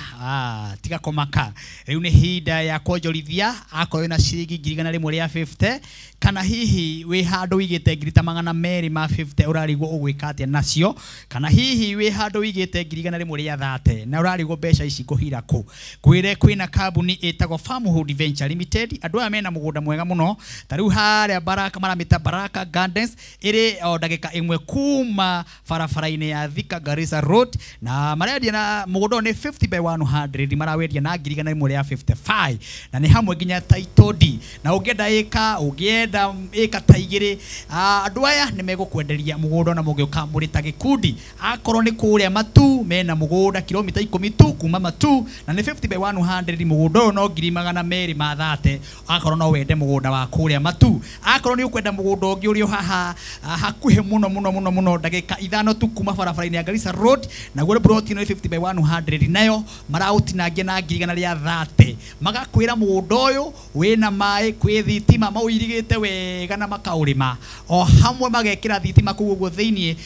tiga kũmaka. Rĩu nĩ ihinda ya kwonjorithia, akorwo wĩna ciringi 150,000 kana hihi wĩ handũ wĩigĩte 250,000 ũrarigwo ũgwĩka atĩa nacio, kana hihi wĩ handũ wĩigĩte 130,000 na ũrarigwo mbeca ici ngũhira kũ. Ngwĩre kwĩna kambuni ĩtagwo Farmhold Venture Limited. Andũ aya mena mũgũnda mwega mũno, ta rĩu harĩa Baraka maramĩta Baraka Gardens, ĩrĩ o ndagĩka ĩmwe kuma barabara-inĩ ya Thika Garissa Road, na marendia na na mũgũnda ũyũ nĩ 50 by 100 marawendia na ngiri igana rĩmwe rĩa 55 na nĩ hamwe nginya title deed. Na ũngĩenda ĩka ũngĩenda ĩka ta igĩrĩ, andũ aya nĩ megũkwenderia mũgũnda na mũgĩũka mũrĩ ta gĩkundi. Akorwo nĩ kũrĩa Matu mena mũgũnda kilomita 10 tu kuma Matu na nĩ 50 by 100 mũgũnda ũyũ no ngiri magana merĩ ma 30. Akorwo no wende mũgũnda wa kũrĩa Matu, akorwo nĩ ũkwenda mũgũnda ũngĩ ũrĩ o haha hakuhĩ mũno mũno mũno mũno ndagĩka 5 tu kuma barabara-inĩ ya Garissa Road, naguo nĩ plot ĩno 50 by 100 nayo maraũtinangia na ngiri igana rĩa 30. Magakwĩra mũgũnda ũyũ wĩna maĩ, kwĩ thitima, maũirigĩte wega na makaũrĩma o hamwe magekĩra thitima kũu ũguo thĩiniĩ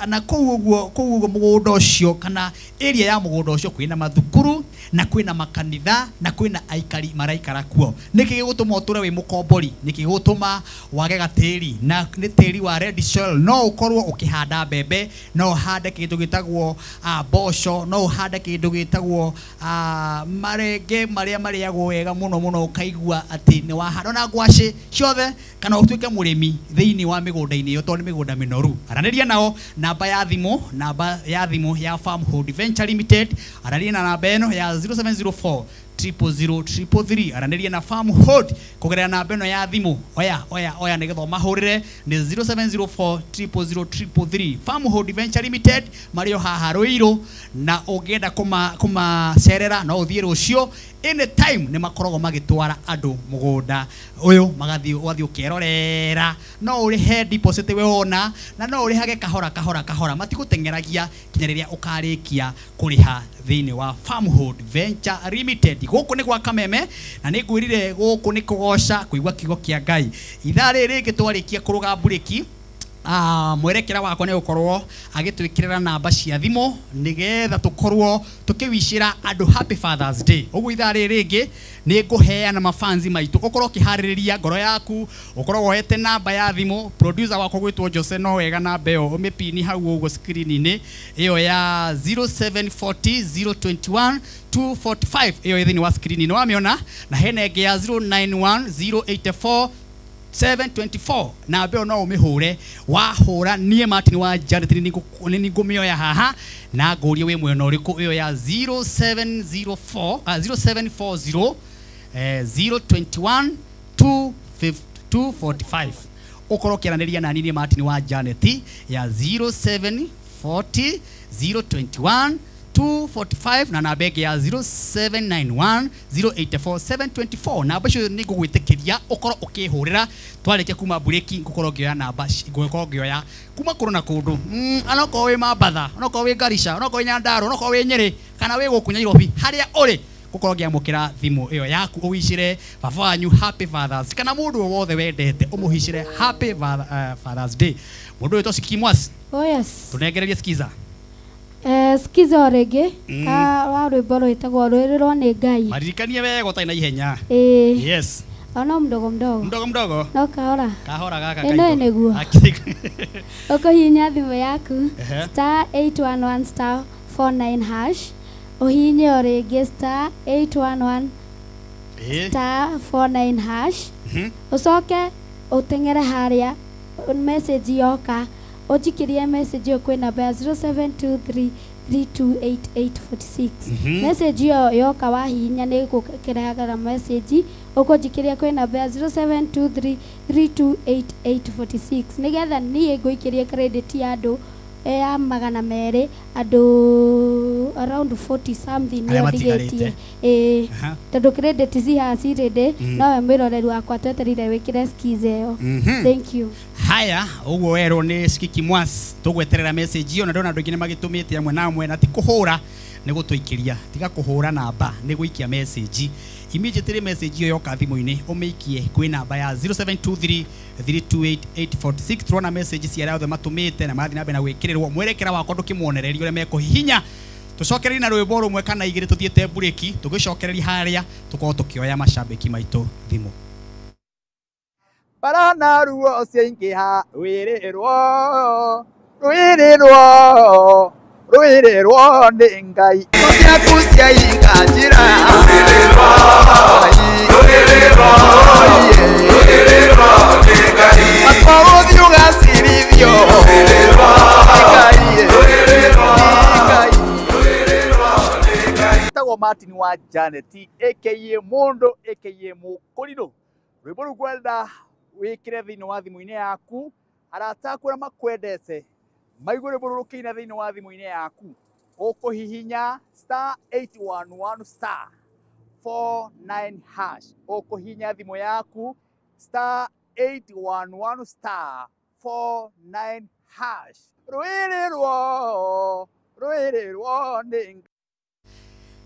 na kũu ũguo mũgũnda ũcio kana area ya mũgũnda ũcio kwĩna mathukuru na kwĩna makanitha na kwĩna aikari maraikara kuo. Nĩkĩ gĩgũtũma ũtũre wĩ mũkombori? Nĩkĩ gĩgũtũma wage gatĩri? Na nĩ tĩri wa red soil, no ũkorwo ũkĩhanda mbembe, no ũhande kĩndũ gĩtagwo mboco, no ũhande kĩndũ gĩtagwo marenge marĩa marĩagwo wega mũno mũno ũkaigua atĩ nĩ wahanda na ngwacĩ ciothe, kana ũtuĩke mũrĩmi thĩinĩ wa mĩgũnda-inĩ ĩyo tondũ nĩ mĩgũnda mĩnoru. Aranĩria nao namba ya thimũ ya Farmhold Venture Limited, aranĩria na namba ĩno ya 0704 000 333. Aranĩria na Farmhold kũgerera namba ĩno ya thimũ, oya oya oya nĩgetha ũmahũrĩre nĩ 0704 000 333. Farmhold Venture Limited marĩ o haha Ruiru, na ũngĩenda kũmacerera no ũthiĩ rũciũ anytime, nĩ makoragwo magĩtwara andũ mũgũnda ũyũ magathiĩ ũgathiĩ ũkerorera. No ũrĩhe deposit we wona na no ũrĩhage kahora kahora kahora, matigũteng'eragia kinya rĩrĩa ũkarĩkia kũrĩha thĩinĩ wa Farmhold Venture Limited. Gũkũ nĩ gwa Kameme na nĩ ngwĩrire gũkũ nĩ kũgoca kũigua kiugo kĩa Ngai. Ithaa rĩrĩ rĩngĩ twarĩkia kũrũga mburĩki, mwerekera wakwa nĩ gũkorwo agĩtwĩkĩrĩra namba cia thimũ nĩgetha tũkorwo tũkĩwicĩra andũ Happy Father's Day. Ũguo ithaa rĩrĩ rĩngĩ nĩ ngũheana mafanzi maitũ, ũkorwo ũkĩharĩrĩria ngoro yaku, ũkorwo woete namba ya thimũ. Producer wakwa gwĩtwo Jose no wega namba ĩyo ũmĩpini hau ũguo screen-inĩ ĩyo ya 0740 021 245 ĩyo ĩ thĩinĩ wa screen nĩ wamĩona, na hena ĩngĩ ya 091 084 724. Namba ĩyo no ũmĩhũre, wahũra niĩ Martin wa Janet nĩ ngũmĩoya haha na ngũrie wĩ mwena ũrĩkũ. Ĩyo ya 0704 0740 021 245 ũkorwo ũkĩaranĩria na niĩ Martin wa Janet ya 0740 021 245 na namba ĩngĩ ya 0791 084 724. Namba icio nĩ ngũgwĩtĩkĩria ũkorwo ũkĩhũrĩra twarĩkia kuma mburĩki, ngũkorwo ngĩoya namba, ngũkorwo ngĩoya kuma kũndũ na kũndũ, onokorwo wĩ Mambatha, onokorwo wĩ Garissa, onokorwo wĩ Nyandarua, onokorwo wĩ Nyĩrĩ kana wĩ gũkũ Nairobi, harĩa ũrĩ gũkorwo ngĩamũkĩra thimũ ĩyo yaku ũwicĩre baba wanyu Happy Fathers, kana mũndũ o wothe wendete ũmũhicĩre Happy Father's Day. Mũndũ wĩtwo Sikimwas. Oh yes. Tũnengererie skiza. Skiza o rĩngĩ wa rwĩmbo rwĩtagwo Rũĩrĩrwo nĩ Ngai. Maririkanie wega ũtarĩ na ihenya. Yes. Ono mdogo mdogo. Mdogo mdogo. No kahora. Kahora gaka kaito. Ĩno nĩguo. Ũkũhihinya thimũ yaku star 811 star 49 hash, ũhihinye o rĩngĩ star 811 star 49 hash, ũcoke ũteng'ere harĩa message yoka, ũnjikĩrie message ĩyo kwĩ namba ya 0723 328846. Message ĩyo yoka wahihinya nĩ ĩgũkĩrehagĩra message, ũkũnjikĩria kwĩ namba ya 0723 328846 nĩgetha niĩ ngũikĩrie credit ya andũ ya 200 andũ around 40 something nĩo ndigĩtie. Tondũ credit ci haha cirĩndĩ, nowe mwĩroreri wakwa twetereire wĩkĩre skiza ĩyo. Thank you. Haya, ũguo werwo nĩ Skiki Mwas, tũgweterera message ĩyo na ndona andũ aingĩ nĩ magĩtũmĩte amwe na amwe, na ti kũhũra nĩ gũtũikĩria, tiga kũhũra namba nĩ gũikia message. Immediately message ĩyo yoka thimũ-inĩ ũmĩikie kwĩ namba ya 0723 328 846. Turona message cia arĩa othe matũmĩte na marathiĩ na mbere na gwĩkĩrĩrwo. Mwerekera wakwa ndũkĩmuonereria ũrĩa mekũhihinya. Tũcokererie na rwĩmbo rũmwe kana igĩrĩ tũthiĩte mburĩki, tũgĩcokereria harĩa tũkorwo tũkĩoya macambĩki maitũ thimũ. Barana ruo ciaingĩha rwĩrĩrwo rwĩrĩrwo rwĩrĩrwo nĩ Ngai. Ciaku ciainga njĩra rwĩrĩrwo rwĩrĩrwo rwĩrĩrwo nĩ Ngai. Makorwo ũthiĩ ũgacirithio rwĩrĩrwo nĩ Ngai rwĩrĩrwo nĩ Ngai. Martin wa Janet aka Mondo aka Mukoriro. Rwĩmbo rũu ngwenda wĩkĩre thĩinĩ wa thimũ-inĩ yaku, arata aku arĩa makwendete maigue rwĩmbo rũrũ rũkĩina thĩinĩ wa thimũ-inĩ yaku. Ũkũhihinya star 811 star 49 hash. Ũkũhihinya thimũ yaku star 811 star 49 hash. Rwĩrĩrwo rwĩrĩrwo nĩ.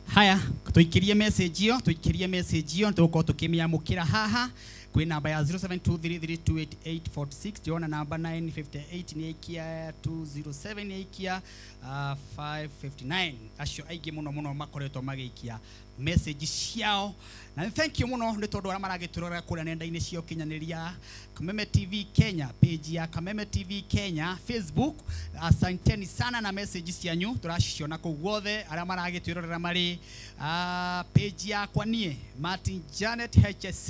Haya, tuikirie message iyo, tuikirie message iyo tugukorwo tukimiamukira haha kwi namba ya 0723328846. Ndiona namba 958 ni ikia 207 ni ikia 559. Acio aingĩ mũno mũno makoretwo magĩikia message ciao, na thank you mũno nĩ tondũ arĩa maragĩtũrora kũrĩa nenda-inĩ cia ũkinyanĩria Kameme TV Kenya, page ya Kameme TV Kenya Facebook. Asanteni sana na message cianyu tũraciona kũu guothe arĩa maragĩtwĩrorera marĩ page yakwa niĩ Martin Janet HSC.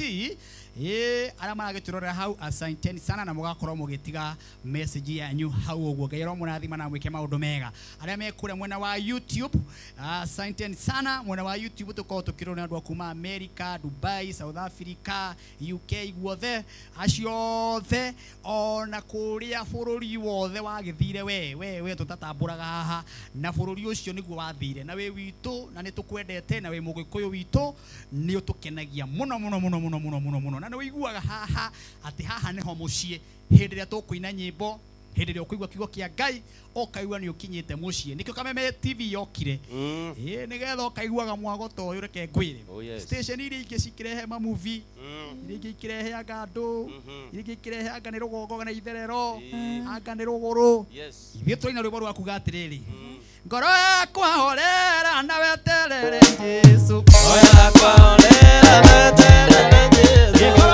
Arĩa maragĩtwĩrorera hau, asanteni sana na mũgakorwo mũgĩtiga message yanyu hau ũguo. Ngai aromũrathima na mwĩke maũndũ mega. Arĩa me kũrĩa mwena wa YouTube, asanteni sana. Mwena wa YouTube tũkorwo tũkĩrorwo nĩ andũ a kuma America, Dubai, South Africa, UK guothe, acio othe ona kũrĩa bũrũri wothe wagĩthire we tũtatambũraga haha, na bũrũri ũcio nĩguo wathire na wĩ witũ, na nĩ tũkwendete, na wĩ mũgĩkũyũ witũ, nĩ ũtũkenagia mũno mũno mũno mũno mũno mũno mũno, na nĩ ũiguaga haha atĩ haha nĩho mũciĩ. Hĩndĩ ĩrĩa tũkũina nyĩmbo, hĩndĩ ĩrĩa ũkũigua kiugo kĩa Ngai, ũkaigua nĩ ũkinyĩte mũciĩ. Nĩkĩo Kameme TV yokire, nĩgetha ũkaiguaga mwago ta ũyũ. Reke ngwĩre, station iria ingĩ cikĩrehe mamuvi, iria ingĩ ikĩrehe anga andũ, iria ingĩ ikĩrehe anga nĩ rũgongo na itherero, anga nĩ rũgũrũ. Ithuĩ tũraina rwĩmbo rwa kuga atĩrĩrĩ, ngoro yakwa horera na weterere Jesũ, ngoro yakwa horera na weterere Jesũ.